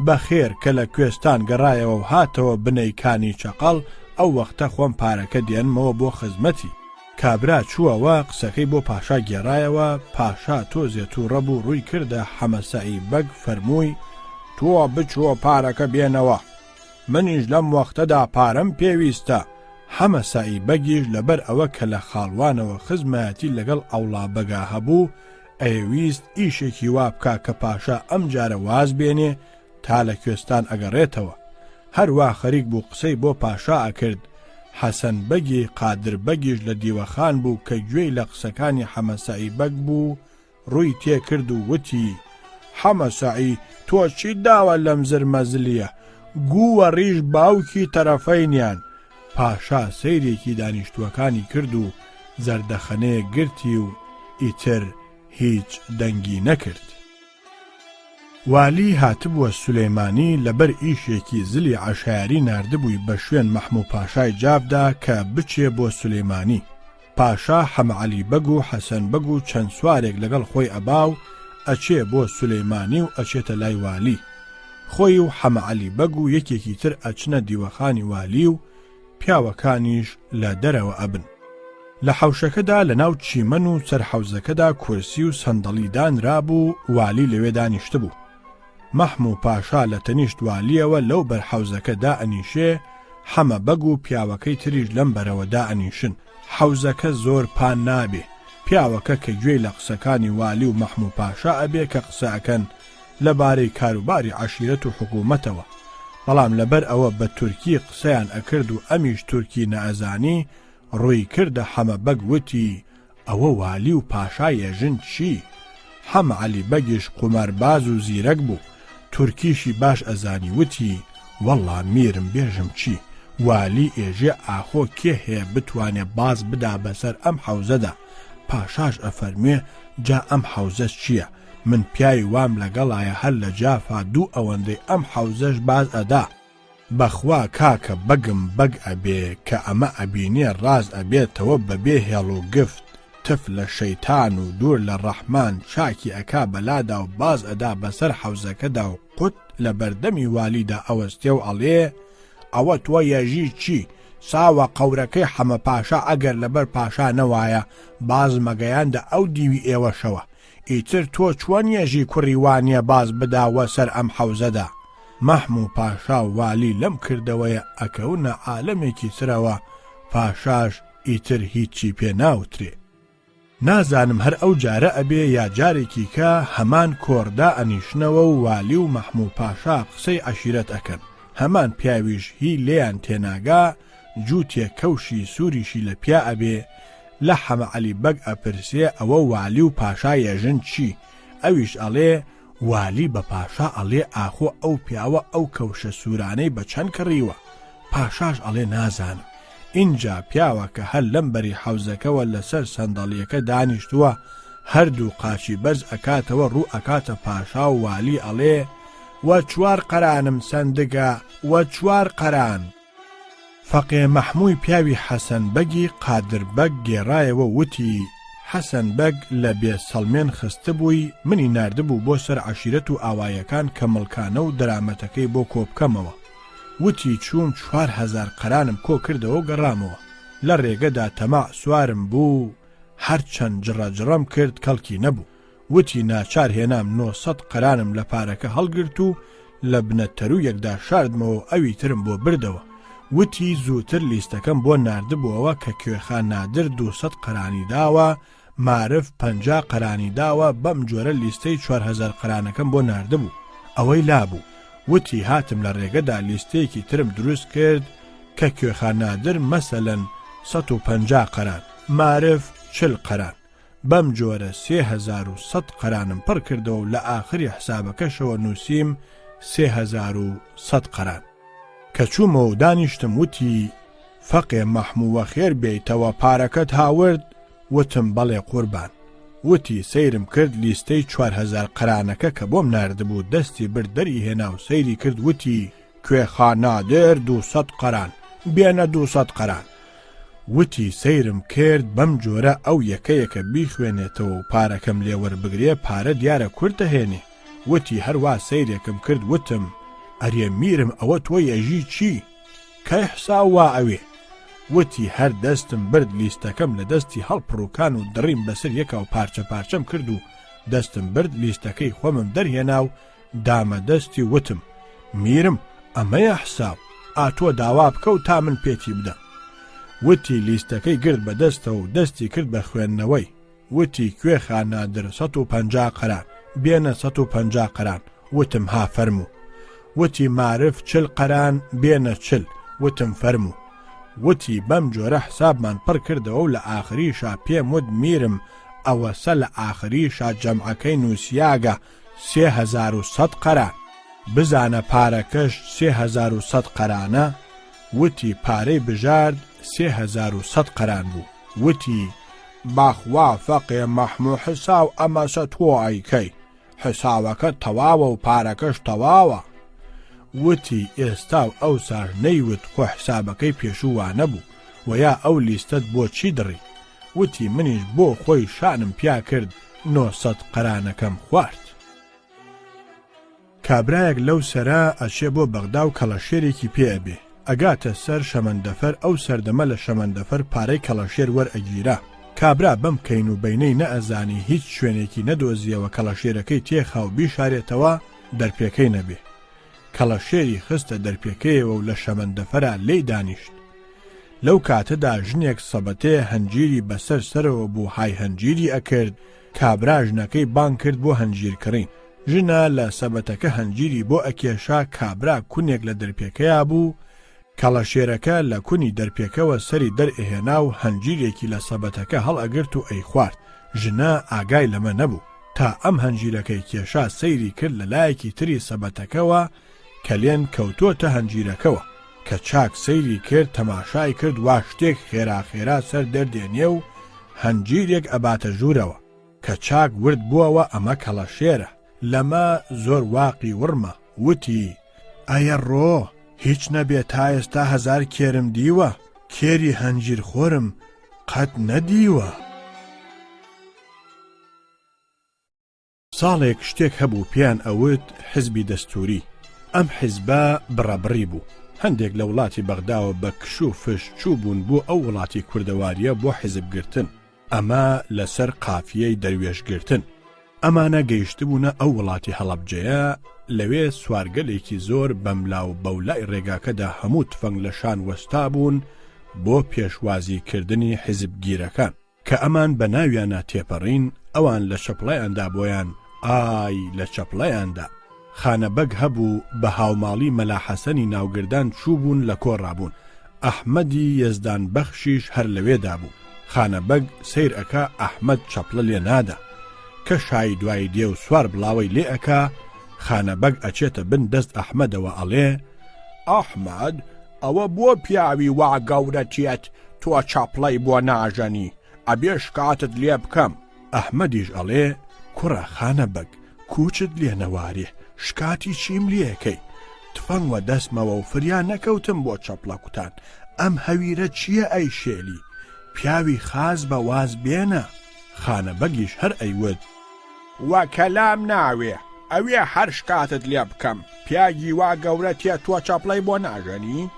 بە خێر کە لە کوێستان گەڕایەوە و هاتەوە بنەی کانی چەقەڵ ئەو وەختە خۆم پارەکە دێنمەوە بۆ خزمەتی. کابرا چووەوە قسەکەی بۆ پاشا گێڕایەوە، پاشا تۆزێ تووڕە بوو ڕووی کردە حەمە سەعی بەگ فەرمووی، تۆ بچۆ پارەکە بێنەوە، منیش لەم وەختەدا پارەم پێویستە، حەمە سەعی بەگیش لەبەر ئەوە کە لە خاڵوانەوە خزمایەتی لەگەڵ عەوڵا بەگا هەبوو، ئەیەویست ئیشێکی وا بکا کە پاشا ئەمجارە واز بێنێ تا لە کوێستان ئەگەڕێتەوە. هەر وا خەریک بوو قسەی بۆ پاشا ئەکرد، حەسەن بەگی قادر بەگیش لە دیوەخان بوو کە گوێی لە قسەکانی حەمە سەعی بەگ بوو، ڕووی تێ کرد و وتی، حەمە سەعی تۆ چیت داوە لەم زرمە زلیە، گوو و ڕیش باوکی تەرەفەینیان. پاشا سەیرێکی دانیشتووەکانی کرد و زەردەخەنەیەک گرتی و ئیتر هیچ دەنگی نەکرد. والی هاتبووە سولەیمانی لەبەر ئیشێکی زلی عەشایەری ناردبووی بە شوێن مەحموو پاشای جافدا کە بچێ بۆ سولەیمانی. پاشا حەمەعەلی بەگ و حەسەن بەگ و چەند سوارێک لەگەڵ خۆی ئەبا و ئەچێ بۆ سولەیمانی و ئەچێتە لای والی. خۆی و حەمەعەلی بەگ و یەکێکی تر ئەچنە دیوەخانی والی و پیاوەکانیش لە دەرەوە ئەبن. لە حەوشەکەدا لە ناو چیمەن و سەر حەوزەکەدا کورسی و سەندەڵی دانرابوو والی لەوێ دانیشتبوو. مەحموو پاشا لە تەنیشت والییەوە لەو بەر حەوزەکە دائەنیشێ، حەمە بەگ و پیاوەکەی تریش لەم بەرەوە دائەنیشن. حەوزەکە زۆر پان نابێ. پیاوەکە کە گوێی لە قسەکانی والی و مەحموو پاشا ئەبێ کە قسە ئەکەن لە بارەی کاروباری عەشیرەت و حکوومەتەوە. بەڵام لەبەر ئەوە بە تورکی قسەیان ئەکرد و ئەمیش تورکی نەئەزانی، ڕووی کردە حەمە بەگ وتی، ئەوە والی و پاشا یەژن چی؟ حەمە عەلی بەگیش قومارباز و زیرەک بوو، تورکیشی باش ئەزانی وتی، وەڵڵا میرم بێژم چی، والی ئێژێ ئاخۆ کێ هەیە بتوانێ باز بدا بەسەر ئەم حەوزەدا، پاشاش ئەفەرموێ جا ئەم حەوزە چییە، من پیاوی وام لەگەڵایە هەر لە جافا دوو ئەوەندەی ئەم حەوزەش باز ئەدا. بەخوا کاکە بەگم بەگ ئەبێ کە ئەمە ئەبینێ ڕاست ئەبێتەوە بەبێ هێڵ و گفت تف لە شەیتان و دوور لە ڕەحمان چاکی ئەکا بەلادا و باز ئەدا بەسەر حەوزەکەدا و قوت لە بەردەمی والیدا ئەوەستێ و ئەڵێ ئەوە تۆ یەژی چی ساوە قەورەکەی حەمە پاشا ئەگەر لەبەر پاشا نەوایە بازمەگەیاندە ئەو دیوی ئێوەشەوە ئیتر تۆ چۆن یەژی کوڕی وانیە باز بدا وە سەر ئەم حەوزەدا؟ مەحموو پاشا و والی لەم کردەوەیە ئەکەونە عالەمێکی ترەوە، پاشاش ئیتر هیچی پێ ناوترێ. نازانم هەر ئەو جارە ئەبێ یا جارێکی کە هەمان کۆڕ دائەنیشنەوە و والی و مەحموو پاشا قسەی عەشیرەت ئەکەن، هەمان پیاویش هی لێیان تێناگا، جووتێ کەوشی سووریشی لە پیا ئەبێ، لە حەمە عەلی بەگ ئەپرسێ ئەوە والی و پاشا یەژن چی؟ ئەویش ئەڵێ والی بە پاشا ئەڵێ ئاخۆ ئەو پیاوە ئەو کەوشە سوورانەی بە چەند کڕیوە؟ پاشاش ئەڵێ نازانم. ئینجا پیاوەکە هەر لەم بەری حەوزەکەوە لەسەر سەندەڵیەکە دانیشتووە، هەردوو قاچی بەرز ئەکاتەوە ڕوو ئەکاتە پاشا و والی ئەڵێ وە چوار قەرانم سەندگە وە چوار قەران. فەقێ مەحمووی پیاوی حەسەن بەگی قادر بەگ گێڕایەوە و وتی، حەسەن بەگ لە بێ سەڵمێن خستبووی، منی ناردبوو بۆ سەر عەشیرەت و ئاوایەکان کە مڵکانە و دەرامەتەکەی بۆ کۆ بکەمەوە. وتی چووم 4000 قەرانم کۆ کردەوە و گەڕامەوە. لە ڕێگەدا تەماع سوارم بوو، هەر چەند جڕە جڕەم کرد کەڵکی نەبوو. وتی ناچار هێنام 900 قەرانم لە پارەکە هەڵگرت و لە بنە تەروویەکدا شاردمەوە و ئەوی ترم بۆ بردەوە. وتی زووتر لیستەکەم بۆ ناردبۆوە کە کوێخا نادر 200 قەرانی داوە، مارف 50 قەرانی داوە، بەم جۆرە لیستەی 4000 قەرانەکەم بۆ ناردبوو. ئەوەی لابوو. وتی هاتم لە ڕێگەدا لیستەیەکی ترم دروست کرد کە کوێخا نادر مەسەلەن 150 قەران، مارف 40 قەران. بەم جۆرە 3100 قەرانم پڕ کردەوە و لە ئاخری حسابەکەشەوە نووسیم 3100 قەران. کە چوومەوە و دانیشتم وتی، فەقێ مەحموو وەخێر بێیتەوە پارەکەت هاورد؟ وتم بەڵێ قوربان. وتی سەیرم کرد لیستەی 4000 قەرانەکە کە بۆم ناردبوو دەستی برد دەری هێنا و سەیری کرد وتی، کوێخا نادر 200 قەران، بێنە 200 قەران. وتی سەیرم کرد بەم جۆرە ئەو یەکە یەکە بیخوێنێتەوە و پارەکەم لێ وەربگرێ پارە دیارە کورت دەهێنێ وتی هەروا سەیرێکم کرد وتم ئەرێ میرم ئەوە تۆ یەژی چی کەی حساو وا ئەوێ وتی هەر دەستم برد لیستەکەم لە دەستی هەڵپڕوکان و دڕیم بەسەر یەکا و پارچە پارچەم کرد و دەستم برد لیستەکەی خۆمم دەرهێنا و دامە دەستی و وتم، میرم ئەمەیە حساو، ئا تۆ داوا بکە و تا من پێتی بدەم. وتی لیستەکەی گرت بە دەستەوە و دەستی کرد بە خوێندنەوەی. وتی کوێخا نادر 150 قەران، بێنە 150 قەران، وتم ها فەرموو. وتی مارف چل قەران، بێنە چل، وتم فەرموو. وتی بەم جۆرە حسابمان پڕ کردەوە و لە ئاخریشا پێم وت میرم ئەوەسە لە ئاخریشا جەمعەکەی نووسیاگە، 3100 قەران. بزانە پارەکەش 3100 قەرانە؟ وتی پارەی بژارد 3100 قەران بوو. وتی، بەخوا فەقێ مەحموو حساو ئەمەسە تۆ ئەیکەی. حساوەکە تەواوە و پارەکەش تەواوە. وتی ئێستا و ئەوساش نەیوت خۆ حسابەکەی پێشوو وانەبوو وە یا ئەو لیستەت بۆ چی دڕی؟ وتی منیش بۆ خۆی شانم پیا کرد 900 قەرانەکەم خوارد. کابرایەک لەو سەرا ئەچێ بۆ بەغدا و کەڵەشێرێکی پێ ئەبێ، ئەگاتە سەر شەمەندەفەر ئەو سەردەمە لە شەمەندەفەر پارەی کەڵەشێر وەرئەگیرا، کابرا بەم کەین و بەینەی نەئەزانی هیچ شوێنێکی نەدۆزیەوە کەڵەشێرەکەی تێخا و بیشارێتەوە دەرپێکەی نەبێ. کەڵەشێری خستە دەرپێکەیەوە و لە شەمەندەفەرا لێی دانیشت. لەو کاتەدا ژنێک سەبەتێ هەنجیری بەسەر سەرەوە بوو های هەنجیری ئەکرد، کابرا ژنەکەی بانگ کرد بۆ هەنجیر کڕین. ژنە لە سەبەتەکە هەنجیری بۆ ئەکێشا کابرا کونێک لە دەرپێکەیا بوو، کەڵەشێرەکە لە کونی دەرپێکەوە سەری دەرئەهێنا و هەنجیرێکی لە سەبەتەکە هەڵئەگرت و ئەیخوارد، ژنە ئاگای لەمە نەبوو، تا ئەم هەنجیرەکەی کێشا سەیری کرد لە لایەکی تری سەبەتەکەوە کەلێن کەوتۆتە هەنجیرەکەوە، کە چاک سەیری کرد تەماشای کرد وا شتێک خێرا خێرا سەر دەردێنێ و هەنجیرێک ئەباتە ژوورەوە. کە چاک ورد بووەوە ئەمە کەڵەشێرە، لەمە زۆر واقی وڕما، وتی، ئەیە ڕۆ، هیچ نەبێ تا ئێستا هەزار کێرم دیوە، کێری هەنجیرخۆرم قەت نەدیوە. ساڵێک شتێک هەبوو پێیان ئەوت حزبی دەستووری، ئەم حزبە بڕەبڕی بوو، هەندێک لە وڵاتی بەغداوە بە کش و فش چووبوون بۆ ئەو وڵاتی کوردەوارییە بۆ حزب گرتن، ئەمە لەسەر قافیەی دەروێش گرتن. ئەمانە گەیشتبوونە ئەو وڵاتی هەڵەبجەیە، لەوێ سوارگەلێکی زۆر بەملا و بەولای ڕێگاکەدا هەموو تفەنگ لە شان وەستابوون بۆ پێشوازی کردنی حیزبگیرەکان. کە ئەمان بە ناویانا تێپەڕین، ئەوان لە چەپڵەیاندا بۆیان، ئای لە چەپڵەیاندا! خانە بەگ هەبوو بە هاوماڵی مەلا حەسەنی ناوگردان چووبوون لە کۆ ڕابوون. ئەحمەدی یەزدان بەخشیش هەر لەوێدا بوو. خانە بەگ سەیر ئەکا ئەحمەد چەپڵە لێ نادا. کە شای دوای دێ و سوار بڵاوەی لێ ئەکا، خانە بەگ ئەچێتە بن دەست ئەحمەدەوە ئەڵێ، ئەحمەد ئەوە بۆ پیاوی وا گەورە تێت تۆ چەپڵەی بۆ ناژەنی، ئەبێ شکاتت لێ بکەم. ئەحمەدیش ئەڵێ، کوڕە خانە بەگ، کووچت لێ نەوارێ، شکاتی چیم لێ ئەکەی؟ تفەنگ وە دەستمەوە و فریا نەکەوتم بۆ چەپڵە کوتان، ئەم هەویرە چییە ئەیشێلی؟ پیاوی خاس بە واز بێنە. خانە بەگیش هەر ئەیوت. وە کەلام ناوێ، ئەوێ هەر شکاتت لێ بکەم، پیاگی وا گەورە تێ تۆ چەپڵەی بۆ ناژەنی؟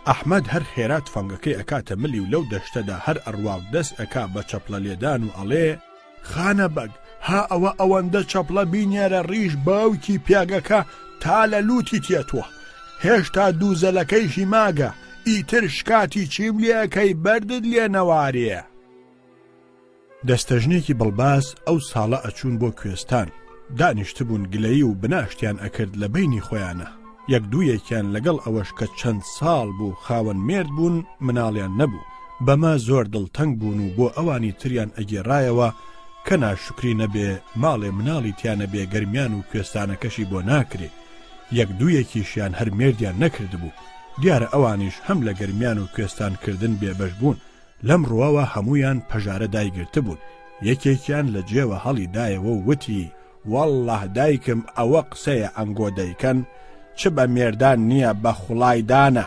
ئەحمەد هەر خێرا تفەنگەکەی ئەکاتە ملی و لەو دەشتەدا هەر ئەڕوا و دەست ئەکا بە چەپڵە لێدان و ئەڵێ، خانە بەگ، ها ئەوە ئەوەندە چەپڵە بینێرە ڕیش باوکی پیاگەکە تا لە لووتی تێتوە، هێشتا دووزەلەکەیشی ماگە، ئیتر شکاتی چیم لێ ئەکەی بەردت لێ نەوارێ. دەستەژنێکی بڵباس ئەو ساڵە ئەچوون بۆ کوێستان، دانیشتبوون گلەیی و بناشتیان ئەکرد لە بەینی خۆیانا، یەک دوویەکیان لەگەڵ ئەوەش کە چەند ساڵ بوو خاوەن مێرد بوون مناڵیان نەبوو، بەمە زۆر دڵتەنگ بوون و بۆ ئەوانی تریان ئەگێڕایەوە کە ناشوکری نەبێ ماڵێ مناڵی تیا نەبێ گەرمیان و کوێستانەکەشی بۆ ناکرێ، یەک دوویەکیشیان هەر مێردیان نەکردبوو، دیارە ئەوانیش هەم لە گەرمیان و کوێستان کردن بێبەش بوون. لەم ڕووەوە هەموویان پەژارە دایگرتبوون، یەکێکیان لە جێوە هەڵی دایەوە و وتی، وەڵڵاه دایکم ئەوە قسەیە ئەنگۆ دەیکەن، چ بە مێردان نییە بە خوڵای دانە،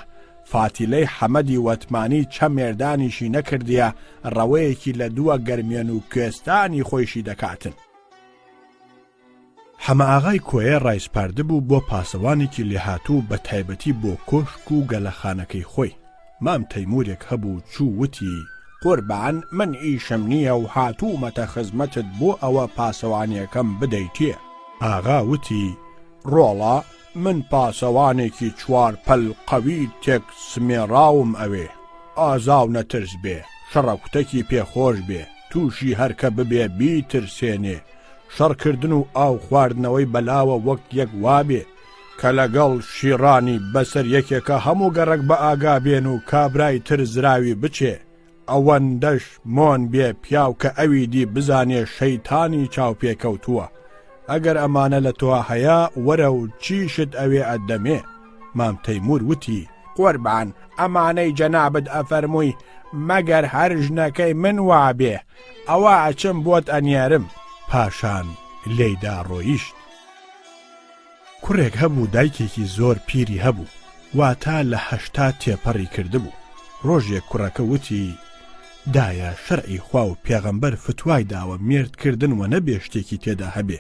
فاتیلەی حەمەدی وەتمانی چە مێردانیشی نەکردیە ڕەوەیەکی لە دووە گەرمیەن و کوێستانی خۆیشی دەکاتن. حەمەئاغای کۆیە ڕایسپاردبوو بۆ پاسەوانێکی لێهاتوو بە تایبەتی بۆ کۆشک و گەلەخانەکەی خۆی. مام تەیموورێک هەبوو چوو وتی. قوربان من ئیشم نییە و هاتوومەتە خزمەتت بۆ ئەوە پاسەوانییەکەم بدەیتێ. ئاغا وتی. ڕۆڵە من پاسەوانێکی چوارپەل قەوی تێک سمێڕاوم ئەوێ، ئازا و نەترس بێ، شەڕەکوتەکی پێ خۆش بێ، تووشی هەرکە ببێ بیترسێنێ، شەڕکردن و ئاو خواردنەوەی بەلاوە وەک یەک وابێ، کە لەگەڵ شیڕانی بەسەر یەکێکا هەموو گەڕەک بە ئاگا بێن و کابرای تر زراوی بچێ، ئەوەندەش مۆن بێ پیاو کە ئەوی دی بزانێ شەیتانی چاوپێکەوتووە. ئەگەر ئەمانە لە تۆا هەیە وەرە و چیشت ئەوێ ئەتدەمێ. مام تەیموور وتی. قوربان ئەمانەی جەنابت ئەفەرمووی مەگەر هەر ژنەکەی من وابێ، ئەوە ئەچم بۆت ئەنێرم. پاشان لێیدا ڕۆیشت. کوڕێک هەبوو دایکێکی زۆر پیری هەبوو، واتە لە 80 تێپەڕی کردبوو. ڕۆژێک کوڕەکە وتی، دایە شەرعی خوا و پێغەمبەر فتوای داوە مێرد کردن وەنەبێ شتێکی تێدا هەبێ،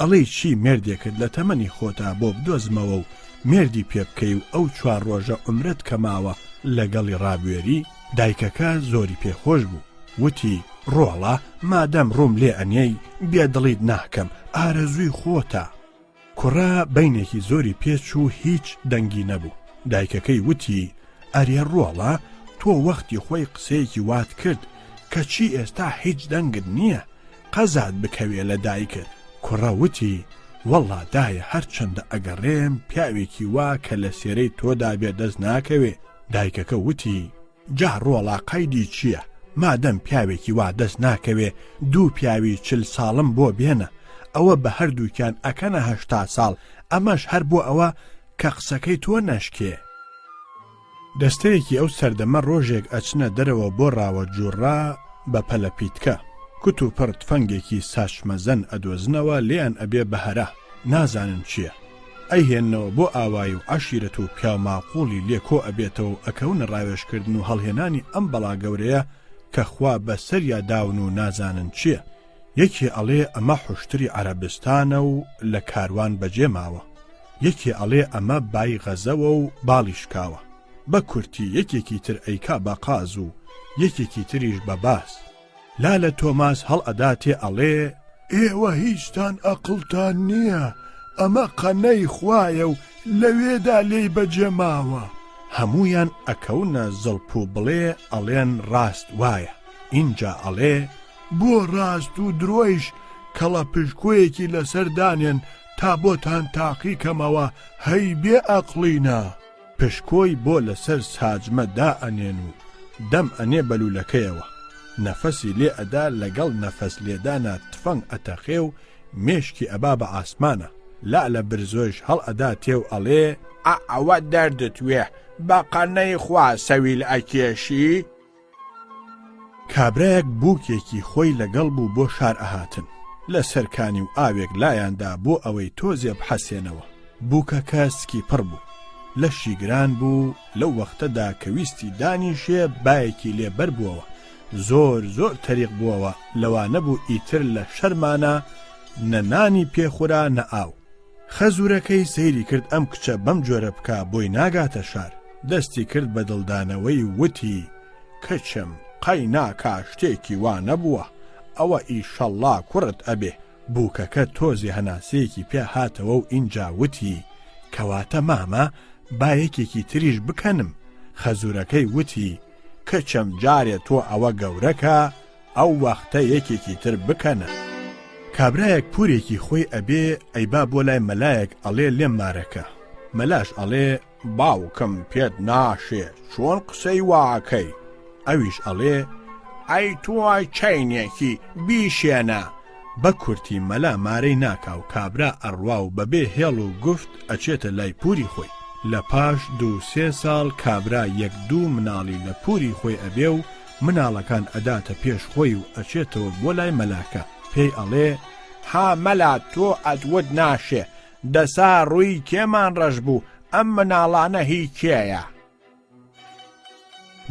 ئەڵێی چی مێردێکت لە تەمەنی خۆتا بۆ بدۆزمەوە و مێردی پێ بکەی و ئەو چوار ڕۆژە عومرەت کە ماوە لەگەڵی ڕابوێری؟ دایکەکە زۆری پێ خۆش بوو وتی، ڕۆڵە مادەم ڕووم لێ ئەنێی بێ دڵیت ناکەم ئارەزووی خۆتە. کوڕە بەینێکی زۆری پێ چوو هیچ دەنگی نەبوو، دایکەکەی وتی، ئەرێ ڕۆڵە تۆ وەختی خۆی قسەیەکی وات کرد کەچی ئێستا هیچ دەنگت نییە، قەزات بکەوێ لە دایکت. کوڕە وتی، وەڵڵا دایە هەرچەندە ئەگەڕێم پیاوێکی وا کە لە سێرەی تۆدا بێ دەست ناکەوێ. دایکەکە وتی، جا ڕۆڵە قەیدی چییە، مادەم پیاوێکی وا دەست ناکەوێ دوو پیاوی چل ساڵم بۆ بێنە، ئەوە بە هەردووکیان ئەکەنە 80 ساڵ، ئەمەش هەر بۆ ئەوە کە قسەکەی تۆ نەشکێ. دەستەیەکی ئەو سەردەمە ڕۆژێک ئەچنە دەرەوە بۆ ڕاوە جوڕا بە پەلەپیتکە، کوت و پڕ تفەنگێکی ساچمەزەن ئەدۆزنەوە لێیان ئەبێ بە هەرا، نازانن چییە. ئەیهێننەوە بۆ ئاوایی و عەشیرەت و پیاو ماقوڵی لێ کۆ ئەبێتەوە و ئەکەونە ڕاوێژکردن و هەڵهێنانی ئەم بەڵا گەورەیە کە خوا بە سەریا داون و نازانن چییە. یەکێ ئەڵێ ئەمە حوشتری عەرەبستانە و لە کاروان بەجێ ماوە. یەکێ ئەڵێ ئەمە بای غەزەوە و باڵی شکاوە. بە کورتی یەکێکی تر ئەیکا بە قاز و یەکێکی تریش بە باز. لالە تۆماس هەڵئەداتێ ئەڵێ. ئێوە هیچتان ئەقڵتان نییە، ئەمە قەنەی خوایە و لەوێدا لێی بەجێ ماوە. هەموویان ئەکەونە زڵپ و بڵێ ئەڵێن ڕاست وایە. ئینجا ئەڵێ. بۆ ڕاست و درۆیش کەڵەپشکۆیەکی لەسەر دانێن تا بۆتان تاقی کەمەوە هەی بێ ئەقڵینە. پشکۆی بۆ لەسەر ساجمە دائەنێن و دەم ئەنێ بە لوولەکەیەوە، نەفەسی لێ ئەدا لەگەڵ نەفەس لێدانا تفەنگ ئەتەقێ و مێشکی ئەبا بە عاسمانا، لالە برزۆیش هەڵئەداتێ و ئەڵێ. ئا ئەوە دەردت وێ، بە قەنەی خوا سەویل ئەکێشی؟ کابرایەک بووکێکی خۆی لەگەڵ بوو بۆ شار ئەهاتن، لە سەر کانی و ئاوێک لایاندا بۆ ئەوەی تۆزێ بحەسێنەوە. بووکەکە سکی پڕ بوو، لەشی گران بوو، لەو وەختەدا کە ویستی دانیشێ بایەکی لێ بەر بووەوە، زۆر زۆر تەریق بووەوە، لەوانەبوو ئیتر لە شەرمانا نە نانی پێ خورا نە ئاو. خەزوورەکەی سەیری کرد ئەم کچە بەم جۆرە بکا بۆی ناگاتە شار، دەستی کرد بە دڵدانەوەی و وتی، کچم قەی ناکا شتێکی وا نەبووە، ئەوە ئیشەڵڵا کوڕت ئەبێ. بووکەکە تۆزێ هەناسەیەکی پیا هاتەوە و ئینجا وتی، کەواتە مامە با یەکێکی تریش بکەنم. خەزوورەکەی وتی، کچم جارێ تۆ ئەوە گەورە کە، ئەو وەختە یەکێکی تر بکەنە. کابرایەک پورێکی خۆی ئەبێ ئەیبا بۆ لای مەلایەک ئەڵێ لێم مارەکە مەلاش ئەڵێ. باوکم پێت ناشێ چۆن قسەی وا ئەکەی؟ ئەویش ئەڵێ. ئەی تۆ چەینێکی بیشێنە. بە کورتی مەلا مارەی ناکا و کابرا ئەڕوا و بەبێ هێڵ و گفت ئەچێتە لای پوری خۆی. لە پاش دوو سێ ساڵ کابرا یەک دوو مناڵی لە پوری خۆی ئەبێ و مناڵەکان ئەداتە پێش خۆی و ئەچێتەوە بۆ لای مەلاکە پێی ئەڵێ. ها مەلا تۆ ئەتوت ناشێ، دەسا ڕووی کێمان ڕەش بوو، ئەم مناڵانە هی کێیە؟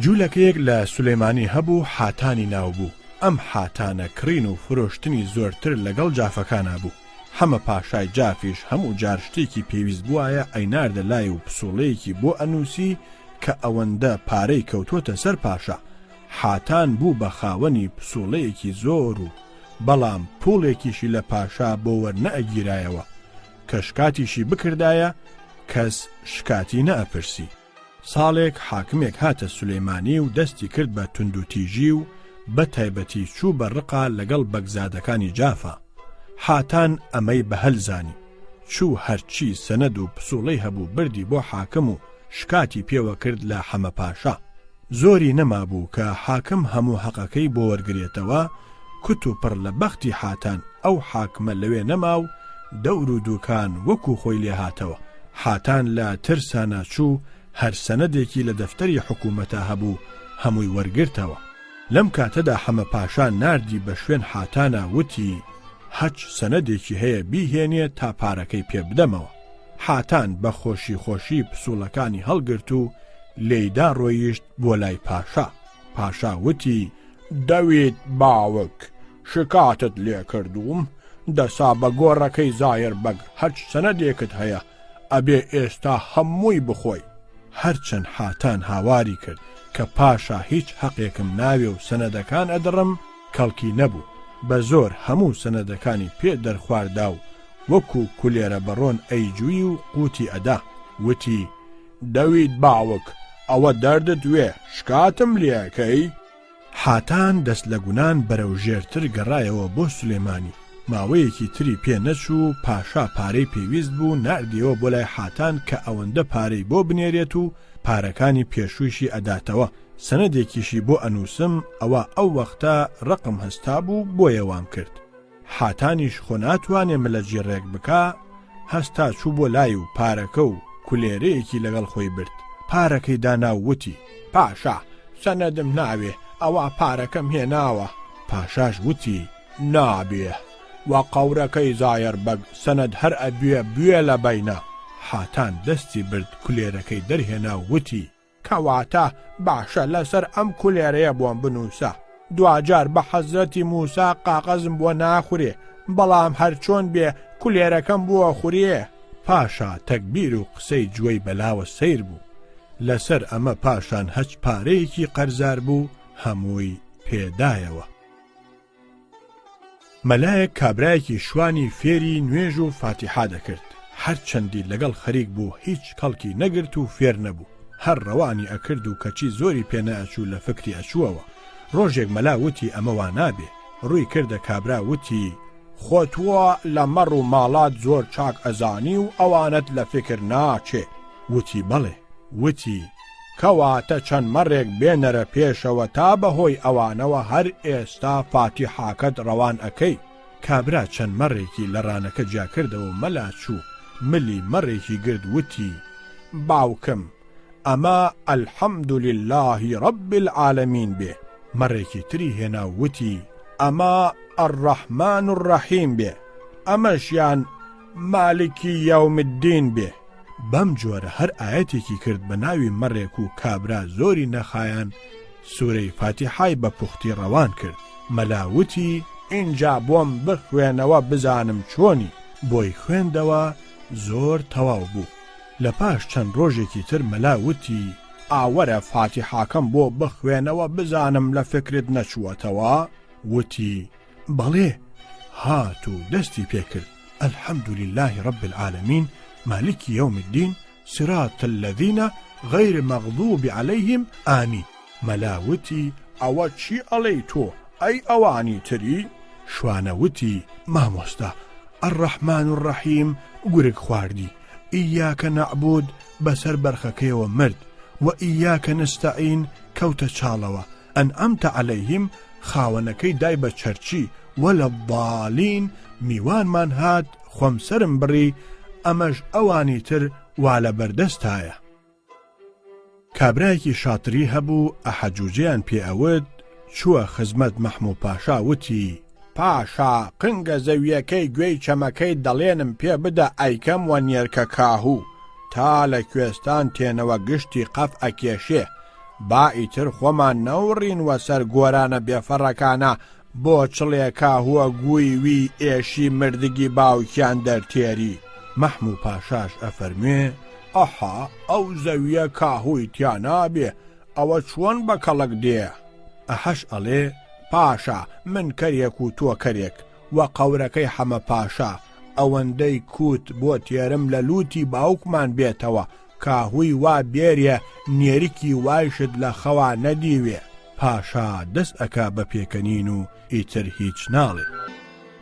جولەکەیەک لە سولەیمانی هەبوو حاتانی ناو بوو، ئەم حاتانە کڕین و فرۆشتنی زۆرتر لەگەڵ جافەکانا بوو، حەمە پاشای جافیش هەموو جار شتێکی پێویست بوایە ئەیناردە لای و پسوڵەیەکی بۆ ئەنووسی کە ئەوەندە پارەی کەوتۆتە سەر پاشا، حاتان بوو بە خاوەنی پسوڵەیەکی زۆر و بەڵام پوڵێکیشی لە پاشا بۆ وەرنەئەگیرایەوە، کە شکاتیشی بکردایە کەس شکاتی نەئەپرسی. ساڵێک حاکمێک هاتە سولەیمانی و دەستی کرد بە توندوتیژی و بە تایبەتی چوو بە ڕقا لەگەڵ بەگزادەکانی جافا. حاتان ئەمەی بە هەل زانی. چوو هەرچی سەنەد و پسوڵەی هەبوو بردی بۆ حاکم و شکاتی پێوە کرد لە حەمە پاشا. زۆری نەمابوو کە حاکم هەموو هەقەکەی بۆ وەرگرێتەوە، کوت و پڕ لە بەختی حاتان ئەو حاکمە لەوێ نەما و دەور و دووکان وەکوو خۆی لێ هاتەوە. حاتان لە ترسانا چوو هەر سەنەدێکی لە دەفتەری حکوومەتا هەبوو هەمووی وەرگرتەوە. لەم کاتەدا حەمە پاشا ناردی بە شوێن حاتانا وتی هەچ سەنەدێکی هەیە بیهێنێ تا پارەکەی پێ بدەمەوە. حاتان بە خۆشی خۆشی پسوڵەکانی هەڵگرت و لێیدا ڕۆیشت بۆ لای پاشا. پاشا وتی. دەویت باوک، شکاتت لێ کردووم، دەسا بە گۆڕەکەی زایر بەگ هەرچ سەنەدێکت هەیە ئەبێ ئێستا هەمووی بخۆی. هەرچەند حاتان هاواری کرد کە پاشا هیچ هەقێکم ناوێ و سەنەدەکان ئەدڕم، کەڵکی نەبوو، بە زۆر هەموو سەنەدەکانی پێ دەرخواردا و وەکوو کولێرە بەڕۆن ئەیجوی و قووتی ئەدا، وتی. دەویت باوک، ئەوە دەردت وێ، شکاتم لێ ئەکەی؟ حاتان دەست لە گونان بەرەو ژێرتر گەڕایەوە بۆ سولێمانی. ماوەیەکی تری پێ نەچوو پاشا پارەی پێویست بوو ناردیەوە بۆ لای حاتان کە ئەوەندە پارەی بۆ بنێرێت و پارەکانی پێشوویشی ئەداتەوە، سەنەدێکیشی بۆ ئەنووسم، ئەوا ئەو وەختە ڕقم هەستابوو بۆیە وام کرد. حاتانیش خۆ ناتوانێ ملەجی ڕێک بکا، هەستا چوو بۆ لای و پارەکە و کولێرەیەکی لەگەڵ خۆی برد. پارەکەی دانا و وتی. پاشا، سەنەدم ناوێ، ئەوا پارەکەم هێناوە. پاشاش وتی. نابێ، وە قەورەکەی زایەر بەگ سەنەد هەر ئەبێ بوێ لە بەینە. حاتان دەستی برد کولێرەکەی دەرهێنا و وتی. کەواتە باشە لەسەر ئەم کولێرەیە بۆم بنووسە، دواجار بە حەزرەتی موسا قاقەزم بۆ ناخورێ، بەڵام هەرچۆن بێ کولێرەکەم بۆ خورێ. پاشا تەگبیر و قسەی جوەی بەلاوە سەیر بوو، لەسەر ئەمە پاشان هەچ پارەیەکی قەرزار بوو هەمووی پێ دایەوە. مەلایەک کابرایەکی شوانی فێری نوێژ و فاتیحا دەکرد، هەر چەندی لەگەڵ خەریک بوو هیچ کەڵکی نەگرت و فێر نەبوو، هەر ڕەوانی ئەکرد و کەچی زۆری پێ نەئەچوو لە فکری ئەچووەوە. ڕۆژێک مەلا وتی ئەمە وا نابێ، ڕووی کردە کابرا وتی، خۆ تۆ لە مەڕ و ماڵات زۆر چاک ئەزانی و ئەوانەت لە فکر ناچێ. وتی بەڵێ. وتی. کەواتە چەند مەڕێک بێنەرە پێشەوە تا بە هۆی ئەوانەوە هەر ئێستا فاتیحاکەت ڕەوان ئەکەی. کابرا چەند مەڕێکی لە ڕانەکە جیا کردەوە و مەلا چوو ملی مەڕێکی گرت وتی. باوکم ئەمە الحمد للە رب العالمین بێ. مەڕێکی تری هێنا و وتی. ئەمە الرحمن الرحیم بێ. ئەمەشیان مالکی یوم الدین بێ. بەم جۆرە هەر ئایەتێکی کرد بە ناوی مەڕێک و کابرا زۆری نەخایان سورەی فاتیحای بە پوختی ڕەوان کرد، مەلا وتی. ئینجا بۆم بخوێنەوە بزانم چۆنی. بۆی خوێندەوە زۆر تەواو بوو. لە پاش چەند ڕۆژێکی تر مەلا وتی. ئاوەرە فاتیحاکەم بۆ بخوێنەوە بزانم لە فکرت نەچووەتەوە؟ وتی. بەڵێ، هات و دەستی پێ کرد، الحمد للە رب العالمین مالک یوم الدین صراط الذین غیر مغضوب علیهم آمین. مەلا وتی، ئەوە چی ئەڵێی تۆ، ئەی ئەوانی تری؟ شوانە وتی، مامۆستا، الرحمن الرحیم گورگ خواردی، ایاک نعبد بەسەر بەرخەکەیەوە مرد، و ایاک نستعین کەوتە چاڵەوە، انعمت علیهم خاوەنەکەی دای بە چەرچی، ولا الضالین میوانمان هات خۆم سەرم بڕی، ئەمەش ئەوانی تر وا لە بەردەستایە. کابرایەکی شاتری هەبوو ئەحەجوجەیان پێ ئەوت، چووە خزمەت مەحموو پاشا وتی. پاشا قنگە زەویەکەی گوێی چەمەکەی دەڵێنم پێ بدە ئەیکەم وە نێرکە کاهوو تا لە کوێستان تێنەوە گشتی قەف ئەکێشێ با ئیتر خۆمان نەوڕین وە سەر گۆرانە بێفەڕەکانا بۆ چڵێ کاهووە گووی وی ئێشی مردگی باوکیان دەرتێری. مەحموو پاشاش ئەفەرموێ. ئەحا ئەو زەویە کاهووی تیا نابێ ئەوە چۆن بە کەڵک دێ؟ ئەحەش ئەڵێ. پاشا من کەرێک و تۆ کەرێک وە قەورەکەی حەمە پاشا ئەوەندەی کووت بۆ تێرم لە لووتی باوکمان بێتەوە کاهووی وا بێرێ نێرکی وایشت لە خەوا نەدیوێ. پاشا دەست ئەکا بە پێکەنین و ئیتر هیچ ناڵێ.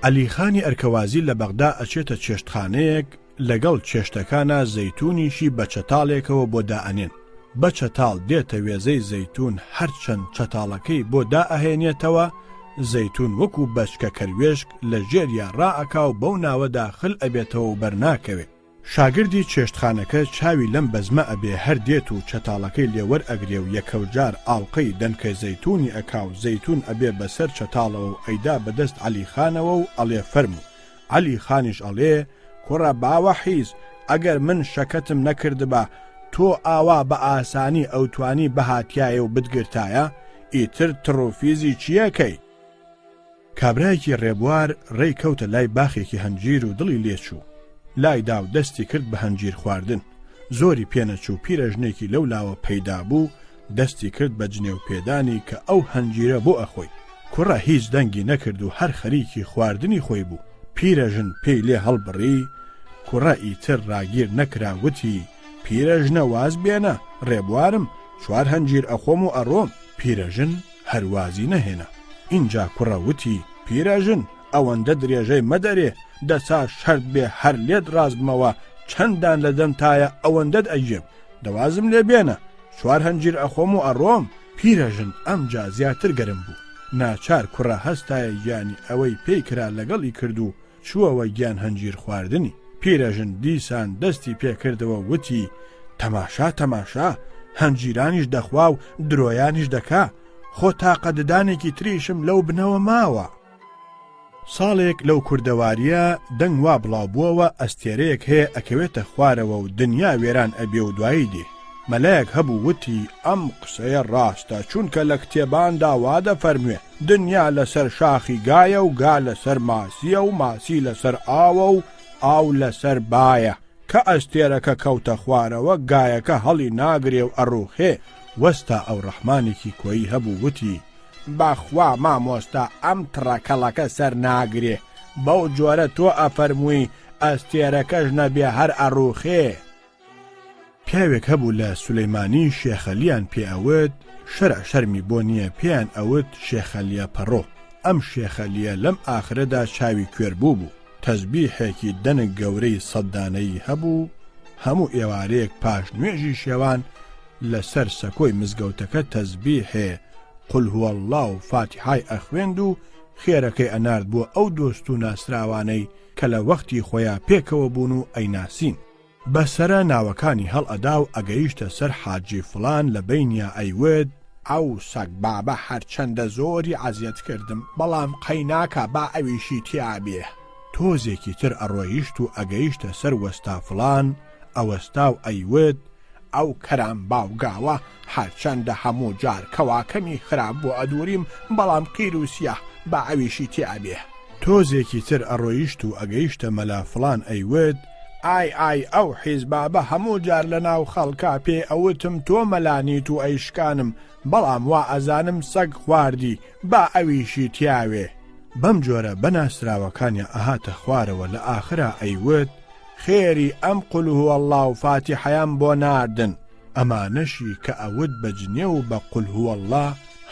عەلی خانی ئەرکەوازی لە بەغدا ئەچێتە چێشتخانەیەک، لەگەڵ چێشتەکانا زەیتوونیشی بە چەتاڵێکەوە بۆ دائەنێن. بە چەتاڵ دێتە وێزەی زەیتوون هەرچەند چەتاڵەکەی بۆ دائەهێنێتەوە، زەیتوون وەکوو بەچکە کەروێشک لە ژێریا ڕائەکا و بەو ناوەدا خل ئەبێتەوە و بەرناکەوێ. شاگردی چێشتخانەکە چاوی لەم بەزمە ئەبێ هەر دێت و چەتاڵەکەی لێ وەرئەگرێ و یەکەوجار ئاڵقەی دەنکە زەیتوونی ئەکا و زەیتوون ئەبێ بە سەر چەتاڵەوە و ئەیدا بە دەست عەلی خانەوە و ئەڵێ فەرموو. عەلی خانیش ئەڵێ، کوڕە باوە حیز، ئەگەر من شەکەتم نەکردبا تۆ ئاوا بە ئاسانی ئەوتوانی بهاتیایە و بتگرتایە، ئیتر تڕ و فیزی چییەکەی؟ کابرایەکی ڕێبوار ڕێی کەوتە لای باخێکی هەنجیر و دڵی لێ چوو. لای دا و دەستی کرد بە هەنجیر خواردن. زۆری پێ نەچوو پیرەژنێکی لەو لاوە پەیدا بوو، دەستی کرد بە جنێو پێدانی کە ئەو هەنجیرە بۆ ئەخۆی. کوڕە هیچ دەنگی نەکرد و هەر خەریکی خواردنی خۆی بوو. پیرەژن پێی لێ هەڵبڕی، کوڕە ئیتر ڕاگیر نەکرا وتی، پیرەژنە واز بێنە، ڕێبوارم، چوار هەنجیر ئەخۆم و ئەڕۆم. پیرەژن هەر وازی نەهێنا. ئینجا کوڕە وتی، پیرەژن ئەوەندە درێژەی مەدەرێ، دەسا شەرت بێ هەر لێت ڕاست بمەوە، چەندان لە دەمتایە ئەوەندەت ئەگێم، دە وازم لێ بێنە، چوار هەنجیر ئەخۆم و ئەڕۆم. پیرەژن ئەمجا زیاتر گەرم بوو. ناچار کوڕە هەستایە گیانی ئەوەی پێی کرا لەگەڵی کرد و چووەوە گیان هەنجیر خواردنی. پیرەژن دیسان دەستی پێ کردەوە وتی، تەماشا تەماشا، هەنجیرانیش دەخوا و درۆیانیش دەکا، خۆ تاقە ددانێکی تریشم لەو بنەوە ماوە. ساڵێک لەو کوردەوارییە دەنگ وا بڵاو بووەوە ئەستێرەیەک هەیە ئەکەوێتە خوارەوە و دنیا وێران ئەبێ و دوایی دێ. مەلایەک هەبوو وتی ئەم قسەیە ڕاستە چونکە لە کتێباندا وا دەفەرموێ دنیا لەسەر شاخی گایە و گا لەسەر ماسییە و ماسی لەسەر ئاوە و ئاو لەسەر بایە کە ئەستێرەکە کەوتە خوارەوە گایەکە هەڵی ناگرێ و ئەڕوخێ. وەستا ئەوڕەحمانێکی کۆیی هەبوو وتی بەخوا مامۆستا ئەم تڕە کەڵەکە سەر ناگرێ بەو جۆرە تۆ ئەفەرمووی ئەستێرەکەش نەبێ هەر ئەڕوخێ. پیاوێک هەبوو لە سولەیمانی شێخەلیان پێ ئەوت، شەرع شەرمی بۆ نییە پێیان ئەوت شێخەلیە پەڕۆ، ئەم شێخەلیە لەم ئاخرەدا چاوی کوێر بوو بوو، تەزبیحێکی دەنک گەورەی سەددانەیی هەبوو، هەموو ئێوارەیەک پاش نوێژی شێوان لە سەر سەکۆی مزگەوتەکە تەزبیحێ قل هو اللە و فاتیحای ئەخوێند و خێرەکەی ئەنارد بۆ ئەو دۆست و ناسراوانەی کە لە وەختی خۆیا پێکەوە بوون و ئەیناسین. بە سەرە ناوەکانی هەڵئەدا و ئەگەیشتە سەر حاجی فڵان لە بەینیا ئەیوت، ئەو سەگ بابە هەرچەندە زۆری عەزیەت کردم بەڵام قەیناکا با ئەویشی تیا بێ. تۆزێکی تر ئەڕۆیشت و ئەگەیشتە سەر وەستا فڵان، ئەوەستا و ئەیوت، ئەو کەرام باوگاوە هەرچەندە هەموو جار کەواکەمی خراپ بۆ ئەدوریم بەڵام قیر و سیاه با ئەویشی تێ ئەبێ. تۆزێکی تر ئەڕۆیشت و ئەگەیشتە مەلا فڵان ئەیوت، ئای ئای ئەو حیز بابە هەموو جار لە ناو خەڵکا پێی ئەوتم تۆ مەلا نیت و ئەیشکانم بەڵام وا ئەزانم سەگ خواردی با ئەویشی تیاوێ. بەم جۆرە بە ناسراوەکانیا ئەهاتە خوارەوە لە ئاخرا ئەیوت، خێری ئەم قل هو اللە و فاتیحەیان بۆ ناردن. ئەمانەشی کە ئەوت بە جنێو و بە قل هو اللە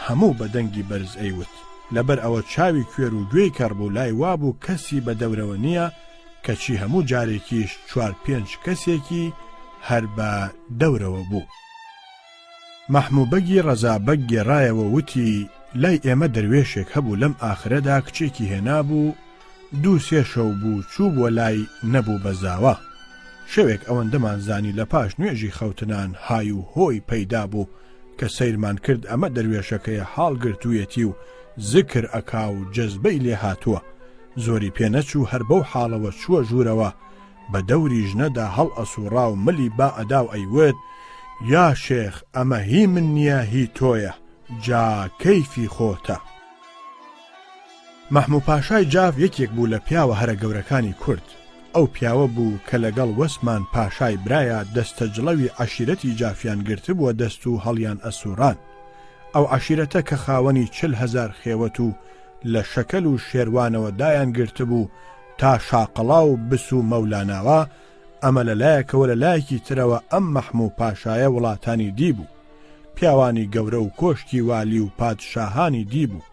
هەموو بە دەنگی بەرز ئەیوت. لەبەر ئەوە چاوی کوێر و گوێی کەڕ بوو لای وابوو کەسی بە دەورەوە نییە کەچی هەموو جارێکیش چوار پێنج کەسێکی هەر بە دەورەوە بوو. مەحموو بەگی ڕەزا بەگ گێڕایەوە وتی، لای ئێمە دەروێشێک هەبوو لەم ئاخرەدا کچێکی هێنابوو، دوو سێ شەو بوو چووبووە لای نەبوو بە زاوا. شەوێک ئەوەندەمان زانی لە پاش نوێژی خەوتنان های و هۆی پەیدا بوو کە سەیرمان کرد ئەمە دەروێشەکەیە حاڵ گرتوویەتی و زکر ئەکا و جەزبەی لێ هاتووە. زۆری پێ نەچوو هەر بەو حاڵەوە چووە ژوورەوە بە دەوری ژنەدا هەڵئەسووڕا و ملی با ئەدا و ئەیوت، یا شێخ ئەمە هی من نییە هی تۆیە، جا کەیفی خۆتە. مەحموو پاشای جاف یەکێک بوو لە پیاوە هەرە گەورەکانی کورد. ئەو پیاوە بوو کە لەگەڵ وەسمان پاشای برایا دەستە جڵەوی عەشیرەتی جافیان گرتبووە دەست و هەڵیان ئەسووڕان. ئەو عەشیرەتە کە خاوەنی 40 هەزار خێوەت و لە شەکەل و شێروانەوە دایان گرتبوو تا شاقەڵا و بس و مەولاناوا، ئەمە لە لایەکەوە لە لایەکی ترەوە ئەم مەحموو پاشایە وڵاتانی دیبوو. پیاوانی گەورە و کۆشکی والی و پادشاهانی دیبوو.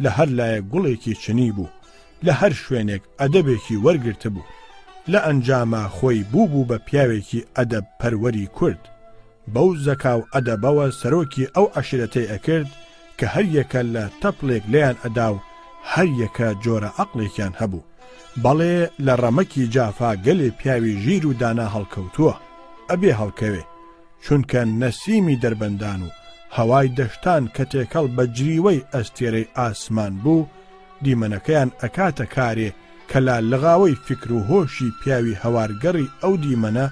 لە هەر لایەک گوڵێکی چنیبوو. لە هەر شوێنێک ئەدەبێکی وەرگرتبوو. لە ئەنجاما خۆی بووبوو بە پیاوێکی ئەدەب پەروەری کورد. بەو زەکا و ئەدەبەوە سەرۆکی ئەو عەشیرەتەی ئەکرد کە هەر یەکە لە تەپڵێک لێیان ئەدا و هەر یەکە جۆرە عەقڵێکیان هەبوو. بەڵێ لە ڕەمەکی جافا گەلێ پیاوی ژیر و دانا هەڵکەوتووە. ئەبێ هەڵکەوێ. چونکە نەسیمی دەربەندان و هەوای دەشتان کە تێکەڵ بە جریوەی ئەستێرەی ئاسمان بوو، دیمەنەکەیان ئەکاتە کارێ. کە لە لغاوەی فیکر و هۆشی پیاوی هەوارگەڕی ئەو دیمەنە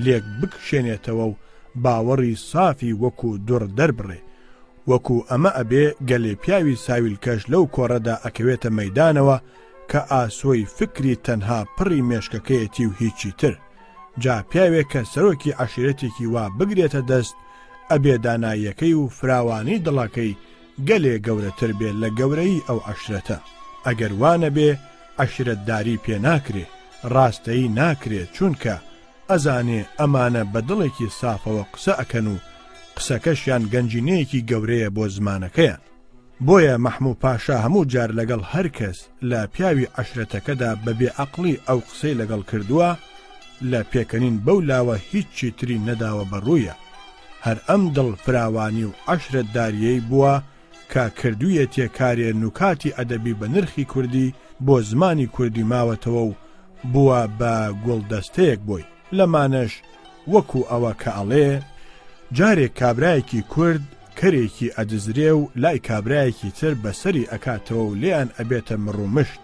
لێک بکشێنێتەوە و باوەڕی سافی وەکوو دوڕ دەربڕێ. وەکوو ئەمە ئەبێ گەلێ پیاوی ساویلکەش لەو کۆڕەدا ئەکەوێتە مەیدانەوە کە ئاسۆی فکری تەنها پڕی مێشکەکەیەتی و هیچی تر. جا پیاوێک کە سەرۆکی عەشیرەتێکی وا بگرێتە دەست ئەبێ داناییەکەی و فراوانی دڵەکەی گەلێ گەورەتر بێ لە گەورەیی ئەو عەشرەتە. ئەگەر وا نەبێ عەشرەتداری پێ ناکرێ، ڕاستەیی ناکرێ چونکە ئەزانێ ئەمانە بە دڵێکی سافەوە قسە ئەکەن و قسەکەشیان گەنجینەیەکی گەورەیە بۆ زمانەکەیان. بۆیە مەحموو پاشا هەموو جار لەگەڵ هەر کەس لە پیاوی عەشرەتەکەدا بە بێ عەقڵی ئەو قسەی لەگەڵ کردووە، لە پێکەنین بەو لاوە هیچی تری نەداوە بە ڕوویا. هەر ئەم دڵ فراوانی و عەشرەتدارییەی بووە کە کردوویەتیە کارێ نوکاتی ئەدەبی بە نرخی کوردی بۆ زمانی کوردی ماوەتەوە و بووە بە گوڵدەستەیەک بۆی. لەمانەش وەکوو ئەوە کە ئەڵێ، جارێک کابرایەکی کورد کەرێکی ئەدزرێ و لای کابرایەکی تر بە سەری ئەکاتەوە و لێیان ئەبێتە مڕ و مشت.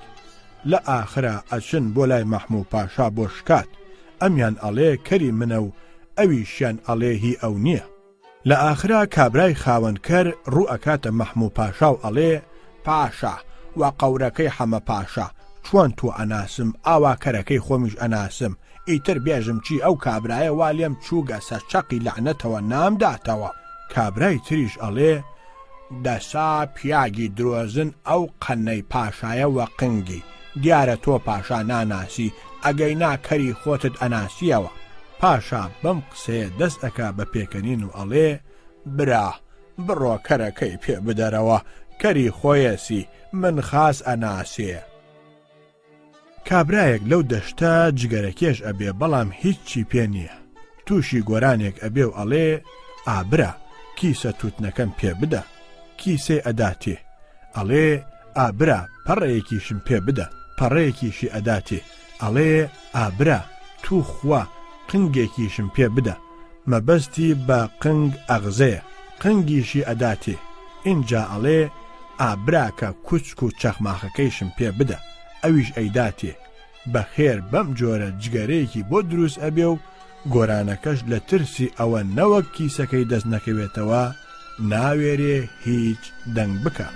لە ئاخرا ئەچن بۆ لای مەحموو پاشا بۆ شکات. ئەمیان ئەڵێ کەری منە و ئەویشیان ئەڵێ هی ئەو نییە. لە ئاخرا کابرای خاوەن کەر ڕوو ئەکاتە مەحموو پاشا و ئەڵێ، پاشا، وە قەورەکەی حەمە پاشا، چۆن تۆ ئەناسم، ئاوا کەرەکەی خۆمیش ئەناسم، ئیتر بێژم چی ئەو کابرایە وا لێم چووگە سەر چەقی لەعنەتەوە نامداتەوە. کابرای تریش ئەڵێ، دەسا پیاگی درۆزن ئەو قەنەی پاشایە وە قنگی، دیارە تۆ پاشا ناناسی، ئەگەینا کەری خۆتت ئەناسیەوە. پاشا بەم قسەیە دەست ئەکا بە پێکەنین و ئەڵێ، برا بڕۆ کەرەکەی پێ بدەرەوە، کەری خۆیەسی، من خاس ئەناسێ. کابرایەک لەو دەشتە جگەرەکێش ئەبێ بەڵام هیچی پێ نییە. تووشی گۆرانێک ئەبێ و ئەڵێ، ئا برا کیسە تووتنەکەم پێ بدە. کیسەی ئەداتێ. ئەڵێ، ئا برا پەڕەیەکیشم پێ بدە. پەڕەیەکیشی ئەداتێ. ئەڵێ، ئا برا تو خوا قنگێکیشم پێ بدە. مەبەستی بە قنگ ئەغزەیە. قنگیشی ئەداتێ. ئینجا ئەڵێ، ئا براکە کوچک و چەخماخەکەیشم پێ بدە. ئەویش ئەیداتێ. بە خێر بەم جۆرە جگەرەیەکی بۆ دروست ئەبێ و گۆرانەکەش لە ترسی ئەوە نەوەک کیسەکەی دەست نەکەوێتەوە ناوێرێ هیچ دەنگ بکا.